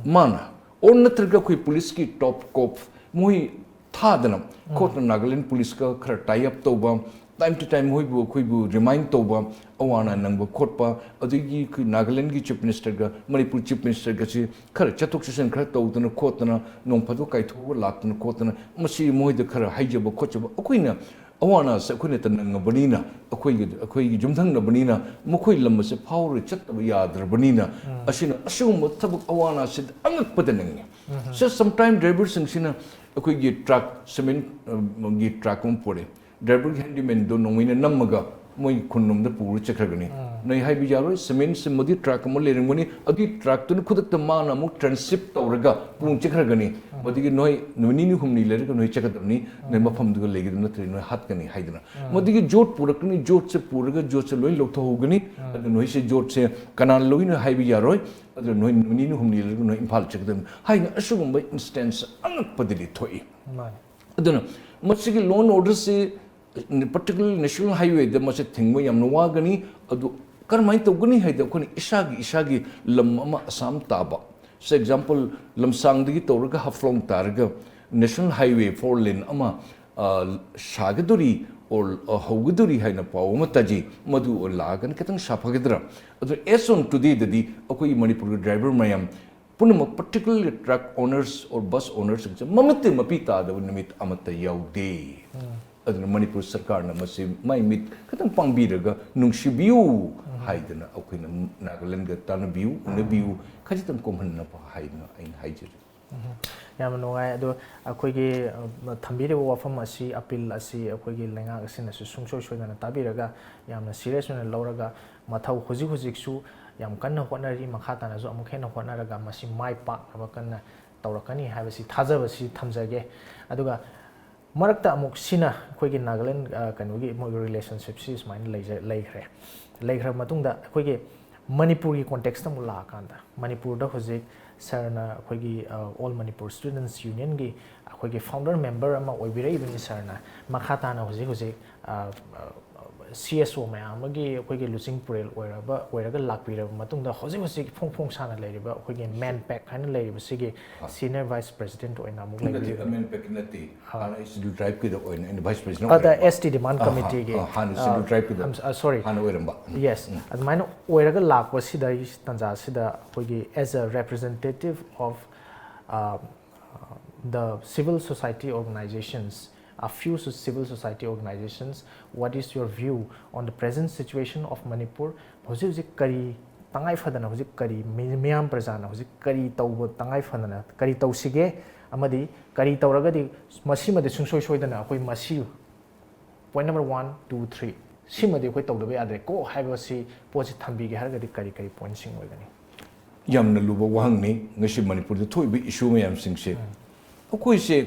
ꯃꯥꯅ ꯑꯣꯔ ꯅꯠꯇ꯭ꯔꯒ ꯑꯩꯈꯣꯏ ꯄꯨꯂꯤꯁꯀꯤ ꯇꯣꯞ ꯀꯣꯞ ꯃꯣꯏ ꯊꯥꯗꯅ ꯈꯣꯠꯇꯅ ꯅꯥꯒꯥꯂꯦꯟ ꯄꯨꯂꯤꯁꯀ ꯈꯔ ꯇꯥꯏ ꯑꯞ ꯇꯧꯕ, ꯇꯥꯏꯝ ꯇꯨ ꯇꯥꯏꯝ ꯃꯣꯏꯕꯨ ꯑꯩꯈꯣꯏꯕꯨ ꯔꯤꯃꯥꯏꯟ ꯇꯧꯕ, ꯑꯋꯥ ꯑꯅꯥ ꯅꯪꯕ ꯈꯣꯠꯄ, ꯑꯗꯒꯤ ꯑꯩꯈꯣꯏ ꯅꯥꯒꯥꯂꯦꯟꯒꯤ ꯆꯤꯐ ꯃꯤꯅꯤꯁꯇꯔꯒ ꯃꯅꯤꯄꯨꯔ ꯆꯤꯐ ꯃꯤꯅꯤꯁꯇꯔꯒꯁꯤ ꯈꯔ ꯆꯠꯊꯣꯛ ꯆꯠꯁꯤꯟ ꯈꯔ ꯇꯧꯗꯅ ꯈꯣꯠꯇꯅ, ꯅꯣꯡ ꯐꯥꯗꯣꯛ ꯀꯥꯏꯊꯣꯛꯑꯒ ꯂꯥꯛꯇꯅ ꯈꯣꯠꯇꯅ, ꯃꯁꯤ ꯃꯣꯏꯗ ꯈꯔ ꯍꯥꯏꯖꯕ ꯈꯣꯠꯆꯕ, ꯑꯩꯈꯣꯏꯅ ꯑꯋꯥ ꯑꯅꯥꯁꯦ ꯑꯩꯈꯣꯏꯅ ꯅꯪꯉꯕꯅꯤꯅ, ꯑꯩꯈꯣꯏꯒꯤ ꯑꯩꯈꯣꯏꯒꯤ ꯌꯨꯝꯊꯪꯅꯕꯅꯤꯅ, ꯃꯈꯣꯏ ꯂꯝ ꯑꯁꯦ ꯐꯥꯎꯔ ꯆꯠꯇꯕ ꯌꯥꯗ꯭ꯔꯕꯅꯤꯅ, ꯑꯁꯤꯅ ꯑꯁꯤꯒꯨꯝꯕ ꯊꯕꯛ ꯑꯋꯥ ꯑꯅꯥꯁꯤꯗ ꯑꯉꯛꯄꯗ ꯅꯪꯉꯤ꯫ ꯁꯦ, ꯁꯝꯇꯥꯏꯝ ꯗ꯭ꯔꯥꯏꯚꯔꯁꯤꯡꯁꯤꯅ ꯑꯩꯈꯣꯏꯒꯤ ꯇ꯭ꯔꯛ, ꯁꯤꯃꯦꯟ, ꯑ, ꯒꯤ ꯇ꯭ꯔꯛ ꯑꯃ ꯄꯨꯔꯛꯑꯦ, ꯗ꯭ꯔꯥꯏꯚꯔꯒꯤ ꯍꯦꯟꯗꯤꯃꯦꯟꯗꯣ ꯅꯣꯡꯃꯩꯅ ꯅꯝꯃꯒ ꯃꯣꯏ ꯈꯨꯟꯂꯣꯝꯗ ꯄꯨꯔ ꯆꯠꯈ꯭ꯔꯒꯅꯤ꯫ ꯅꯣꯏ ꯍꯥꯏꯕ ꯌꯥꯔꯣꯏ, ꯁꯤꯃꯦꯟ ꯁꯤꯃꯗꯤ ꯇ꯭ꯔꯛ ꯑꯃ ꯂꯩꯔꯝꯒꯅꯤ, ꯑꯗꯨꯒꯤ ꯇ꯭ꯔꯛꯇꯨꯅ ꯈꯨꯗꯛꯇ ꯃꯥꯅ ꯑꯃꯨꯛ ꯇ꯭ꯔꯥꯟꯁꯤꯞ ꯇꯧꯔꯒ ꯄꯨꯡ ꯆꯠꯈ꯭ꯔꯒꯅꯤ꯫ ꯃꯗꯨꯒꯤ ꯅꯣꯏ ꯅꯨꯃꯤꯠ ꯅꯤꯅꯤ ꯍꯨꯝꯅꯤ ꯂꯩꯔꯒ ꯅꯣꯏ ꯆꯠꯀꯗꯕꯅꯤ, ꯅꯣꯏ ꯃꯐꯝꯗꯨꯒ ꯂꯩꯒꯗꯕ ꯅꯠꯇ꯭ꯔꯗꯤ ꯅꯣꯏ ꯍꯥꯠꯀꯅꯤ ꯍꯥꯏꯗꯅ꯫ ꯃꯗꯨꯒꯤ ꯖꯣꯠ ꯄꯨꯔꯛꯀꯅꯤ, ꯖꯣꯠꯁꯦ ꯄꯨꯔꯒ ꯖꯣꯠꯁꯦ ꯂꯣꯏ ꯂꯧꯊꯣꯛꯍꯧꯒꯅꯤ꯫ ꯑꯗꯨ ꯅꯣꯏꯁꯦ ꯖꯣꯠꯁꯦ ꯀꯅꯥꯅ ꯂꯧꯏꯅꯣ ꯍꯥꯏꯕ ꯌꯥꯔꯣꯏ꯫ ꯑꯗꯨ ꯅꯣꯏ ꯅꯨꯃꯤꯠ ꯅꯤꯅꯤ ꯍꯨꯝꯅꯤ ꯂꯩꯔꯒ ꯅꯣꯏ ꯏꯝꯐꯥꯜ ꯆꯠꯀꯗꯕꯅꯤ ꯍꯥꯏꯅ ꯑꯁꯤꯒꯨꯝꯕ ꯏꯟꯁꯇꯦꯟꯁ ꯑꯉꯛꯄꯗꯗꯤ ꯊꯣꯛꯏ꯫ ꯃꯥꯅꯤ꯫ ꯑꯗꯨꯅ ꯃꯁꯤꯒꯤ ꯂꯣ ꯑꯦꯟ ꯑꯣꯔꯗꯔꯁꯤ ꯄꯥꯔꯇꯤꯀꯨꯂꯔ ꯅꯦꯁꯅꯦꯜ ꯍꯥꯏꯋꯦꯗ ꯃꯁꯤ ꯊꯤꯡꯕ ꯌꯥꯝꯅ ꯋꯥꯒꯅꯤ꯫ ꯑꯗꯨ ꯀꯔꯝꯍꯥꯏꯅ ꯇꯧꯒꯅꯤ ꯍꯥꯏꯗꯤ ꯑꯩꯈꯣꯏꯅ ꯏꯁꯥꯒꯤ ꯏꯁꯥꯒꯤ ꯂꯝ ꯑꯃ ꯑꯁꯥꯝ ꯇꯥꯕ, ꯁꯦ ꯑꯦꯛꯖꯥꯝꯄꯜ, ꯂꯝꯁꯥꯡꯗꯒꯤ ꯇꯧꯔꯒ ꯍꯥꯐꯂꯣꯡ ꯇꯥꯔꯒ ꯅꯦꯁꯅꯦꯜ ꯍꯥꯏꯋꯦ ꯐꯣꯔ ꯂꯦꯟ ꯑꯃ, ꯑ, ꯁꯥꯒꯗꯣꯔꯤ ꯑꯣꯔ, ꯑ, ꯍꯧꯒꯗꯣꯔꯤ ꯍꯥꯏꯅ ꯄꯥꯎ ꯑꯃ ꯇꯥꯖꯩ꯫ ꯃꯗꯨ ꯂꯥꯛꯑꯒꯅ ꯈꯤꯇꯪ ꯁꯥꯐꯒꯗ꯭ꯔꯥ? ꯑꯗꯨ ꯑꯦꯁ ꯑꯣꯟ ꯇꯨꯗꯦꯗꯗꯤ ꯑꯩꯈꯣꯏꯒꯤ ꯃꯅꯤꯄꯨꯔꯒꯤ ꯗ꯭ꯔꯥꯏꯚꯔ ꯃꯌꯥꯝ ꯄꯨꯝꯅꯃꯛ, ꯄꯥꯔꯇꯤꯀꯨꯂꯔꯂꯤ ꯇ꯭ꯔꯛ ꯑꯣꯅꯔꯁ ꯑꯣꯔ ꯕꯁ ꯑꯣꯅꯔꯁꯤꯡꯁꯦ ꯃꯃꯤꯠꯇ ꯃꯄꯤ ꯇꯥꯗꯕ ꯅꯨꯃꯤꯠ ꯑꯃꯠꯇ ꯌꯥꯎꯗꯦ꯫ ꯑꯗꯨꯅ ꯃꯅꯤꯄꯨꯔ ꯁꯔꯀꯥꯔꯅ ꯃꯁꯤ ꯃꯥꯏ ꯃꯤꯠ ꯈꯤꯇꯪ ꯄꯥꯡꯕꯤꯔꯒ ꯅꯨꯡꯁꯤꯕꯤꯌꯨ ꯍꯥꯏꯗꯅ ꯑꯩꯈꯣꯏꯅ ꯅꯥꯒꯥꯂꯦꯟꯒ ꯇꯥꯟꯅꯕꯤꯌꯨ, ꯎꯅꯕꯤꯌꯨ, ꯈꯖꯤꯛꯇꯪ ꯀꯣꯝꯍꯟꯅꯕ ꯍꯥꯏꯗꯅ ꯑꯩꯅ ꯍꯥꯏꯖꯔꯤ꯫ ꯎꯝ꯫ ꯌꯥꯝꯅ ꯅꯨꯡꯉꯥꯏ꯫ ꯑꯗꯣ ꯑꯩꯈꯣꯏꯒꯤ, ꯑ, ꯊꯝꯕꯤꯔꯤꯕ ꯋꯥꯐꯝ ꯑꯁꯤ, ꯑꯄꯤꯜ ꯑꯁꯤ ꯑꯩꯈꯣꯏꯒꯤ ꯂꯩꯉꯥꯛ ꯑꯁꯤꯅꯁꯨ ꯁꯨꯡꯁꯣꯏ ꯁꯣꯏꯗꯅ ꯇꯥꯕꯤꯔꯒ, ꯌꯥꯝꯅ ꯁꯤꯔꯤꯌꯁ ꯑꯣꯏꯅ ꯂꯧꯔꯒ, ꯃꯊꯧ ꯍꯧꯖꯤꯛ ꯍꯧꯖꯤꯛꯁꯨ ꯌꯥꯝ ꯀꯟꯅ ꯍꯣꯠꯅꯔꯤ, ꯃꯈꯥ ꯇꯥꯅꯁꯨ ꯑꯃꯨꯛ ꯍꯦꯟꯅ ꯍꯣꯠꯅꯔꯒ ꯃꯁꯤ ꯃꯥꯏ ꯄꯥꯛꯅꯕ ꯀꯟꯅ ꯇꯧꯔꯛꯀꯅꯤ ꯍꯥꯏꯕꯁꯤ ꯊꯥꯖꯕꯁꯤ ꯊꯝꯖꯒꯦ꯫ ꯑꯗꯨꯒ ꯃꯔꯛꯇ ꯑꯃꯨꯛ ꯁꯤꯅ ꯑꯩꯈꯣꯏꯒꯤ ꯅꯥꯒꯥꯂꯦꯟ, ꯑ, ꯀꯩꯅꯣꯒꯤ ꯃꯣꯏꯒꯤ ꯔꯤꯂꯦꯁꯟꯁꯤꯞꯁꯤ ꯁꯨꯃꯥꯏꯅ ꯂꯩꯖ-, ꯂꯩꯈ꯭ꯔꯦ꯫ ꯂꯩꯈ꯭ꯔꯕ ꯃꯇꯨꯡꯗ ꯑꯩꯈꯣꯏꯒꯤ ꯃꯅꯤꯄꯨꯔꯒꯤ ꯀꯣꯟꯇꯦꯛꯁꯇ ꯑꯃꯨꯛ ꯂꯥꯛꯑꯀꯥꯟꯗ, ꯃꯅꯤꯄꯨꯔꯗ ꯍꯧꯖꯤꯛ ꯁꯥꯔꯅ ꯑꯩꯈꯣꯏꯒꯤ, ꯑ, ꯑꯣꯜ ꯃꯅꯤꯄꯨꯔ ꯁ꯭ꯇꯨꯗꯦꯟꯠꯁ ꯌꯨꯅꯤꯌꯟꯒꯤ ꯑꯩꯈꯣꯏꯒꯤ ꯐꯥꯎꯟꯗꯔ ꯃꯦꯝꯕꯔ ꯑꯃ ꯑꯣꯏꯕꯤꯔꯛꯏꯕꯅꯤ ꯁꯥꯔꯅ꯫ ꯃꯈꯥ ꯇꯥꯅ ꯍꯧꯖꯤꯛ ꯍꯧꯖꯤꯛ, ꯑ, ꯑ, ꯁꯤ ꯑꯦꯁ ꯑꯣ ꯃꯌꯥꯝ ꯑꯃꯒꯤ ꯑꯩꯈꯣꯏꯒꯤ ꯂꯨꯆꯤꯡ ꯄꯨꯔꯦꯜ ꯑꯣꯏꯔꯕ, ꯑꯣꯏꯔꯒ ꯂꯥꯛꯄꯤꯔꯕ ꯃꯇꯨꯡꯗ, ꯍꯧꯖꯤꯛ ꯍꯧꯖꯤꯛ ꯐꯣꯡ ꯐꯣꯡ ꯁꯥꯅ ꯂꯩꯔꯤꯕ ꯑꯩꯈꯣꯏꯒꯤ ꯃꯦꯟꯄꯦꯛ ꯍꯥꯏꯅ ꯂꯩꯔꯤꯕꯁꯤꯒꯤ ꯁꯤꯅꯤꯌꯔ ꯚꯥꯏꯁ ꯄ꯭ꯔꯦꯁꯤꯗꯦꯟꯠ ꯑꯣꯏꯅ ꯑꯃꯨꯛ ꯅꯠꯇꯦ, ꯂꯩꯕꯤꯔꯤꯕ꯫ ꯃꯦꯟꯄꯦꯛ ꯅꯠꯇꯦ꯫ ꯑꯥ꯫ ꯍꯥꯟꯅ ꯑꯩ ꯁꯤꯗꯨꯜ ꯇ꯭ꯔꯥꯏꯕꯀꯤꯗ ꯑꯣꯏꯅ ꯑꯩꯅ ꯚꯥꯏꯁ ꯄ꯭ꯔꯦꯁꯤꯗꯦꯟꯠ ꯑꯗ ꯑꯣꯏꯔꯝꯕ꯫ ꯑꯦꯁ ꯇꯤ ꯗꯤꯃꯥꯟ ꯑꯥ, ꯀꯃꯤꯇꯤꯒꯤ, ꯑꯥ, ꯍꯥꯟꯅ ꯑꯥ, ꯁꯤꯗꯨꯜ ꯇ꯭ꯔꯥꯏꯕꯀꯤꯗ ꯑꯝ, ꯑ, ꯁꯣꯔꯤ꯫ ꯍꯥꯟꯅ ꯑꯣꯏꯔꯝꯕ꯫ ꯎꯝ, ꯌꯦꯁ꯫ ꯎꯝ꯫ ꯑꯗꯨꯃꯥꯏꯅ ꯑꯣꯏꯔꯒ ꯂꯥꯛꯄꯁꯤꯗ, ꯑꯩ ꯇꯥꯟꯖꯥꯁꯤꯗ ꯑꯩꯈꯣꯏꯒꯤ as a representative of, uh, the civil society organizations, a few so-, civil society organizations, what is your view on the present situation of Manipur? ꯍꯧꯖꯤꯛ ꯍꯧꯖꯤꯛ ꯀꯔꯤ ꯇꯉꯥꯏ ꯐꯗꯅ, ꯍꯧꯖꯤꯛ ꯀꯔꯤ ꯃꯤ-, ꯃꯤꯌꯥꯝ ꯄ꯭ꯔꯖꯥꯅ ꯍꯧꯖꯤꯛ ꯀꯔꯤ ꯇꯧꯕ ꯇꯉꯥꯏ ꯐꯗꯅ ꯀꯔꯤ ꯇꯧꯁꯤꯒꯦ? ꯑꯃꯗꯤ ꯀꯔꯤ ꯇꯧꯔꯒꯗꯤ ꯃꯁꯤꯃꯗꯤ ꯁꯨꯡꯁꯣꯏ ꯁꯣꯏꯗꯅ ꯑꯩꯈꯣꯏ ꯃꯁꯤ point number one, two, three, ꯁꯤꯃꯗꯤ ꯑꯩꯈꯣꯏ ꯇꯧꯗꯕ ꯌꯥꯗ꯭ꯔꯦ ꯀꯣ ꯍꯥꯏꯕꯁꯤ ꯄꯣꯠꯁꯤ ꯊꯝꯕꯤꯒꯦ ꯍꯥꯏꯔꯒꯗꯤ ꯀꯔꯤ ꯀꯔꯤ ꯄꯣꯏꯟꯠꯁꯤꯡ ꯑꯣꯏꯒꯅꯤ? ꯌꯥꯝꯅ ꯂꯨꯕ ꯋꯥꯍꯪꯅꯤ꯫ ꯉꯁꯤ ꯃꯅꯤꯄꯨꯔꯗ ꯊꯣꯛꯏꯕ ꯏꯁꯨ ꯃꯌꯥꯝꯁꯤꯡꯁꯦ, ꯎꯝ꯫ ꯑꯩꯈꯣꯏꯁꯦ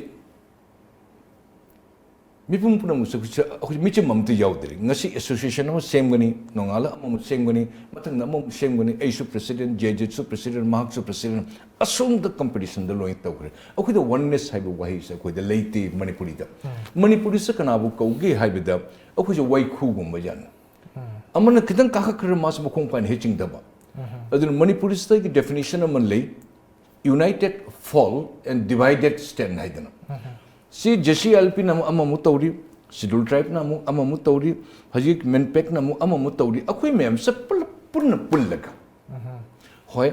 ꯃꯤꯄꯨꯝ ꯄꯨꯝꯅꯃꯛꯁꯦ ꯑꯩꯈꯣꯏꯁꯦ, ꯑꯩꯈꯣꯏ ꯃꯤꯆꯝ ꯑꯃꯠꯇ ꯌꯥꯎꯗ꯭ꯔꯤ꯫ ꯉꯁꯤ ꯑꯦꯁꯣꯁꯤꯌꯦꯁꯟ ꯑꯃ ꯁꯦꯝꯒꯅꯤ, ꯅꯣꯡꯉꯥꯜꯂ ꯑꯃꯃꯨꯛ ꯁꯦꯝꯒꯅꯤ, ꯃꯊꯪꯗ ꯑꯃꯃꯨꯛ ꯁꯦꯝꯒꯅꯤ, ꯑꯩꯁꯨ ꯄ꯭ꯔꯦꯁꯤꯗꯦꯟꯠ, ꯖꯦ ꯖꯦꯠꯁꯨ ꯄ꯭ꯔꯦꯁꯤꯗꯦꯟꯠ, ꯃꯍꯥꯛꯁꯨ ꯄ꯭ꯔꯦꯁꯤꯗꯦꯟꯠ, ꯑꯁꯣꯝꯗ ꯀꯝꯄꯤꯇꯤꯁꯟꯗ ꯂꯣꯏꯅ ꯇꯧꯈ꯭ꯔꯦ꯫ ꯑꯩꯈꯣꯏꯗ ꯋꯟꯅꯦꯁ ꯍꯥꯏꯕ ꯋꯥꯍꯩꯁꯦ ꯑꯩꯈꯣꯏꯗ ꯂꯩꯇꯦ ꯃꯅꯤꯄꯨꯔꯤꯗ꯫ ꯎꯝ꯫ ꯃꯅꯤꯄꯨꯔꯤꯁꯦ ꯀꯅꯥꯕꯨ ꯀꯧꯒꯦ ꯍꯥꯏꯕꯗ, ꯑꯩꯈꯣꯏꯁꯦ ꯋꯥꯏꯈꯨꯒꯨꯝꯕ ꯖꯥꯠꯅꯤ꯫ ꯎꯝ꯫ ꯑꯃꯅ ꯈꯤꯇꯪ ꯀꯥꯈꯠꯈ꯭ꯔ ꯃꯥꯁꯦ ꯃꯈꯣꯡ ꯄꯥꯏꯅ ꯍꯦꯛ ꯆꯤꯡꯗꯕ꯫ ꯎꯝ꯫ ꯑꯗꯨꯅ ꯃꯅꯤꯄꯨꯔꯤꯁꯤꯗꯒꯤ ꯗꯦꯐꯤꯅꯤꯁꯟ ꯑꯃ ꯂꯩ, "United fall and divided stand" ꯍꯥꯏꯗꯅ꯫ ꯎꯝ꯫ ꯁꯤ ꯖꯦ ꯁꯤ ꯑꯦꯜ ꯄꯤꯅ ꯑꯃꯨꯛ ꯑꯃꯃꯨꯛ ꯇꯧꯔꯤ, ꯁꯤꯗꯨꯜ ꯇ꯭ꯔꯥꯏꯕꯅ ꯑꯃꯨꯛ ꯑꯃꯃꯨꯛ ꯇꯧꯔꯤ, ꯍꯧꯖꯤꯛ ꯃꯦꯟꯄꯦꯛꯅ ꯑꯃꯨꯛ ꯑꯃꯃꯨꯛ ꯇꯧꯔꯤ꯫ ꯑꯩꯈꯣꯏ ꯃꯌꯥꯝꯁꯦ ꯄꯨꯂꯞ ꯄꯨꯟꯅ ꯄꯨꯜꯂꯒ, ꯎꯝ꯫ ꯍꯣꯏ,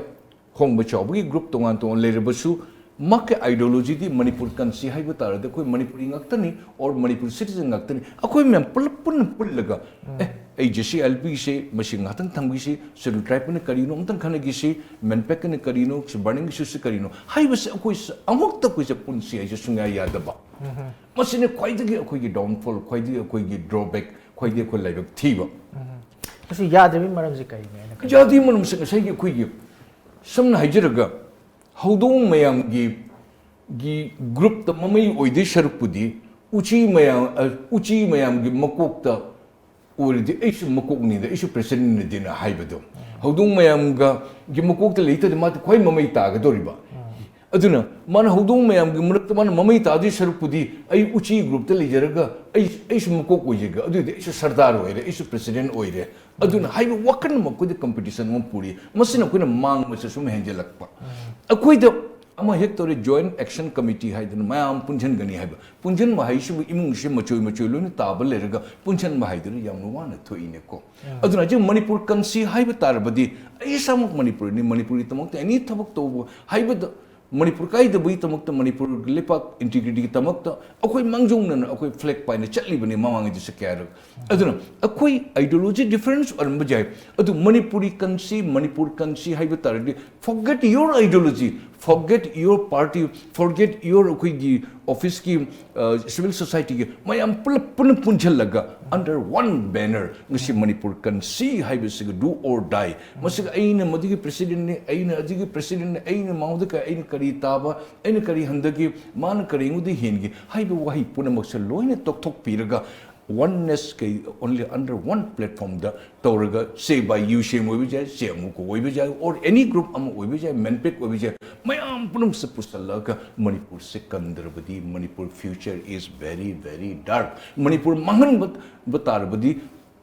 ꯍꯣꯡꯕ ꯆꯥꯎꯕꯒꯤ ꯒ꯭ꯔꯨꯞ ꯇꯣꯉꯥꯟ ꯇꯣꯉꯥꯟ ꯂꯩꯔꯕꯁꯨ, ꯃꯥꯒꯤ ꯑꯥꯏꯗꯤꯌꯣꯂꯣꯖꯤꯗꯤ ꯃꯅꯤꯄꯨꯔ ꯀꯟꯁꯤ ꯍꯥꯏꯕ ꯇꯥꯔꯗꯤ ꯑꯩꯈꯣꯏ ꯃꯅꯤꯄꯨꯔꯤ ꯉꯥꯛꯇꯅꯤ, ꯑꯣꯔ ꯃꯅꯤꯄꯨꯔ ꯁꯤꯇꯤꯖꯟ ꯉꯥꯛꯇꯅꯤ꯫ ꯑꯩꯈꯣꯏ ꯃꯌꯥꯝ ꯄꯨꯂꯞ ꯄꯨꯟꯅ ꯄꯨꯜꯂꯒ, ꯎꯝ꯫ "ꯑꯦ, ꯑꯩ ꯖꯦ ꯁꯤ ꯑꯦꯜ ꯄꯤꯁꯦ ꯃꯁꯤ ꯉꯥꯛꯇꯪ ꯊꯝꯈꯤꯁꯤ, ꯁꯤꯗꯨꯜ ꯇ꯭ꯔꯥꯏꯕꯅ ꯀꯔꯤꯅꯣ ꯑꯃꯇꯪ ꯈꯟꯅꯈꯤꯁꯤ, ꯃꯦꯟꯄꯦꯛꯀꯅ ꯀꯔꯤꯅꯣ, ꯁꯤ ꯕꯔꯅꯤꯡ ꯏꯁꯨꯁꯤ ꯀꯔꯤꯅꯣ?" ꯍꯥꯏꯕꯁꯦ ꯑꯩꯈꯣꯏ ꯁ-, ꯑꯃꯨꯛꯇ ꯑꯩꯈꯣꯏꯁꯦ ꯄꯨꯟꯁꯤ ꯍꯥꯏꯁꯦ ꯁꯨꯡꯌꯥ ꯌꯥꯗꯕ꯫ ꯎꯝ꯫ ꯃꯁꯤꯅ ꯈ꯭ꯋꯥꯏꯗꯒꯤ ꯑꯩꯈꯣꯏꯒꯤ ꯗꯥꯎꯟꯐꯣꯜ, ꯈ꯭ꯋꯥꯏꯗꯒꯤ ꯑꯩꯈꯣꯏꯒꯤ ꯗ꯭ꯔꯣꯕꯦꯛ, ꯈ꯭ꯋꯥꯏꯗꯒꯤ ꯑꯩꯈꯣꯏ ꯂꯥꯏꯕꯛ ꯊꯤꯕ꯫ ꯎꯝ꯫ ꯃꯁꯤ ꯌꯥꯗ꯭ꯔꯤꯕꯒꯤ ꯃꯔꯝꯁꯤ ꯀꯔꯤꯅꯣ ꯍꯥꯏꯅ ꯈꯟꯕ? ꯌꯥꯗ꯭ꯔꯤꯕꯒꯤ ꯃꯔꯝꯁꯦ ꯉꯁꯥꯏꯒꯤ ꯑꯩꯈꯣꯏꯒꯤ, ꯁꯝꯅ ꯍꯥꯏꯖꯔꯒ, ꯍꯧꯗꯣꯡ ꯃꯌꯥꯝꯒꯤ, ꯒꯤ ꯒ꯭ꯔꯨꯞꯇ ꯃꯃꯩ ꯑꯣꯏꯗꯣꯏ ꯁꯔꯨꯛꯄꯨꯗꯤ ꯎꯆꯤ ꯃꯌꯥꯝ, ꯑ, ꯎꯆꯤ ꯃꯌꯥꯝꯒꯤ ꯃꯀꯣꯛꯇ ꯑꯣꯏꯔꯗꯤ ꯑꯩꯁꯨ ꯃꯀꯣꯛꯅꯤꯗ, ꯑꯩꯁꯨ ꯄ꯭ꯔꯦꯁꯤꯗꯦꯟꯠꯅꯤꯗꯅ ꯍꯥꯏꯕꯗꯣ꯫ ꯎꯝ꯫ ꯍꯧꯗꯣꯡ ꯃꯌꯥꯝꯒ, ꯒꯤ ꯃꯀꯣꯛꯇ ꯂꯩꯇ꯭ꯔꯗꯤ ꯃꯥꯗꯤ ꯈ꯭ꯋꯥꯏ ꯃꯃꯩ ꯇꯥꯒꯗꯧꯔꯤꯕ꯫ ꯎꯝ꯫ ꯑꯗꯨꯅ ꯃꯥꯅ ꯍꯧꯗꯣꯡ ꯃꯌꯥꯝꯒꯤ ꯃꯔꯛꯇ ꯃꯥꯅ ꯃꯃꯩ ꯇꯥꯗꯣꯏ ꯁꯔꯨꯛꯄꯨꯗꯤ, ꯑꯩ ꯎꯆꯤ ꯒ꯭ꯔꯨꯞꯇ ꯂꯩꯖꯔꯒ ꯑꯩ ꯑꯩꯁꯨ ꯃꯀꯣꯛ ꯑꯣꯏꯖꯒꯦ, ꯑꯗꯨꯏꯗꯤ ꯑꯩꯁꯨ ꯁꯔꯗꯥꯔ ꯑꯣꯏꯔꯦ, ꯑꯩꯁꯨ ꯄ꯭ꯔꯦꯁꯤꯗꯦꯟ ꯑꯣꯏꯔꯦ, ꯑꯗꯨꯅ ꯍꯥꯏꯕ ꯋꯥꯈꯜ ꯑꯃ ꯑꯩꯈꯣꯏꯗ ꯀꯝꯄꯤꯇꯤꯁꯟ ꯑꯃ ꯄꯨꯔꯤ꯫ ꯃꯁꯤꯅ ꯑꯩꯈꯣꯏꯅ ꯃꯥꯡꯕꯁꯦ ꯁꯨꯝ ꯍꯦꯟꯖꯜꯂꯛꯄ꯫ ꯑꯩꯈꯣꯏꯗ ꯑꯃ ꯍꯦꯛ ꯇꯧꯔꯦ, ꯖꯣꯏꯟꯠ ꯑꯦꯛꯁꯟ ꯀꯃꯤꯇꯤ ꯍꯥꯏꯗꯅ ꯃꯌꯥꯝ ꯄꯨꯟꯁꯤꯟꯒꯅꯤ ꯍꯥꯏꯕ, ꯄꯨꯟꯁꯤꯟꯕ ꯍꯥꯏꯁꯤꯕꯨ ꯏꯃꯨꯡꯁꯦ ꯃꯆꯣꯏ ꯃꯆꯣꯏ ꯂꯣꯏꯅ ꯇꯥꯕ ꯂꯩꯔꯒ ꯄꯨꯟꯁꯤꯟꯕ ꯍꯥꯏꯗꯨꯅ ꯌꯥꯝꯅ ꯋꯥꯅ ꯊꯣꯛꯏꯅꯦꯀꯣ꯫ ꯑꯗꯨꯅ ꯍꯧꯖꯤꯛ ꯃꯅꯤꯄꯨꯔ ꯀꯟꯁꯤ ꯍꯥꯏꯕ ꯇꯥꯔꯕꯗꯤ ꯑꯩ ꯏꯁꯥꯃꯛ ꯃꯅꯤꯄꯨꯔꯤꯅꯤ, ꯃꯅꯤꯄꯨꯔꯒꯤꯗꯃꯛꯇ ꯑꯦꯅꯤ ꯊꯕꯛ ꯇꯧꯕ ꯍꯥꯏꯕꯗ ꯃꯅꯤꯄꯨꯔ ꯀꯥꯏꯗꯕꯒꯤꯗꯃꯛꯇ, ꯃꯅꯤꯄꯨꯔ ꯂꯩꯄꯥꯛ ꯏꯟꯇꯤꯒ꯭ꯔꯤꯇꯤꯒꯤꯗꯃꯛꯇ ꯑꯩꯈꯣꯏ ꯃꯥꯡꯖꯧꯅꯅ ꯑꯩꯈꯣꯏ ꯐ꯭ꯂꯦꯛ ꯄꯥꯏꯅ ꯆꯠꯂꯤꯕꯅꯤ ꯃꯃꯥꯡꯉꯩꯗꯁꯨ ꯀꯌꯥꯔꯛ꯫ ꯑꯗꯨꯅ ꯑꯩꯈꯣꯏ ꯑꯥꯏꯗꯤꯌꯣꯂꯣꯖꯤ ꯗꯤꯐꯔꯦꯟꯁ ꯑꯣꯏꯔꯝꯕ ꯌꯥꯏ, ꯑꯗꯨ ꯃꯅꯤꯄꯨꯔꯤ ꯀꯟꯁꯤ, ꯃꯅꯤꯄꯨꯔ ꯀꯟꯁꯤ ꯍꯥꯏꯕ ꯇꯥꯔꯗꯤ forget your ideology, forget your party, forget your ꯑꯩꯈꯣꯏꯒꯤ ꯑꯣꯐꯤꯁꯀꯤ, ꯁꯤꯚꯤꯜ ꯁꯣꯁꯥꯏꯇꯤꯒꯤ ꯃꯌꯥꯝ ꯄꯨꯂꯞ ꯄꯨꯟꯅ ꯄꯨꯟꯁꯤꯜꯂꯒ under one banner ꯉꯁꯤ ꯃꯅꯤꯄꯨꯔ ꯀꯟꯁꯤ ꯍꯥꯏꯕꯁꯤꯒ do or die, ꯃꯁꯤꯒ ꯑꯩꯅ ꯃꯗꯨꯒꯤ ꯄ꯭ꯔꯦꯁꯤꯗꯦꯟꯅꯤ, ꯑꯩꯅ ꯑꯗꯨꯒꯤ ꯄ꯭ꯔꯦꯁꯤꯗꯦꯟꯅꯤ, ꯑꯩꯅ ꯃꯉꯣꯟꯗ ꯀ-, ꯑꯩꯅ ꯀꯔꯤ ꯇꯥꯕ, ꯑꯩꯅ ꯀꯔꯤ ꯍꯟꯊꯒꯦ, ꯃꯥꯅ ꯀꯔꯤ ꯑꯩꯉꯣꯟꯗ ꯍꯦꯟꯒꯦ ꯍꯥꯏꯕ ꯋꯥꯍꯩ ꯄꯨꯝꯅꯃꯛꯁꯦ ꯂꯣꯏꯅ ꯇꯣꯛꯊꯣꯛꯄꯤꯔꯒ oneness ꯀꯩ only under one platformꯗ ꯇꯧꯔꯒ, say by ꯌꯨ ꯁꯤ ꯑꯦꯝ ꯑꯣꯏꯕ ꯌꯥꯏ, ꯁꯦ ꯑꯃꯨꯛꯀ ꯑꯣꯏꯕ ꯌꯥꯏ, or any group ꯑꯃ ꯑꯣꯏꯕ ꯌꯥꯏ, ꯃꯦꯟꯄꯦꯛ ꯑꯣꯏꯕ ꯌꯥꯏ, ꯃꯌꯥꯝ ꯄꯨꯝꯅꯃꯛꯁꯦ ꯄꯨꯁꯜꯂꯒ ꯃꯅꯤꯄꯨꯔꯁꯦ ꯀꯟꯗ꯭ꯔꯕꯗꯤ Manipur future is very very dark꯫ Manipur ꯃꯥꯡꯍꯟꯕ ꯇꯥꯔꯕꯗꯤ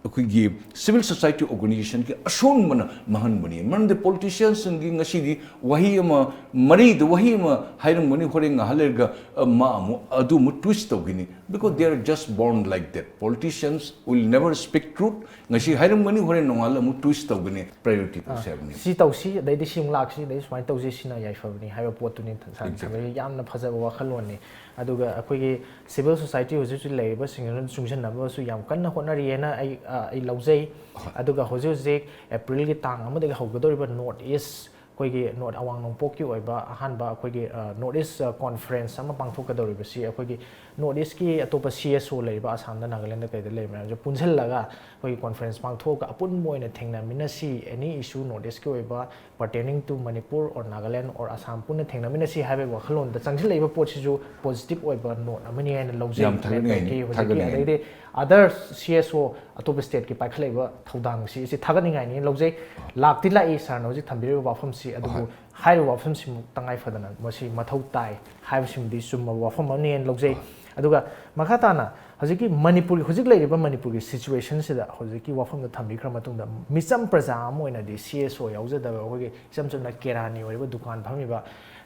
ꯑꯩꯈꯣꯏꯒꯤ ꯁꯤꯚꯤꯜ ꯁꯣꯁꯥꯏꯇꯤ ꯑꯣꯔꯒꯅꯥꯏꯖꯦꯁꯟꯒꯤ ꯑꯁꯣꯟꯕꯅ ꯃꯥꯡꯍꯟꯕꯅꯤ꯫ ꯃꯔꯝꯗꯤ ꯄꯣꯂꯤꯇꯤꯁꯤꯌꯥꯟꯁꯤꯡꯒꯤ ꯉꯁꯤꯗꯤ ꯋꯥꯍꯩ ꯑꯃ, ꯃꯔꯤꯗ ꯋꯥꯍꯩ ꯑꯃ ꯍꯥꯏꯔꯝꯒꯅꯤ, ꯍꯣꯔꯦꯟ ꯉꯥꯏꯍꯥꯛ ꯂꯩꯔꯒ, ꯑ, ꯃꯥ ꯑꯃꯨꯛ ꯑꯗꯨ ꯑꯃꯨꯛ ꯇ꯭ꯋꯤꯁ ꯇꯧꯈꯤꯅꯤ꯫ Because they are just born like that. Politicians will never speak truth. ꯉꯁꯤ ꯍꯥꯏꯔꯝꯒꯅꯤ, ꯍꯣꯔꯦꯟ ꯅꯣꯡꯉꯥꯜꯂ ꯑꯃꯨꯛ ꯇ꯭ꯋꯤꯁ ꯇꯧꯒꯅꯤ꯫ ꯄ꯭ꯔꯥꯏꯌꯣꯔꯤꯇꯤ ꯇꯧꯁꯦ ꯍꯥꯏꯕꯅꯤ꯫ ꯁꯤ ꯇꯧꯁꯤ, ꯑꯗꯩꯗꯤ ꯁꯤ ꯑꯃꯨꯛ ꯂꯥꯛꯁꯤ, ꯑꯗꯩ ꯁꯨꯃꯥꯏꯅ ꯇꯧꯁꯤ, ꯁꯤꯅ ꯌꯥꯏꯐꯕꯅꯤ ꯍꯥꯏꯕ ꯄꯣꯠꯇꯨꯅꯤ ꯁꯥꯔꯅ ꯊꯝꯕꯤꯔꯤꯁꯦ꯫ ꯌꯥꯝꯅ ꯐꯖꯕ ꯋꯥꯈꯜꯂꯣꯟꯅꯤ꯫ ꯑꯗꯨꯒ ꯑꯩꯈꯣꯏꯒꯤ ꯁꯤꯚꯤꯜ ꯁꯣꯁꯥꯏꯇꯤ ꯍꯧꯖꯤꯛ ꯍꯧꯖꯤꯛ ꯂꯩꯔꯤꯕꯁꯤꯡ ꯑꯗꯨꯅ ꯆꯨꯡꯁꯤꯟꯅꯕꯁꯨ ꯌꯥꯝ ꯀꯟꯅ ꯍꯣꯠꯅꯔꯤꯑꯅ ꯑꯩ, ꯑ, ꯑꯩ ꯂꯧꯖꯩ꯫ ꯑꯗꯨꯒ ꯍꯧꯖꯤꯛ ꯍꯧꯖꯤꯛ ꯑꯦꯄ꯭ꯔꯤꯜꯒꯤ ꯇꯥꯡ ꯑꯃꯗꯒꯤ ꯍꯧꯒꯗꯧꯔꯤꯕ ꯅꯣꯔꯠ ꯏꯁ, ꯑꯩꯈꯣꯏꯒꯤ ꯅꯣꯔꯠ ꯑꯋꯥꯡ ꯅꯣꯡꯄꯣꯛꯀꯤ ꯑꯣꯏꯕ ꯑꯍꯥꯟꯕ ꯑꯩꯈꯣꯏꯒꯤ, ꯑ, ꯅꯣꯔꯠ ꯏꯁ, ꯑ, ꯀꯣꯟꯐꯔꯦꯟꯁ ꯑꯃ ꯄꯥꯡꯊꯣꯛꯀꯗꯧꯔꯤꯕꯁꯤ ꯑꯩꯈꯣꯏꯒꯤ ꯅꯣꯔꯠ ꯏꯁꯀꯤ ꯑꯇꯣꯞꯄ ꯁꯤ ꯑꯦꯁ ꯑꯣ ꯂꯩꯔꯤꯕ ꯑꯁꯥꯝꯗ, ꯅꯥꯒꯥꯂꯦꯟꯗ ꯀꯩꯗ ꯂꯩꯔꯤꯕ ꯃꯌꯥꯝꯁꯦ ꯄꯨꯟꯁꯤꯜꯂꯒ ꯑꯩꯈꯣꯏꯒꯤ ꯀꯣꯟꯐꯔꯦꯟꯁ ꯄꯥꯡꯊꯣꯛꯑꯒ ꯑꯄꯨꯟꯕ ꯑꯣꯏꯅ ꯊꯦꯡꯅꯃꯤꯟꯅꯁꯤ, ꯑꯦꯅꯤ ꯏꯁꯨ ꯅꯣꯔꯠ ꯏꯁꯀꯤ ꯑꯣꯏꯕ pertaining to Manipur or Nagaland or Assam ꯄꯨꯟꯅ ꯊꯦꯡꯅꯃꯤꯟꯅꯁꯤ ꯍꯥꯏꯕꯒꯤ ꯋꯥꯈꯜꯂꯣꯟꯗ ꯆꯪꯁꯤꯜꯂꯛꯏꯕ ꯄꯣꯠꯁꯤꯁꯨ ꯄꯣꯖꯤꯇꯤꯚ ꯑꯣꯏꯕ ꯅꯣꯠ ꯑꯃꯅꯤ ꯍꯥꯏꯅ ꯂꯧꯖꯩ꯫ ꯌꯥꯝ ꯊꯥꯒꯠꯅꯤꯡꯉꯥꯏꯅꯤ, ꯍꯧꯖꯤꯛꯀꯤ ꯊꯥꯒꯠꯅꯤꯡꯉꯥꯏꯅꯤ꯫ ꯑꯗꯩꯗꯤ other C S O ꯑꯇꯣꯞꯄ ꯁ꯭ꯇꯦꯠꯀꯤ ꯄꯥꯏꯈꯠꯂꯛꯏꯕ ꯊꯧꯗꯥꯡꯁꯤ ꯁꯤ ꯊꯥꯒꯠꯅꯤꯡꯉꯥꯏꯅꯤ ꯂꯧꯖꯩ꯫ ꯂꯥꯛꯇꯤ ꯂꯥꯛꯏ ꯁꯥꯔꯅ ꯍꯧꯖꯤꯛ ꯊꯝꯕꯤꯔꯤꯕ ꯋꯥꯐꯝꯁꯤ ꯑꯗꯨꯕꯨ ꯍꯣꯏ꯫ ꯍꯥꯏꯔꯤꯕ ꯋꯥꯐꯝꯁꯤꯃꯨꯛ ꯇꯉꯥꯏ ꯐꯗꯅ ꯃꯁꯤ ꯃꯊꯧ ꯇꯥꯏ ꯍꯥꯏꯕꯁꯤꯃꯗꯤ ꯆꯨꯝꯕ ꯋꯥꯐꯝ ꯑꯃꯅꯦꯅ ꯂꯧꯖꯩ꯫ ꯍꯣꯏ꯫ ꯑꯗꯨꯒ ꯃꯈꯥ ꯇꯥꯅ ꯍꯧꯖꯤꯛꯀꯤ ꯃꯅꯤꯄꯨꯔꯒꯤ, ꯍꯧꯖꯤꯛ ꯂꯩꯔꯤꯕ ꯃꯅꯤꯄꯨꯔꯒꯤ situation ꯁꯤꯗ ꯍꯧꯖꯤꯛꯀꯤ ꯋꯥꯐꯝꯗꯣ ꯊꯝꯕꯤꯈ꯭ꯔ ꯃꯇꯨꯡꯗ, ꯃꯤꯆꯝ ꯄ꯭ꯔꯖꯥ ꯑꯃ ꯑꯣꯏꯅꯗꯤ C S O ꯌꯥꯎꯖꯗꯕ, ꯑꯩꯈꯣꯏꯒꯤ ꯏꯆꯝ ꯆꯝꯅ ꯀꯦꯔꯥꯅꯤ ꯑꯣꯏꯔꯤꯕ ꯗꯨꯀꯥꯟ ꯐꯝꯃꯤꯕ,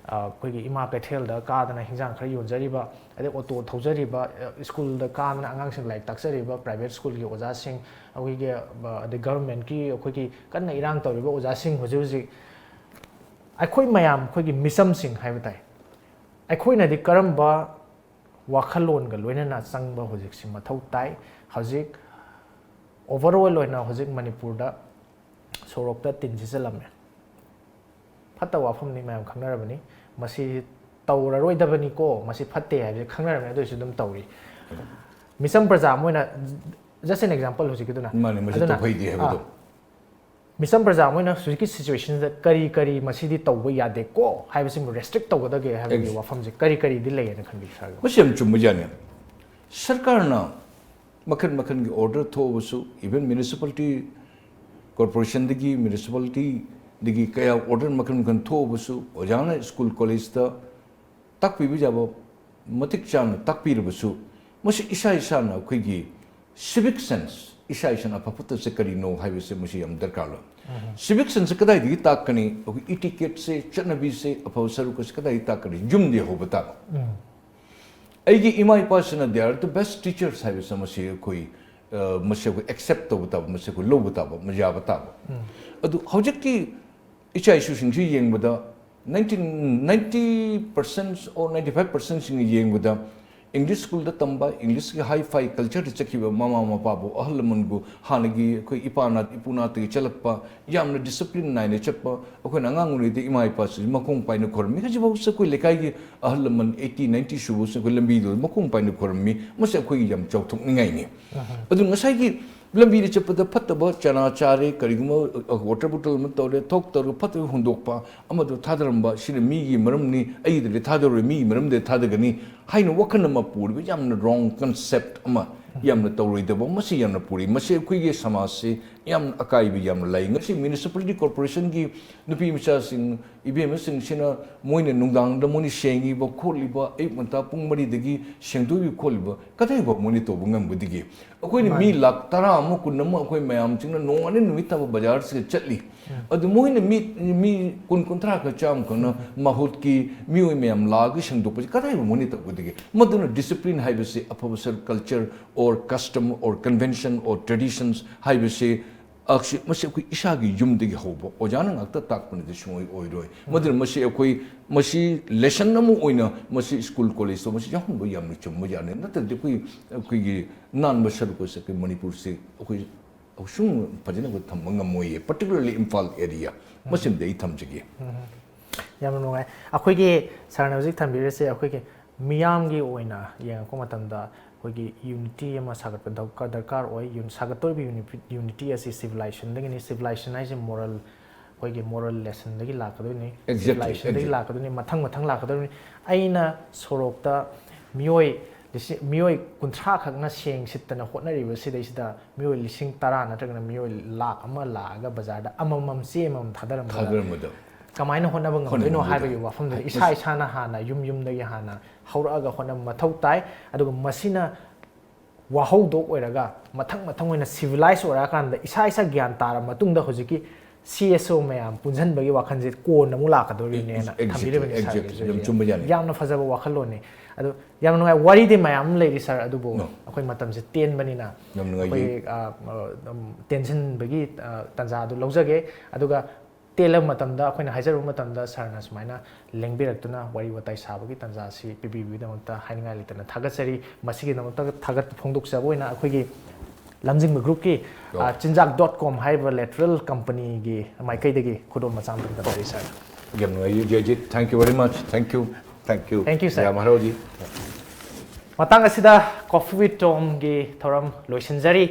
ꯑ, ꯑꯩꯈꯣꯏꯒꯤ ꯏꯃꯥ ꯀꯩꯊꯦꯜꯗ ꯀꯥꯗꯅ ꯍꯤꯟꯖꯥꯡ ꯈꯔ ꯌꯣꯟꯖꯔꯤꯕ, ꯑꯗꯩ ꯑꯣꯇꯣ ꯊꯧꯖꯔꯤꯕ, ꯑ, ꯁ꯭ꯀꯨꯜꯗ ꯀꯥꯗꯅ ꯑꯉꯥꯡꯁꯤꯡ ꯂꯥꯏꯔꯤꯛ ꯇꯥꯛꯆꯔꯤꯕ, private school ꯒꯤ ꯑꯣꯖꯥꯁꯤꯡ, ꯑꯩꯈꯣꯏꯒꯤ, ꯑ, ꯑꯗꯩ government ꯀꯤ ꯑꯩꯈꯣꯏꯒꯤ ꯀꯟꯅ ꯏꯔꯥꯡ ꯇꯧꯔꯤꯕ ꯑꯣꯖꯥꯁꯤꯡ ꯍꯧꯖꯤꯛ ꯍꯧꯖꯤꯛ ꯑꯩꯈꯣꯏ ꯃꯌꯥꯝ, ꯑꯩꯈꯣꯏꯒꯤ ꯃꯤꯆꯝꯁꯤꯡ ꯍꯥꯏꯕ ꯇꯥꯏ, ꯑꯩꯈꯣꯏꯅꯗꯤ ꯀꯔꯝꯕ ꯋꯥꯈꯜꯂꯣꯟꯒ ꯂꯣꯏꯅꯅ ꯆꯪꯕ ꯍꯧꯖꯤꯛꯁꯤ ꯃꯊꯧ ꯇꯥꯏ? ꯍꯧꯖꯤꯛ overall ꯑꯣꯏꯅ ꯍꯧꯖꯤꯛ ꯃꯅꯤꯄꯨꯔꯗ ꯁꯣꯔꯣꯛꯇ ꯇꯤꯟ ꯁꯤꯠꯆꯜꯂꯝꯃꯦ꯫ ꯐꯠꯇꯕ ꯋꯥꯐꯝꯅꯤ, ꯃꯌꯥꯝ ꯈꯪꯅꯔꯕꯅꯤ꯫ ꯃꯁꯤ ꯇꯧꯔꯔꯣꯏꯗꯕꯅꯤꯀꯣ, ꯃꯁꯤ ꯐꯠꯇꯦ ꯍꯥꯏꯕꯁꯤ ꯈꯪꯅꯔꯕꯅꯤ, ꯑꯗꯨ ꯑꯣꯏꯔꯁꯨ ꯑꯗꯨꯝ ꯇꯧꯔꯤ꯫ ꯃꯤꯆꯝ ꯄ꯭ꯔꯖꯥ ꯑꯃ ꯑꯣꯏꯅ, just an example ꯍꯧꯖꯤꯛꯀꯤꯗꯨꯅ꯫ ꯃꯥꯅꯤ, ꯃꯁꯤ ꯑꯗꯨꯅ, ꯇꯧꯍꯩꯗꯦ ꯍꯥꯏꯕꯗꯣ꯫ ꯑꯥ, ꯃꯤꯆꯝ ꯄ꯭ꯔꯖꯥ ꯑꯃ ꯑꯣꯏꯅ ꯍꯧꯖꯤꯛꯀꯤ situation ꯁꯤꯗ ꯀꯔꯤ ꯀꯔꯤ ꯃꯁꯤꯗꯤ ꯇꯧꯕ ꯌꯥꯗꯦꯀꯣ ꯍꯥꯏꯕꯁꯤꯃ restrict ꯇꯧꯒꯗꯒꯦ ꯍꯥꯏꯕꯒꯤ Ex- ꯋꯥꯐꯝꯁꯦ ꯀꯔꯤ ꯀꯔꯤꯗꯤ ꯂꯩꯌꯦꯅ ꯈꯟꯕꯤ, ꯁꯥꯔꯒꯤ? ꯃꯁꯤ ꯌꯥꯝ ꯆꯨꯝꯕꯖꯥꯠꯅꯤ꯫ ꯁꯔꯀꯥꯔꯅ ꯃꯈꯜ ꯃꯈꯜꯒꯤ order ꯊꯣꯛꯑꯕꯁꯨ, even municipality, corporation ꯗꯒꯤ, municipality ꯗꯒꯤ ꯀꯌꯥ order ꯃꯈꯜ ꯃꯈꯜ ꯊꯣꯛꯑꯕꯁꯨ, ꯑꯣꯖꯥꯅ school college ꯇ ꯇꯥꯛꯄꯤꯕ ꯌꯥꯕ ꯃꯇꯤꯛ ꯆꯥꯅ ꯇꯥꯛꯄꯤꯔꯕꯁꯨ, ꯃꯁꯤ ꯏꯁꯥ ꯏꯁꯥꯅ ꯑꯩꯈꯣꯏꯒꯤ civic sense, ꯏꯁꯥ ꯏꯁꯥꯅ ꯑꯐ ꯐꯠꯇꯕꯁꯦ ꯀꯔꯤꯅꯣ ꯍꯥꯏꯕꯁꯦ ꯃꯁꯤ ꯌꯥꯝ ꯗꯔꯀꯥꯔ ꯑꯣꯏ꯫ Civic sense ꯁꯦ ꯀꯗꯥꯏꯗꯒꯤ ꯇꯥꯛꯀꯅꯤ? ꯑꯩꯈꯣꯏ etiquette ꯁꯦ, ꯆꯠꯅꯕꯤꯁꯦ, ꯑꯐꯕ ꯁꯔꯨꯛ ꯑꯁꯤ ꯀꯗꯥꯏꯗꯒꯤ ꯇꯥꯛꯀꯅꯤ? ꯌꯨꯝꯗꯒꯤ ꯍꯧꯕ ꯇꯥꯕ꯫ ꯑꯩꯒꯤ ꯏꯃꯥ ꯏꯄꯥꯁꯤꯅ they are the best teachers ꯍꯥꯏꯕꯁꯦ ꯃꯁꯤ ꯑꯩꯈꯣꯏ, ꯑ, ꯃꯁꯤ ꯑꯩꯈꯣꯏ accept ꯇꯧꯕ ꯇꯥꯕ, ꯃꯁꯤ ꯑꯩꯈꯣꯏ ꯂꯧꯕ ꯇꯥꯕ, ꯃ-, ꯌꯥꯕ ꯇꯥꯕ꯫ ꯑꯗꯨ ꯍꯧꯖꯤꯛꯀꯤ ꯏꯆꯥ ꯏꯁꯨꯁꯤꯡꯁꯤ ꯌꯦꯡꯕꯗ, ninety, ninety percent or ninety five percent ꯁꯤꯡ ꯌꯦꯡꯕꯗ, English school ꯗ ꯇꯝꯕ, English ꯀꯤ hi-fi culture ꯗ ꯆꯠꯈꯤꯕ ꯃꯃꯥ ꯃꯄꯥꯕꯨ, ꯑꯍꯜ ꯂꯃꯟꯕꯨ, ꯍꯥꯟꯅꯒꯤ ꯑꯩꯈꯣꯏ ꯏꯄꯥ ꯏꯄꯨꯅꯥꯇꯒꯤ ꯆꯠꯂꯛꯄ, ꯌꯥꯝꯅ discipline ꯅꯥꯏꯅ ꯆꯠꯄ, ꯑꯩꯈꯣꯏꯅ ꯑꯉꯥꯡ ꯑꯣꯏꯔꯤꯉꯩꯗ ꯏꯃꯥ ꯏꯄꯥꯁꯤ ꯃꯈꯣꯡ ꯄꯥꯏꯅ ꯈꯣꯏꯔꯝꯃꯤ꯫ ꯍꯧꯖꯤꯛꯐꯥꯎꯁꯨ ꯑꯩꯈꯣꯏ ꯂꯩꯀꯥꯏꯒꯤ ꯑꯍꯜ ꯂꯃꯟ eighty, ninety ꯁꯨꯕꯁꯨ ꯑꯩꯈꯣꯏ ꯂꯝꯕꯤꯗꯨꯗ ꯃꯈꯣꯡ ꯄꯥꯏꯅ ꯈꯣꯏꯔꯝꯃꯤ꯫ ꯃꯁꯤ ꯑꯩꯈꯣꯏꯒꯤ ꯌꯥꯝ ꯆꯥꯎꯊꯣꯛꯅꯤꯡꯉꯥꯏꯅꯤ꯫ ꯑꯗꯨ ꯉꯁꯥꯏꯒꯤ ꯂꯝꯕꯤꯗ ꯆꯠꯄꯗ ꯐꯠꯇꯕ ꯆꯅꯥ ꯆꯥꯔꯦ, ꯀꯔꯤꯒꯨꯝꯕ, ꯑ, water bottle ꯑꯃ ꯇꯧꯔꯦ, ꯊꯣꯛ ꯇꯧꯔꯒ ꯐꯠꯇꯕ ꯍꯨꯟꯗꯣꯛꯄ, ꯑꯃꯗ ꯊꯥꯗꯔꯝꯕ, ꯁꯤꯅ ꯃꯤꯒꯤ ꯃꯔꯝꯅꯤ, ꯑꯩꯒꯤꯗꯗꯤ ꯊꯥꯗꯔꯣꯏ, ꯃꯤꯒꯤ ꯃꯔꯝꯗ ꯊꯥꯗꯒꯅꯤ ꯍꯥꯏꯅ ꯋꯥꯈꯜ ꯑꯃ ꯄꯨꯔꯤꯕ ꯌꯥꯝꯅ wrong concept ꯑꯃ, ꯌꯥꯝꯅ ꯇꯧꯔꯣꯏꯗꯕ, ꯃꯁꯤ ꯌꯥꯝꯅ ꯄꯨꯔꯤ꯫ ꯃꯁꯤ ꯑꯩꯈꯣꯏꯒꯤ ꯁꯃꯥꯖꯁꯤ ꯌꯥꯝ ꯑꯀꯥꯏꯕ ꯌꯥꯝꯅ ꯂꯩ꯫ ꯉꯁꯤ municipality corporationꯒꯤ ꯅꯨꯄꯤ ꯃꯆꯥꯁꯤꯡ, ꯏꯕꯦꯝꯃꯁꯤꯡꯁꯤꯅ ꯃꯣꯏꯅ ꯅꯨꯡꯗꯥꯡꯗ ꯃꯣꯏꯅ ꯁꯦꯡꯉꯤꯕ ꯈꯣꯠꯂꯤꯕ, ꯑꯌꯨꯛ ꯉꯟꯇꯥ ꯄꯨꯡ ꯃꯔꯤꯗꯒꯤ ꯁꯦꯡꯗꯣꯛꯏꯕ ꯈꯣꯠꯂꯤꯕ, ꯀꯗꯥꯏꯐꯥꯎ ꯃꯣꯏꯅ ꯇꯧꯕ ꯉꯝꯒꯗꯒꯦ? ꯑꯩꯈꯣꯏꯅ ꯃꯤ ꯃꯥꯅꯤ꯫ ꯂꯥꯈ ꯇꯔꯥ ꯑꯃ, ꯀꯨꯟ ꯑꯃ ꯑꯩꯈꯣꯏ ꯃꯌꯥꯝꯁꯤꯡꯅ ꯅꯣꯡꯉꯥꯟꯅ ꯅꯨꯃꯤꯠ ꯇꯥꯕ ꯕꯖꯥꯔꯁꯤꯗ ꯆꯠꯂꯤ꯫ ꯎꯝ꯫ ꯑꯗꯨ ꯃꯣꯏꯅ ꯃꯤ, ꯃꯤ ꯀꯨꯟ, ꯀꯨꯟꯊ꯭ꯔꯥ ꯈꯛ, ꯆꯥꯝꯃ ꯈꯛꯅ ꯃꯍꯨꯠꯀꯤ ꯃꯤꯑꯣꯏ ꯃꯌꯥꯝ ꯂꯥꯛꯑꯒ ꯁꯦꯡꯗꯣꯛꯄꯁꯤ ꯀꯗꯥꯏꯐꯥꯎ ꯃꯣꯏꯅ ꯇꯧꯒꯗꯒꯦ? ꯃꯗꯨꯅ discipline ꯍꯥꯏꯕꯁꯤ, ꯑꯐꯕ sir-, culture or custom or convention or traditions ꯍꯥꯏꯕꯁꯤ, ꯑꯁꯤ, ꯃꯁꯤ ꯑꯩꯈꯣꯏ ꯏꯁꯥꯒꯤ ꯌꯨꯝꯗꯒꯤ ꯍꯧꯕ, ꯑꯣꯖꯥꯅ ꯉꯥꯛꯇ ꯇꯥꯛꯄꯅꯗꯤ ꯁꯨꯡꯑꯣꯏ ꯑꯣꯏꯔꯣꯏ꯫ ꯃꯗꯨꯅ ꯃꯁꯤ ꯑꯩꯈꯣꯏ, ꯃꯁꯤ lesson ꯑꯃ ꯑꯣꯏꯅ ꯃꯁꯤ school collegeꯇ ꯃꯁꯤ ꯌꯥꯎꯍꯟꯕ ꯌꯥꯝꯅ ꯆꯨꯝꯕ ꯌꯥꯅꯤ꯫ ꯅꯠꯇ꯭ꯔꯗꯤ ꯑꯩꯈꯣꯏ, ꯑꯩꯈꯣꯏꯒꯤ ꯅꯥꯟꯕ ꯁꯔꯨꯛ ꯑꯁꯦ ꯑꯩꯈꯣꯏ ꯃꯅꯤꯄꯨꯔꯁꯤ ꯑꯩꯈꯣꯏ ꯁꯨꯝ ꯐꯖꯅ ꯑꯩꯈꯣꯏ ꯊꯝꯕ ꯉꯝꯃꯣꯏꯌꯦ, particularly ꯏꯝꯐꯥꯜ area꯫ ꯃꯁꯤꯃꯗꯤ ꯑꯩ ꯊꯝꯖꯒꯦ꯫ ꯎꯝ꯫ ꯌꯥꯝꯅ ꯅꯨꯡꯉꯥꯏ꯫ ꯑꯩꯈꯣꯏꯒꯤ ꯁꯥꯔꯅ ꯍꯧꯖꯤꯛ ꯊꯝꯕꯤꯔꯤꯁꯦ ꯑꯩꯈꯣꯏꯒꯤ ꯃꯤꯌꯥꯝꯒꯤ ꯑꯣꯏꯅ ꯌꯦꯡꯉꯛꯄ ꯃꯇꯝꯗ ꯑꯩꯈꯣꯏꯒꯤ unity ꯑꯃ ꯁꯥꯒꯠꯄ ꯗꯔꯀꯥꯔ, ꯗꯔꯀꯥꯔ ꯑꯣꯏ꯫ ꯌꯨꯟ-, ꯁꯥꯒꯠꯇꯧꯔꯤꯕ ꯌꯨꯅꯤ-, unity ꯑꯁꯤ civilizationꯗꯒꯤꯅꯤ꯫ Civilization ꯍꯥꯏꯁꯦ moral, ꯑꯩꯈꯣꯏꯒꯤ moral lessonꯗꯒꯤ ꯂꯥꯛꯀꯗꯣꯏꯅꯤ꯫ Exactly, Civilizationꯗꯒꯤ exactly꯫ ꯂꯥꯛꯀꯗꯣꯏꯅꯤ, ꯃꯊꯪ ꯃꯊꯪ ꯂꯥꯛꯀꯗꯣꯏꯅꯤ꯫ ꯑꯩꯅ ꯁꯣꯔꯣꯛꯇ ꯃꯤꯑꯣꯏ ꯂꯤꯁꯤꯡ, ꯃꯤꯑꯣꯏ ꯀꯨꯟꯊ꯭ꯔꯥ ꯈꯛꯅ ꯁꯦꯡ ꯁꯤꯠꯇꯅ ꯍꯣꯠꯅꯔꯤꯕꯁꯤꯗꯩꯁꯤꯗ ꯃꯤꯑꯣꯏ ꯂꯤꯁꯤꯡ ꯇꯔꯥ ꯅꯠꯇ꯭ꯔꯒꯅ ꯃꯤꯑꯣꯏ ꯂꯥꯈ ꯑꯃ ꯂꯥꯛꯑꯒ ꯕꯖꯥꯔꯗ ꯑꯃꯃꯝ ꯆꯦ ꯑꯃꯃꯝ ꯊꯥꯗꯔꯝꯕꯗ ꯊꯥꯗꯔꯝꯕꯗꯣ꯫ ꯀꯃꯥꯏꯅ ꯍꯣꯠꯅꯕ ꯍꯣꯠꯅꯕ ꯉꯝꯗꯣꯏꯅꯣ ꯉꯝꯗꯣꯏꯅꯣ? ꯍꯥꯏꯕꯒꯤ ꯋꯥꯐꯝꯗꯨꯗꯤ ꯃꯁꯤ ꯏꯁꯥ ꯏꯁꯥꯅ ꯍꯥꯟꯅ ꯌꯨꯝ ꯌꯨꯝꯗꯒꯤ ꯍꯥꯟꯅ ꯍꯧꯔꯛꯑꯒ ꯍꯣꯠꯅꯕ ꯃꯊꯧ ꯇꯥꯏ꯫ ꯑꯗꯨꯒ ꯃꯁꯤꯅ ꯋꯥꯍꯧꯗꯣꯛ ꯑꯣꯏꯔꯒ ꯃꯊꯪ ꯃꯊꯪ ꯑꯣꯏꯅ civilize ꯑꯣꯏꯔꯛꯑꯀꯥꯟꯗ ꯏꯁꯥ ꯏꯁꯥ ꯒ꯭ꯌꯥꯟ ꯇꯥꯔ ꯃꯇꯨꯡꯗ ꯍꯧꯖꯤꯛꯀꯤ C S O ꯃꯌꯥꯝ ꯄꯨꯟꯁꯤꯟꯕꯒꯤ ꯋꯥꯈꯜꯁꯦ ꯀꯣꯟꯅ ꯑꯃꯨꯛ ꯂꯥꯛꯀꯗꯣꯔꯤꯅꯦꯅ Exactly, ꯊꯝꯕꯤꯔꯤꯕꯅꯤ exactly꯫ ꯁꯥꯔꯒꯤꯁꯨ ꯌꯥꯝ ꯍꯧꯖꯤꯛ꯫ ꯆꯨꯝꯕ ꯌꯥꯅꯤ꯫ ꯌꯥꯝꯅ ꯐꯖꯕ ꯋꯥꯈꯜꯂꯣꯟꯅꯤ꯫ ꯑꯗꯣ ꯌꯥꯝ ꯅꯨꯡꯉꯥꯏ, ꯋꯥꯔꯤꯗꯤ ꯃꯌꯥꯝ ꯑꯃ ꯂꯩꯔꯤ ꯁꯥꯔ, ꯑꯗꯨꯕꯨ No꯫ ꯑꯩꯈꯣꯏ ꯃꯇꯝꯁꯦ ꯇꯦꯟꯕꯅꯤꯅ ꯌꯥꯝ ꯅꯨꯡꯉꯥꯏꯖꯩ꯫ ꯑꯩꯈꯣꯏ, ꯑ, ꯑ, ꯎꯝ, ꯇꯦꯟꯁꯤꯟꯕꯒꯤ, ꯑ, ꯇꯥꯟꯖꯥ ꯑꯗꯨ ꯂꯧꯖꯒꯦ꯫ ꯑꯗꯨꯒ ꯇꯦꯜꯂꯕ ꯃꯇꯝꯗ ꯑꯩꯈꯣꯏꯅ ꯍꯥꯏꯖꯔꯨꯕ ꯃꯇꯝꯗ ꯁꯥꯔꯅ ꯁꯨꯃꯥꯏꯅ ꯂꯦꯡꯕꯤꯔꯛꯇꯨꯅ ꯋꯥꯔꯤ ꯋꯥꯇꯥꯏ ꯁꯥꯕꯒꯤ ꯇꯥꯟꯖꯥ ꯑꯁꯤ ꯄꯤꯕꯤꯕꯒꯤꯗꯃꯛꯇ ꯍꯥꯏꯅꯤꯡꯉꯥꯏ ꯂꯩꯇꯅ ꯊꯥꯒꯠꯆꯔꯤ꯫ ꯃꯁꯤꯒꯤꯗꯃꯛꯇ ꯊꯥꯒꯠꯄ ꯐꯣꯡꯗꯣꯛꯆꯕ ꯑꯣꯏꯅ ꯑꯩꯈꯣꯏꯒꯤ ꯂꯝꯖꯤꯡꯕ groupꯀꯤ, ꯑ, ꯑꯣ꯫ ꯆꯤꯟꯖꯥꯛ dot com ꯍꯥꯏꯔꯤꯕ lateral companyꯒꯤ ꯃꯥꯏꯀꯩꯗꯒꯤ ꯈꯨꯗꯣꯜ ꯃꯆꯥ ꯑꯃꯇꯪ ꯇꯝꯖꯔꯤ ꯁꯥꯔ꯫ ꯌꯥꯝ ꯅꯨꯡꯉꯥꯏꯖꯩ, ꯖꯦꯖꯤꯠ꯫ Thank you very much꯫ Thank you꯫ Thank you꯫ Thank you, sir꯫ ꯌꯥꯝ ꯍꯔꯥꯎꯖꯩ꯫ ꯃꯇꯥꯡ ꯑꯁꯤꯗ Coffee with Tomꯒꯤ ꯊꯧꯔꯝ ꯂꯣꯏꯁꯤꯟꯖꯔꯤ꯫